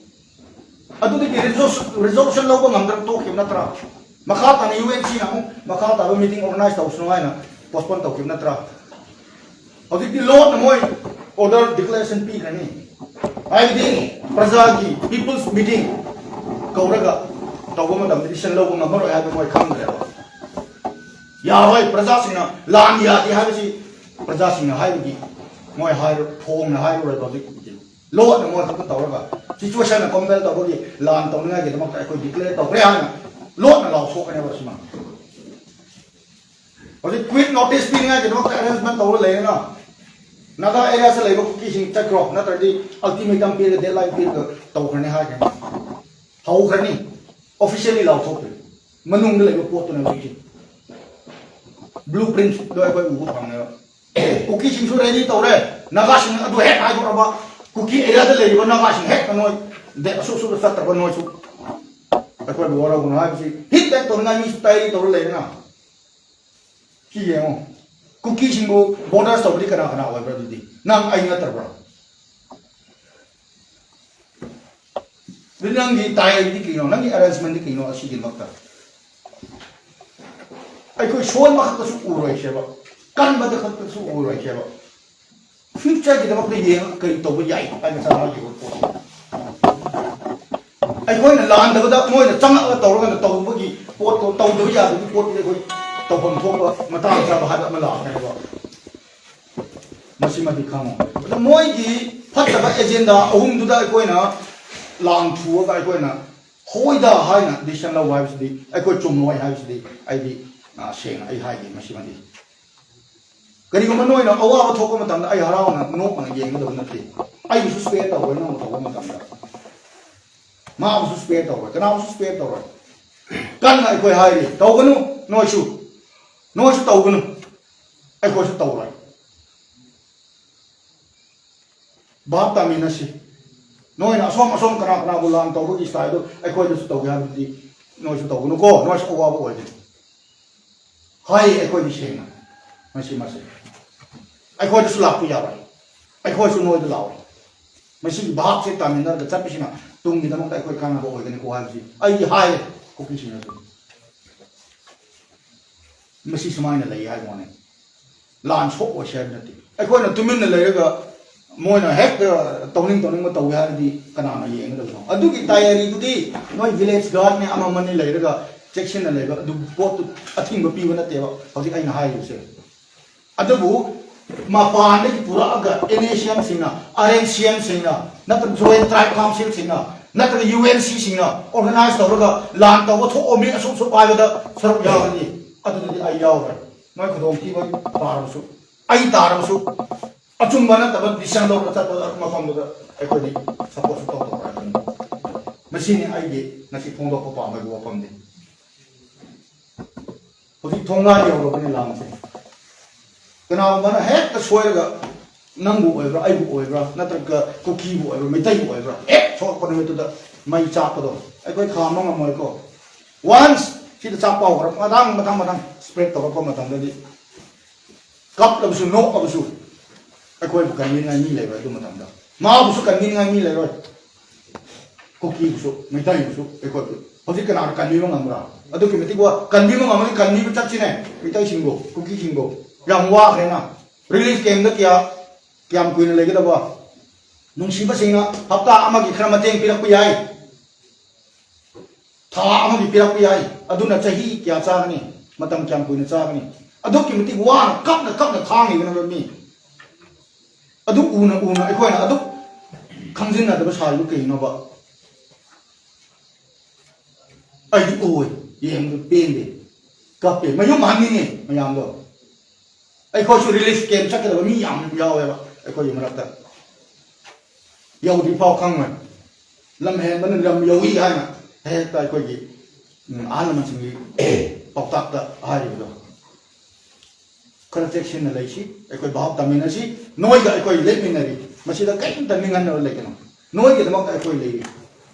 ꯑꯗꯨꯗꯒꯤ ꯔꯤꯖꯣꯂꯨꯁꯟ ꯂꯧꯕ ꯉꯝꯗꯅ ꯇꯣꯛꯈꯤꯕ ꯅꯠꯇ꯭ꯔꯥ? ꯃꯈꯥ ꯇꯥꯅ ꯌꯨ ꯑꯦꯟ ꯁꯤꯅ ꯑꯃꯨꯛ ꯃꯈꯥ ꯇꯥꯕ ꯃꯤꯇꯤꯡ ꯑꯣꯔꯒꯅꯥꯏꯖ ꯇꯧꯁꯅꯨ ꯍꯥꯏꯅ ꯄꯣꯁꯄꯣꯟ ꯇꯧꯈꯤꯕ ꯅꯠꯇ꯭ꯔꯥ? ꯍꯧꯖꯤꯛꯇꯤ ꯂꯣꯟꯅ ꯃꯣꯏ ꯑꯣꯔꯗꯔ ꯗꯤꯀ꯭ꯂꯦꯔꯦꯁꯟ ꯄꯤꯈ꯭ꯔꯅꯤ꯫ ꯍꯥꯏꯕꯗꯤ ꯄ꯭ꯔꯖꯥꯒꯤ ꯄꯤꯄꯜꯁ ꯃꯤꯇꯤꯡ ꯀꯧꯔꯒ ꯇꯧꯕ ꯃꯇꯝꯗ ꯗꯤꯁꯤꯖꯟ ꯂꯧꯕ ꯉꯝꯃꯔꯣꯏ ꯍꯥꯏꯕ ꯃꯣꯏ ꯈꯪꯗ꯭ꯔꯦꯕ꯫ ꯌꯥꯔꯣꯏ, ꯄ꯭ꯔꯖꯥꯁꯤꯡꯅ ꯂꯥꯟ ꯌꯥꯗꯦ ꯍꯥꯏꯕꯁꯤ ꯄ꯭ꯔꯖꯥꯁꯤꯡꯅ ꯍꯥꯏꯕꯒꯤ ꯃꯣꯏ ꯍꯥꯏꯔ ꯐꯣꯡꯅ ꯍꯥꯏꯔꯔꯣꯏꯕ ꯍꯧꯖꯤꯛ꯫ ꯂꯣꯟꯅ ꯃꯣꯏ ꯈꯛꯇ ꯇꯧꯔꯒ ꯁꯤꯆꯨꯋꯦꯁꯟꯅ ꯀꯣꯝꯕꯦꯜ ꯇꯧꯕꯒꯤ ꯂꯥꯟ ꯇꯧꯅꯤꯡꯉꯥꯏꯒꯤꯗꯃꯛꯇ ꯑꯩꯈꯣꯏ ꯗꯤꯀ꯭ꯂꯦꯌꯔ ꯇꯧꯈ꯭ꯔꯦ ꯍꯥꯏꯅ ꯂꯣꯟꯅ ꯂꯥꯎꯊꯣꯛꯀꯅꯦꯕ ꯁꯤꯃ꯫ ꯍꯧꯖꯤꯛ ꯀ꯭ꯋꯤꯠ ꯅꯣꯇꯤꯁ ꯄꯤꯅꯤꯡꯉꯥꯏꯒꯤꯗꯃꯛꯇ ꯑꯦꯔꯦꯟꯖꯃꯦꯟ ꯇꯧꯔ ꯂꯩꯔꯦꯅ꯫ ꯅꯥꯒꯥ ꯑꯦꯔꯤꯌꯥꯁ ꯂꯩꯕ ꯀꯨꯀꯤꯁꯤꯡ ꯆꯠꯈ꯭ꯔꯣ, ꯅꯠꯇ꯭ꯔꯗꯤ ꯑꯜꯇꯤꯃꯦꯇꯝ ꯄꯤꯔꯒ ꯗꯦꯗꯂꯥꯏꯟ ꯄꯤꯔꯒ ꯇꯧꯈ꯭ꯔꯅꯤ ꯍꯥꯏꯈ꯭ꯔꯅꯤ꯫ ꯍꯧꯈ꯭ꯔꯅꯤ꯫ ꯑꯣꯐꯤꯁꯤꯌꯦꯜꯂꯤ ꯂꯥꯎꯊꯣꯛꯈ꯭ꯔꯦ꯫ ꯃꯅꯨꯡꯗ ꯂꯩꯕ ꯄꯣꯠꯇꯨꯅ ꯍꯧꯖꯤꯛꯁꯦ ꯕ꯭ꯂꯨ ꯄ꯭ꯔꯤꯟꯠꯗꯣ ꯑꯩꯈꯣꯏ ꯎꯕ ꯐꯪꯉꯦꯕ꯫ ꯀꯨꯀꯤꯁꯤꯡꯁꯨ ꯔꯦꯗꯤ ꯇꯧꯔꯦ꯫ ꯅꯥꯒꯥꯁꯤꯡ ꯑꯗꯨ ꯍꯦꯛ ꯍꯥꯏꯗꯣꯔꯛꯑꯕ ꯀꯨꯀꯤ ꯑꯦꯔꯤꯌꯥꯗ ꯂꯩꯔꯤꯕ ꯅꯥꯒꯥꯁꯤꯡ ꯍꯦꯛ ꯅꯣꯏ ꯗꯦ ꯑꯁꯨꯛ ꯑꯁꯨꯛ ꯆꯠꯇ꯭ꯔꯕ ꯅꯣꯏꯁꯨ ꯑꯩꯈꯣꯏꯕꯨ ꯋꯥꯔꯧꯒꯅꯨ ꯍꯥꯏꯕꯁꯤ ꯍꯤꯠ ꯕꯦꯛ ꯇꯧꯅꯤꯡꯉꯥꯏ ꯃꯤꯁꯨ ꯇꯌꯥꯔꯤ ꯇꯧꯔ ꯂꯩꯔꯦꯅ꯫ ꯁꯤ ꯌꯦꯡꯉꯣ, ꯀꯨꯀꯤꯁꯤꯡꯕꯨ ꯕꯣꯔꯗꯔꯁ ꯇꯧꯕꯗꯤ ꯀꯅꯥ ꯀꯅꯥ ꯑꯣꯏꯕ꯭ꯔꯥ? ꯑꯗꯨꯗꯤ ꯅꯪ ꯑꯩ ꯅꯠꯇꯕ꯭ꯔꯥ? ꯑꯗꯨ ꯅꯪꯒꯤ ꯇꯥꯏꯗꯤ ꯀꯩꯅꯣ? ꯅꯪꯒꯤ ꯑꯦꯔꯦꯟꯖꯃꯦꯟꯗꯤ ꯀꯩꯅꯣ? ꯑꯁꯤꯒꯤꯗꯃꯛꯇ ꯑꯩꯈꯣꯏ ꯁꯣꯟꯕ ꯈꯛꯇꯁꯨ ꯎꯔꯣꯏꯁꯦꯕ, ꯀꯟꯕꯗ ꯈꯛꯇꯁꯨ ꯎꯔꯣꯏꯁꯦꯕ꯫ ꯐ꯭ꯌꯨꯆꯔꯒꯤꯗꯃꯛꯇ ꯌꯦꯡꯉꯒ ꯀꯔꯤ ꯇꯧꯕ ꯌꯥꯏ ꯍꯥꯏꯅ ꯆꯥꯅꯈꯤꯕ ꯄꯣꯠ꯫ ꯑꯩꯈꯣꯏꯅ ꯂꯥꯟꯗꯕꯗ ꯃꯣꯏꯅ ꯆꯪꯉꯛꯑꯒ ꯇꯧꯔꯒꯅ ꯇꯧꯕꯒꯤ ꯄꯣꯠꯇꯣ, ꯇꯧꯗꯕ ꯌꯥꯗꯕꯒꯤ ꯄꯣꯠꯇꯨꯗꯤ ꯑꯩꯈꯣꯏ ꯇꯧꯐꯝ ꯊꯣꯛꯄ ꯃꯇꯥꯡ ꯆꯥꯕ ꯍꯥꯏꯕ ꯑꯃ ꯂꯥꯛꯀꯅꯦꯕ꯫ ꯃꯁꯤꯃꯗꯤ ꯈꯪꯉꯣ꯫ ꯑꯗ ꯃꯣꯏꯒꯤ ꯐꯠꯇꯕ ꯑꯦꯖꯦꯟꯗꯥ ꯑꯍꯨꯝꯗꯨꯗ ꯑꯩꯈꯣꯏꯅ ꯂꯥꯡ ꯊꯨꯑꯒ ꯑꯩꯈꯣꯏꯅ ꯍꯣꯏꯗ ꯍꯥꯏꯅ ꯗꯤꯁꯤꯖꯟ ꯂꯧꯕ ꯍꯥꯏꯕꯁꯤꯗꯤ ꯑꯩꯈꯣꯏ ꯆꯨꯝꯂꯣꯏ ꯍꯥꯏꯕꯁꯤꯗꯤ ꯑꯩꯗꯤ, ꯑ, ꯁꯦꯡꯅ ꯑꯩ ꯍꯥꯏꯒꯦ ꯃꯁꯤꯃꯗꯤ꯫ ꯀꯔꯤꯒꯨꯝꯕ ꯅꯣꯏꯅ ꯑꯋꯥꯕ ꯊꯣꯛꯄ ꯃꯇꯝꯗ ꯑꯩ ꯍꯔꯥꯎꯅ ꯅꯣꯛꯅ ꯌꯦꯡꯒꯗꯕ ꯅꯠꯇꯦ꯫ ꯑꯩꯕꯨꯁꯨ ꯁ꯭ꯄꯦꯌꯔ ꯇꯧꯔꯣꯏ ꯅꯪꯅ ꯇꯧꯕ ꯃꯇꯝꯗ꯫ ꯃꯥꯕꯨꯁꯨ ꯁ꯭ꯄꯦꯌꯔ ꯇꯧꯔꯣꯏ, ꯀꯅꯥꯕꯨꯁꯨ ꯁ꯭ꯄꯦꯌꯔ ꯇꯧꯔꯣꯏ꯫ ꯀꯟꯅ ꯑꯩꯈꯣꯏ ꯍꯥꯏꯔꯤ, ꯇꯧꯒꯅꯨ ꯅꯣꯏꯁꯨ, ꯅꯣꯏꯁꯨ ꯇꯧꯒꯅꯨ, ꯑꯩꯈꯣꯏꯁꯨ ꯇꯧꯔꯣꯏ꯫ ꯚꯥꯞ ꯇꯥꯃꯤꯟꯅꯁꯤ꯫ ꯅꯣꯏꯅ ꯑꯁꯣꯝ ꯑꯁꯣꯝ ꯀꯅꯥ ꯀꯅꯥꯕꯨ ꯂꯥꯟ ꯇꯧꯕꯒꯤ ꯁ꯭ꯇꯥꯏꯜꯗꯨ ꯑꯩꯈꯣꯏꯗꯁꯨ ꯇꯧꯒꯦ ꯍꯥꯏꯕꯗꯤ ꯅꯣꯏꯁꯨ ꯇꯧꯒꯅꯨꯀꯣ, ꯅꯣꯏꯁꯨ ꯑꯋꯥꯕ ꯑꯣꯏꯒꯅꯤ꯫ ꯍꯥꯏꯌꯦ ꯑꯩꯈꯣꯏꯗꯤ ꯁꯦꯡꯅ ꯃꯁꯤ ꯃꯁꯦ꯫ ꯑꯩꯈꯣꯏꯗꯁꯨ ꯂꯥꯛꯄ ꯌꯥꯔꯣꯏ, ꯑꯩꯈꯣꯏꯁꯨ ꯅꯣꯏꯗ ꯂꯥꯛꯑꯣꯏ꯫ ꯃꯁꯤꯒꯤ ꯚꯥꯞꯁꯦ ꯇꯥꯃꯤꯟꯅꯔꯒ ꯆꯠꯄꯁꯤꯅ ꯇꯨꯡꯒꯤꯗꯃꯛꯇ ꯑꯩꯈꯣꯏ ꯀꯥꯟꯅꯕ ꯑꯣꯏꯒꯅꯤꯀꯣ ꯍꯥꯏꯕꯁꯤ ꯑꯩꯗꯤ ꯍꯥꯏꯌꯦ ꯀꯨꯀꯤꯁꯤꯡꯅꯁꯨ꯫ ꯃꯁꯤ ꯁꯨꯃꯥꯏꯅ ꯂꯩ ꯍꯥꯏꯕ ꯋꯥꯅꯤ꯫ ꯂꯥꯟ ꯁꯣꯛꯑꯣꯏꯁꯦ ꯍꯥꯏꯕ ꯅꯠꯇꯦ꯫ ꯑꯩꯈꯣꯏꯅ ꯇꯨꯃꯤꯟꯅ ꯂꯩꯔꯒ ꯃꯣꯏꯅ ꯍꯦꯛꯇ ꯇꯧꯅꯤꯡ ꯇꯧꯅꯤꯡꯕ ꯇꯧꯒꯦ ꯍꯥꯏꯔꯗꯤ ꯀꯅꯥꯅ ꯌꯦꯡꯒꯗꯕꯅꯣ? ꯑꯗꯨꯒꯤ ꯇꯌꯥꯔꯤꯗꯨꯗꯤ ꯅꯣꯏ ꯚꯤꯂꯦꯖ ꯒꯥꯔꯗꯅꯦ ꯑꯃꯃꯅꯤ ꯂꯩꯔꯒ ꯆꯦꯛꯁꯤꯟꯅ ꯂꯩꯕ, ꯑꯗꯨ ꯄꯣꯠꯇꯨ ꯑꯊꯤꯡꯕ ꯄꯤꯕ ꯅꯠꯇꯦꯕ ꯍꯧꯖꯤꯛ ꯑꯩꯅ ꯍꯥꯏꯔꯤꯕꯁꯦ꯫ ꯑꯗꯨꯕꯨ ꯃꯄꯥꯟꯗꯒꯤ ꯄꯨꯔꯛꯑꯒ NSCN ꯁꯤꯡꯅ, RNCN ꯁꯤꯡꯅ, ꯅꯠꯇ꯭ꯔꯒ Joint Tribe Council ꯁꯤꯡꯅ, ꯅꯠꯇ꯭ꯔꯒ UNC ꯁꯤꯡꯅ organize ꯇꯧꯔꯒ ꯂꯥꯟ ꯇꯧꯕ ꯊꯣꯛꯑꯣ, ꯃꯤ ꯑꯁꯨꯛ ꯑꯁꯨꯛ ꯄꯥꯏꯕꯗ ꯁꯔꯨꯛ ꯌꯥꯎꯔꯅꯤ, ꯑꯗꯨꯗꯗꯤ ꯑꯩ ꯌꯥꯎꯔꯣꯏ꯫ ꯃꯣꯏ ꯈꯨꯗꯣꯡꯊꯤꯕ ꯇꯥꯔꯕꯁꯨ, ꯑꯩ ꯇꯥꯔꯕꯁꯨ, ꯑꯆꯨꯝꯕ ꯅꯠꯇꯕ decision ꯂꯧꯔꯒ ꯆꯠꯄ ꯃꯐꯝꯗꯨꯗ ꯑꯩꯈꯣꯏꯗꯤ support ꯁꯨꯡꯇꯧ ꯇꯧꯔꯣꯏ꯫ ꯃꯁꯤꯅꯤ ꯑꯩꯒꯤ ꯉꯁꯤ ꯐꯣꯡꯗꯣꯛꯄ ꯄꯥꯝꯕꯒꯤ ꯋꯥꯐꯝꯗꯤ꯫ ꯍꯧꯖꯤꯛ ꯊꯣꯡꯒꯥꯟ ꯌꯧꯔꯕꯅꯤ ꯂꯥꯟꯁꯦ꯫ ꯀꯅꯥꯒꯨꯝꯕꯅ ꯍꯦꯛꯇ ꯁꯣꯏꯔꯒ ꯅꯪꯕꯨ ꯑꯣꯏꯕ꯭ꯔꯥ, ꯑꯩꯕꯨ ꯑꯣꯏꯕ꯭ꯔꯥ, ꯅꯠꯇ꯭ꯔꯒ ꯀꯨꯀꯤꯕꯨ ꯑꯣꯏꯕ꯭ꯔꯥ, ꯃꯩꯇꯩꯕꯨ ꯑꯣꯏꯕ꯭ꯔꯥ, ꯍꯦꯛ ꯁꯣꯛꯂꯛꯄ ꯅꯨꯃꯤꯠꯇꯨꯗ ꯃꯩ ꯆꯥꯛꯄꯗꯣ ꯑꯩꯈꯣꯏ ꯈꯥꯝꯕ ꯉꯝꯃꯣꯏꯀꯣ꯫ Once ꯁꯤꯗ ꯆꯥꯛꯄ ꯍꯧꯈ꯭ꯔ ꯃꯊꯪ ꯃꯊꯪ ꯃꯊꯪ spread ꯇꯧꯔꯛꯄ ꯃꯇꯝꯗꯗꯤ ꯀꯞꯂꯕꯁꯨ ꯅꯣꯛꯂꯕꯁꯨ ꯑꯩꯈꯣꯏꯕꯨ ꯀꯟꯕꯤꯅꯤꯡꯉꯥꯏ ꯃꯤ ꯂꯩꯔꯣꯏ꯫ ꯑꯗꯨ ꯃꯇꯝꯗ ꯃꯥꯕꯨꯁꯨ ꯀꯟꯕꯤꯅꯤꯡꯉꯥꯏ ꯃꯤ ꯂꯩꯔꯣꯏ꯫ ꯀꯨꯀꯤꯕꯨꯁꯨ ꯃꯩꯇꯩꯕꯨꯁꯨ ꯑꯩꯈꯣꯏꯕꯨ ꯍꯧꯖꯤꯛ ꯀꯅꯥꯅ ꯀꯟꯕꯤꯕ ꯉꯝꯕ꯭ꯔꯥ? ꯑꯗꯨꯛꯀꯤ ꯃꯇꯤꯛ ꯋꯥ ꯀꯟꯕꯤꯕ ꯉꯝꯃꯗꯤ ꯀꯟꯕꯤꯕ ꯆꯠꯁꯤꯅꯦ꯫ ꯃꯩꯇꯩꯁꯤꯡꯕꯨ ꯀꯨꯀꯤꯁꯤꯡꯕꯨ ꯌꯥꯝ ꯋꯥꯈ꯭ꯔꯦꯅ꯫ Relief camp ꯗ ꯀꯌꯥ ꯀꯌꯥꯝ ꯀꯨꯏꯅ ꯂꯩꯒꯗꯕ? ꯅꯨꯡꯁꯤꯕꯁꯤꯡꯅ ꯍꯞꯇꯥ ꯑꯃꯒꯤ ꯈꯔ ꯃꯇꯦꯡ ꯄꯤꯔꯛꯄ ꯌꯥꯏ, ꯊꯥ ꯑꯃꯒꯤ ꯄꯤꯔꯛꯄ ꯌꯥꯏ꯫ ꯑꯗꯨꯅ ꯆꯍꯤ ꯀꯌꯥ ꯆꯥꯒꯅꯤ? ꯃꯇꯝ ꯀꯌꯥꯝ ꯀꯨꯏꯅ ꯆꯥꯒꯅꯤ? ꯑꯗꯨꯛꯀꯤ ꯃꯇꯤꯛ ꯋꯥꯅ ꯀꯞꯅ ꯀꯞꯅ ꯈꯥꯡꯉꯤꯕꯅꯦꯕ ꯃꯤ꯫ ꯑꯗꯨ ꯎꯅ ꯎꯅ ꯑꯩꯈꯣꯏꯅ ꯑꯗꯨꯛ ꯈꯪꯖꯤꯟꯅꯗꯕ ꯁꯥꯔꯤꯕ ꯀꯩꯅꯣꯕ? ꯑꯩꯗꯤ ꯎꯏ, ꯌꯦꯡꯕꯗ ꯄꯦꯟꯗꯦ, ꯀꯞꯄꯦ꯫ ꯃꯌꯨꯝ ꯍꯟꯅꯤꯡꯉꯦ ꯃꯌꯥꯝꯗꯣ꯫ ꯑꯩꯈꯣꯏꯁꯨ relief camp ꯆꯠꯀꯗꯕ ꯃꯤ ꯌꯥꯝ ꯌꯥꯎꯋꯦꯕ ꯑꯩꯈꯣꯏꯒꯤ ꯃꯔꯛꯇ꯫ ꯌꯧꯗ꯭ꯔꯤ ꯐꯥꯎ ꯈꯪꯉꯣꯏ꯫ ꯂꯝ ꯍꯦꯟꯕꯅ ꯂꯝ ꯌꯧꯏ ꯍꯥꯏꯅ ꯍꯦꯛꯇ ꯑꯩꯈꯣꯏꯒꯤ, ꯎꯝ, ꯑꯍꯜ ꯂꯃꯟꯁꯤꯡꯒꯤ ꯄꯥꯎꯇꯥꯛꯇ ꯍꯥꯏꯔꯤꯕꯗꯣ꯫ ꯈꯔ ꯆꯦꯛꯁꯤꯟꯅ ꯂꯩꯁꯤ, ꯑꯩꯈꯣꯏ ꯚꯥꯞ ꯇꯥꯃꯤꯟꯅꯁꯤ꯫ ꯅꯣꯏꯒ ꯑꯩꯈꯣꯏ ꯂꯦꯞꯃꯤꯟꯅꯔꯤ, ꯃꯁꯤꯗ ꯀꯔꯤꯝꯇ ꯅꯤꯡꯍꯟꯅꯕ ꯂꯩꯒꯅꯨ꯫ ꯅꯣꯏꯒꯤꯗꯃꯛꯇ ꯑꯩꯈꯣꯏ ꯂꯩꯔꯤ꯫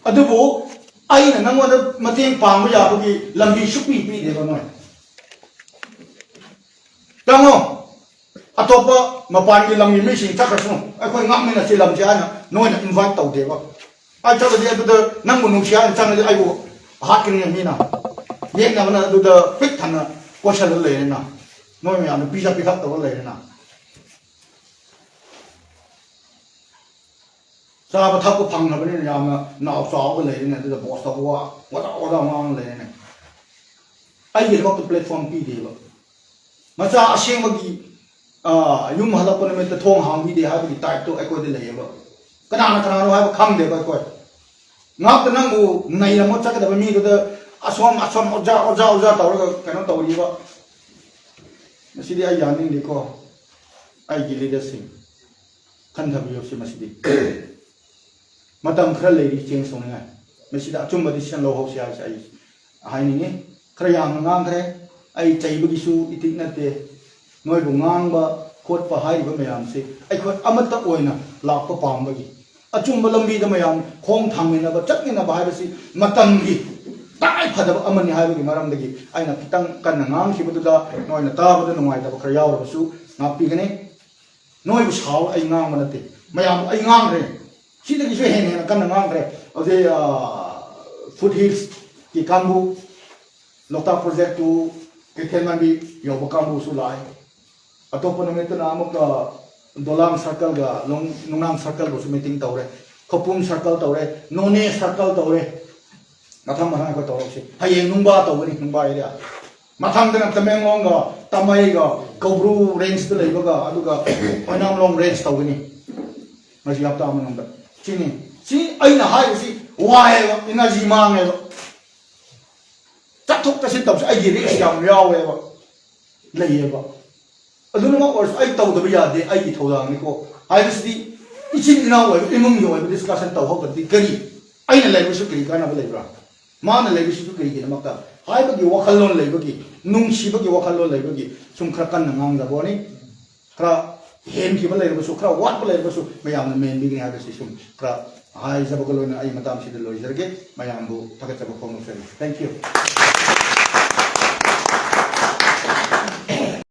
ꯑꯗꯨꯕꯨ ꯑꯩꯅ ꯅꯪꯉꯣꯟꯗ ꯃꯇꯦꯡ ꯄꯥꯡꯕ ꯌꯥꯕꯒꯤ ꯂꯝꯕꯤ ꯁꯨꯛꯄꯤ ꯄꯤꯗꯦꯕ ꯅꯣꯏ꯫ ꯆꯪꯉꯣ, ꯑꯇꯣꯞꯄ ꯃꯄꯥꯟꯒꯤ ꯂꯝꯒꯤ ꯃꯤꯁꯤꯡ ꯆꯠꯈ꯭ꯔꯁꯅꯨ, ꯑꯩꯈꯣꯏ ꯉꯥꯛꯃꯤꯟꯅꯁꯤ ꯂꯝꯁꯦ ꯍꯥꯏꯅ ꯅꯣꯏꯅ invite ꯇꯧꯗꯦꯕ꯫ ꯑꯩ ꯆꯠꯂꯗꯤ ꯑꯗꯨꯗ ꯅꯪꯕꯨ ꯅꯨꯡꯁꯤ ꯍꯥꯏꯅ ꯆꯪꯉꯗꯤ ꯑꯩꯕꯨ ꯍꯥꯠꯀꯅꯤ ꯃꯤꯅ꯫ ꯌꯦꯛꯅꯕꯅ ꯑꯗꯨꯗ ꯄꯤꯛ ꯊꯟꯅ ꯀꯣꯏꯁꯜꯂ ꯂꯩꯔꯦꯅ꯫ ꯅꯣꯏ ꯃꯌꯥꯝꯅ ꯄꯤꯖ ꯄꯤꯊꯛ ꯇꯧꯔ ꯂꯩꯔꯦꯅ꯫ ꯆꯥꯕ ꯊꯛꯄ ꯐꯪꯅꯕꯅꯤꯅ ꯌꯥꯝꯅ ꯅꯥꯎ ꯆꯥꯎꯔꯒ ꯂꯩꯔꯦꯅꯦ꯫ ꯑꯗꯨꯗ boast ꯇꯧꯕ ꯋꯥ, ꯋꯥꯗꯥ ꯋꯥꯗꯥ ꯉꯥꯡꯉ ꯂꯩꯔꯦꯅꯦ꯫ ꯑꯩꯒꯤꯗꯃꯛꯇ platform ꯄꯤꯗꯦꯕ꯫ ꯃꯆꯥ ꯑꯁꯦꯡꯕꯒꯤ, ꯑꯥ, ꯌꯨꯝ ꯍꯜꯂꯛꯄ ꯅꯨꯃꯤꯠꯇ ꯊꯣꯡ ꯍꯥꯡꯕꯤꯗꯦ ꯍꯥꯏꯕꯒꯤ type ꯇꯣ ꯑꯩꯈꯣꯏꯗ ꯂꯩꯌꯦꯕ꯫ ꯀꯅꯥꯅ ꯀꯅꯥꯅꯣ ꯍꯥꯏꯕ ꯈꯪꯗꯦꯕ ꯑꯩꯈꯣꯏ꯫ ꯉꯥꯛꯇ ꯅꯪꯕꯨ ꯅꯩꯔꯝꯃ ꯆꯠꯀꯗꯕ ꯃꯤꯗꯨꯗ ꯑꯁꯣꯝ, ꯑꯁꯣꯝ, ꯑꯣꯖꯥ, ꯑꯣꯖꯥ, ꯑꯣꯖꯥ ꯇꯧꯔꯒ ꯀꯩꯅꯣ ꯇꯧꯔꯤꯕ꯫ ꯃꯁꯤꯗꯤ ꯑꯩ ꯌꯥꯅꯤꯡꯗꯦꯀꯣ꯫ ꯑꯩꯒꯤ leader ꯁꯤꯡ ꯈꯟꯊꯕꯤꯌꯨ ꯁꯤ ꯃꯁꯤꯗꯤ꯫ ꯃꯇꯝ ꯈꯔ ꯂꯩꯔꯤ change ꯇꯧꯅꯤꯡꯉꯥꯏ꯫ ꯃꯁꯤꯗ ꯑꯆꯨꯝꯕ decision ꯂꯧꯍꯧꯁꯤ ꯍꯥꯏꯕꯁꯦ ꯑꯩ ꯍꯥꯏꯅꯤꯡꯉꯤ꯫ ꯈꯔ ꯌꯥꯝꯅ ꯉꯥꯡꯈ꯭ꯔꯦ꯫ ꯑꯩ ꯆꯩꯕꯒꯤꯁꯨ ꯏꯇꯤꯛ ꯅꯠꯇꯦ꯫ ꯅꯣꯏꯕꯨ ꯉꯥꯡꯕ ꯈꯣꯠꯄ ꯍꯥꯏꯔꯤꯕ ꯃꯌꯥꯝꯁꯦ ꯑꯩꯈꯣꯏ ꯑꯃꯠꯇ ꯑꯣꯏꯅ ꯂꯥꯛꯄ ꯄꯥꯝꯕꯒꯤ ꯑꯆꯨꯝꯕ ꯂꯝꯕꯤꯗ ꯃꯌꯥꯝ ꯈꯣꯡ ꯊꯥꯡꯃꯤꯟꯅꯕ, ꯆꯠꯃꯤꯟꯅꯕ ꯍꯥꯏꯕꯁꯤ ꯃꯇꯝꯒꯤ ꯇꯉꯥꯏ ꯐꯗꯕ ꯑꯃꯅꯤ ꯍꯥꯏꯕꯒꯤ ꯃꯔꯝꯗꯒꯤ ꯑꯩꯅ ꯈꯤꯇꯪ ꯀꯟꯅ ꯉꯥꯡꯈꯤꯕꯗꯨꯗ ꯅꯣꯏꯅ ꯇꯥꯕꯗ ꯅꯨꯡꯉꯥꯏꯇꯕ ꯈꯔ ꯌꯥꯎꯔꯕꯁꯨ ꯉꯥꯛꯄꯤꯒꯅꯤ꯫ ꯅꯣꯏꯕꯨ ꯁꯥꯎ ꯑꯩ ꯉꯥꯡꯕ ꯅꯠꯇꯦ, ꯃꯌꯥꯝ ꯑꯩ ꯉꯥꯡꯈ꯭ꯔꯦ, ꯁꯤꯗꯒꯤꯁꯨ ꯍꯦꯟꯅ ꯍꯦꯟꯅ ꯀꯟꯅ ꯉꯥꯡꯈ꯭ꯔꯦ꯫ ꯑꯗꯩ ꯐꯨꯠ ꯍꯤꯜꯁꯀꯤ ꯀꯥꯡꯕꯨ, ꯂꯣꯛꯇꯥꯛ ꯄ꯭ꯔꯣꯖꯦꯛ ꯇꯨ, ꯀꯩꯊꯦꯜ ꯃꯥꯟꯕꯤ ꯌꯧꯕ ꯀꯥꯡꯕꯨꯁꯨ ꯂꯥꯛꯑꯦ꯫ ꯑꯇꯣꯞꯄ ꯅꯨꯃꯤꯠꯇꯅ ꯑꯃꯨꯛꯀ ꯗꯣꯂꯥꯡ ꯁꯔꯀꯜꯒ ꯅꯨꯡꯅꯥꯡ ꯁꯔꯀꯜꯕꯨꯁꯨ ꯃꯤꯇꯤꯡ ꯇꯧꯔꯦ, ꯈꯧꯄꯨꯝ ꯁꯔꯀꯜ ꯇꯧꯔꯦ, ꯅꯣꯅꯦ ꯁꯔꯀꯜ ꯇꯧꯔꯦ꯫ ꯃꯊꯪ ꯃꯊꯪ ꯑꯩꯈꯣꯏ ꯇꯧꯔꯛꯁꯤ꯫ ꯍꯌꯦꯡ ꯅꯨꯡꯕꯥ ꯇꯧꯒꯅꯤ, ꯅꯨꯡꯕꯥ ꯑꯦꯔꯤꯌꯥ꯫ ꯃꯊꯪꯗꯅ ꯇꯃꯦꯡꯂꯣꯡꯒ ꯇꯥꯃꯩꯒ ꯀꯧꯕ꯭ꯔꯨ ꯔꯦꯟꯖꯇ ꯂꯩꯕꯒ ꯑꯗꯨꯒ ꯑꯣꯏꯅꯥꯝꯂꯣꯡ ꯔꯦꯟꯖ ꯇꯧꯒꯅꯤ꯫ ꯃꯁꯤ ꯍꯞꯇꯥ ꯃꯅꯨꯡꯗ ꯁꯤꯅꯤ꯫ ꯁꯤ ꯑꯩꯅ ꯍꯥꯏꯔꯤꯁꯤ ꯋꯥꯏꯑꯦꯕ, ꯏꯅꯔꯖꯤ ꯃꯥꯡꯉꯦꯕ꯫ ꯆꯠꯊꯣꯛ ꯆꯠꯁꯤꯟ ꯇꯧꯕꯁꯦ ꯑꯩꯒꯤ ꯔꯤꯛꯁ ꯌꯥꯝ ꯌꯥꯎꯋꯦꯕ, ꯂꯩꯌꯦꯕ꯫ ꯑꯗꯨꯅꯃꯛ ꯑꯣꯏꯔꯁꯨ ꯑꯩ ꯇꯧꯗꯕ ꯌꯥꯗꯦ, ꯑꯩꯒꯤ ꯊꯧꯗꯥꯡꯅꯤꯀꯣ ꯍꯥꯏꯕꯁꯤꯗꯤ ꯏꯆꯤꯟ ꯏꯅꯥꯎ ꯑꯣꯏꯕ, ꯏꯃꯨꯡꯒꯤ ꯑꯣꯏꯕ ꯗꯤꯁꯀꯁꯟ ꯇꯧꯍꯧꯗ꯭ꯔꯗꯤ ꯀꯔꯤ, ꯑꯩꯅ ꯂꯩꯕꯁꯨ ꯀꯔꯤ ꯀꯥꯟꯅꯕ ꯂꯩꯕ꯭ꯔꯥ? ꯃꯥꯅ ꯂꯩꯕꯁꯤꯁꯨ ꯀꯔꯤꯒꯤꯗꯃꯛꯇ ꯍꯥꯏꯕꯒꯤ ꯋꯥꯈꯜꯂꯣꯟ ꯂꯩꯕꯒꯤ, ꯅꯨꯡꯁꯤꯕꯒꯤ ꯋꯥꯈꯜꯂꯣꯟ ꯂꯩꯕꯒꯤ ꯁꯨꯝ ꯈꯔ ꯀꯟꯅ ꯉꯥꯡꯖꯕꯅꯤ꯫ ꯈꯔ ꯍꯦꯟꯈꯤꯕ ꯂꯩꯔꯕꯁꯨ, ꯈꯔ ꯋꯥꯠꯄ ꯂꯩꯔꯕꯁꯨ ꯃꯌꯥꯝꯅ ꯃꯦꯟꯕꯤꯒꯅꯤ ꯍꯥꯏꯕꯁꯤ ꯁꯨꯝ ꯈꯔ ꯍꯥꯏꯖꯕꯒ ꯂꯣꯏꯅꯅ ꯑꯩ ꯃꯇꯥꯡꯁꯤꯗ ꯂꯣꯏꯖꯔꯒꯦ꯫ ꯃꯌꯥꯝꯕꯨ ꯊꯥꯒꯠꯆꯕ ꯐꯣꯡꯗꯣꯛꯆꯔꯤ꯫ Thank you꯫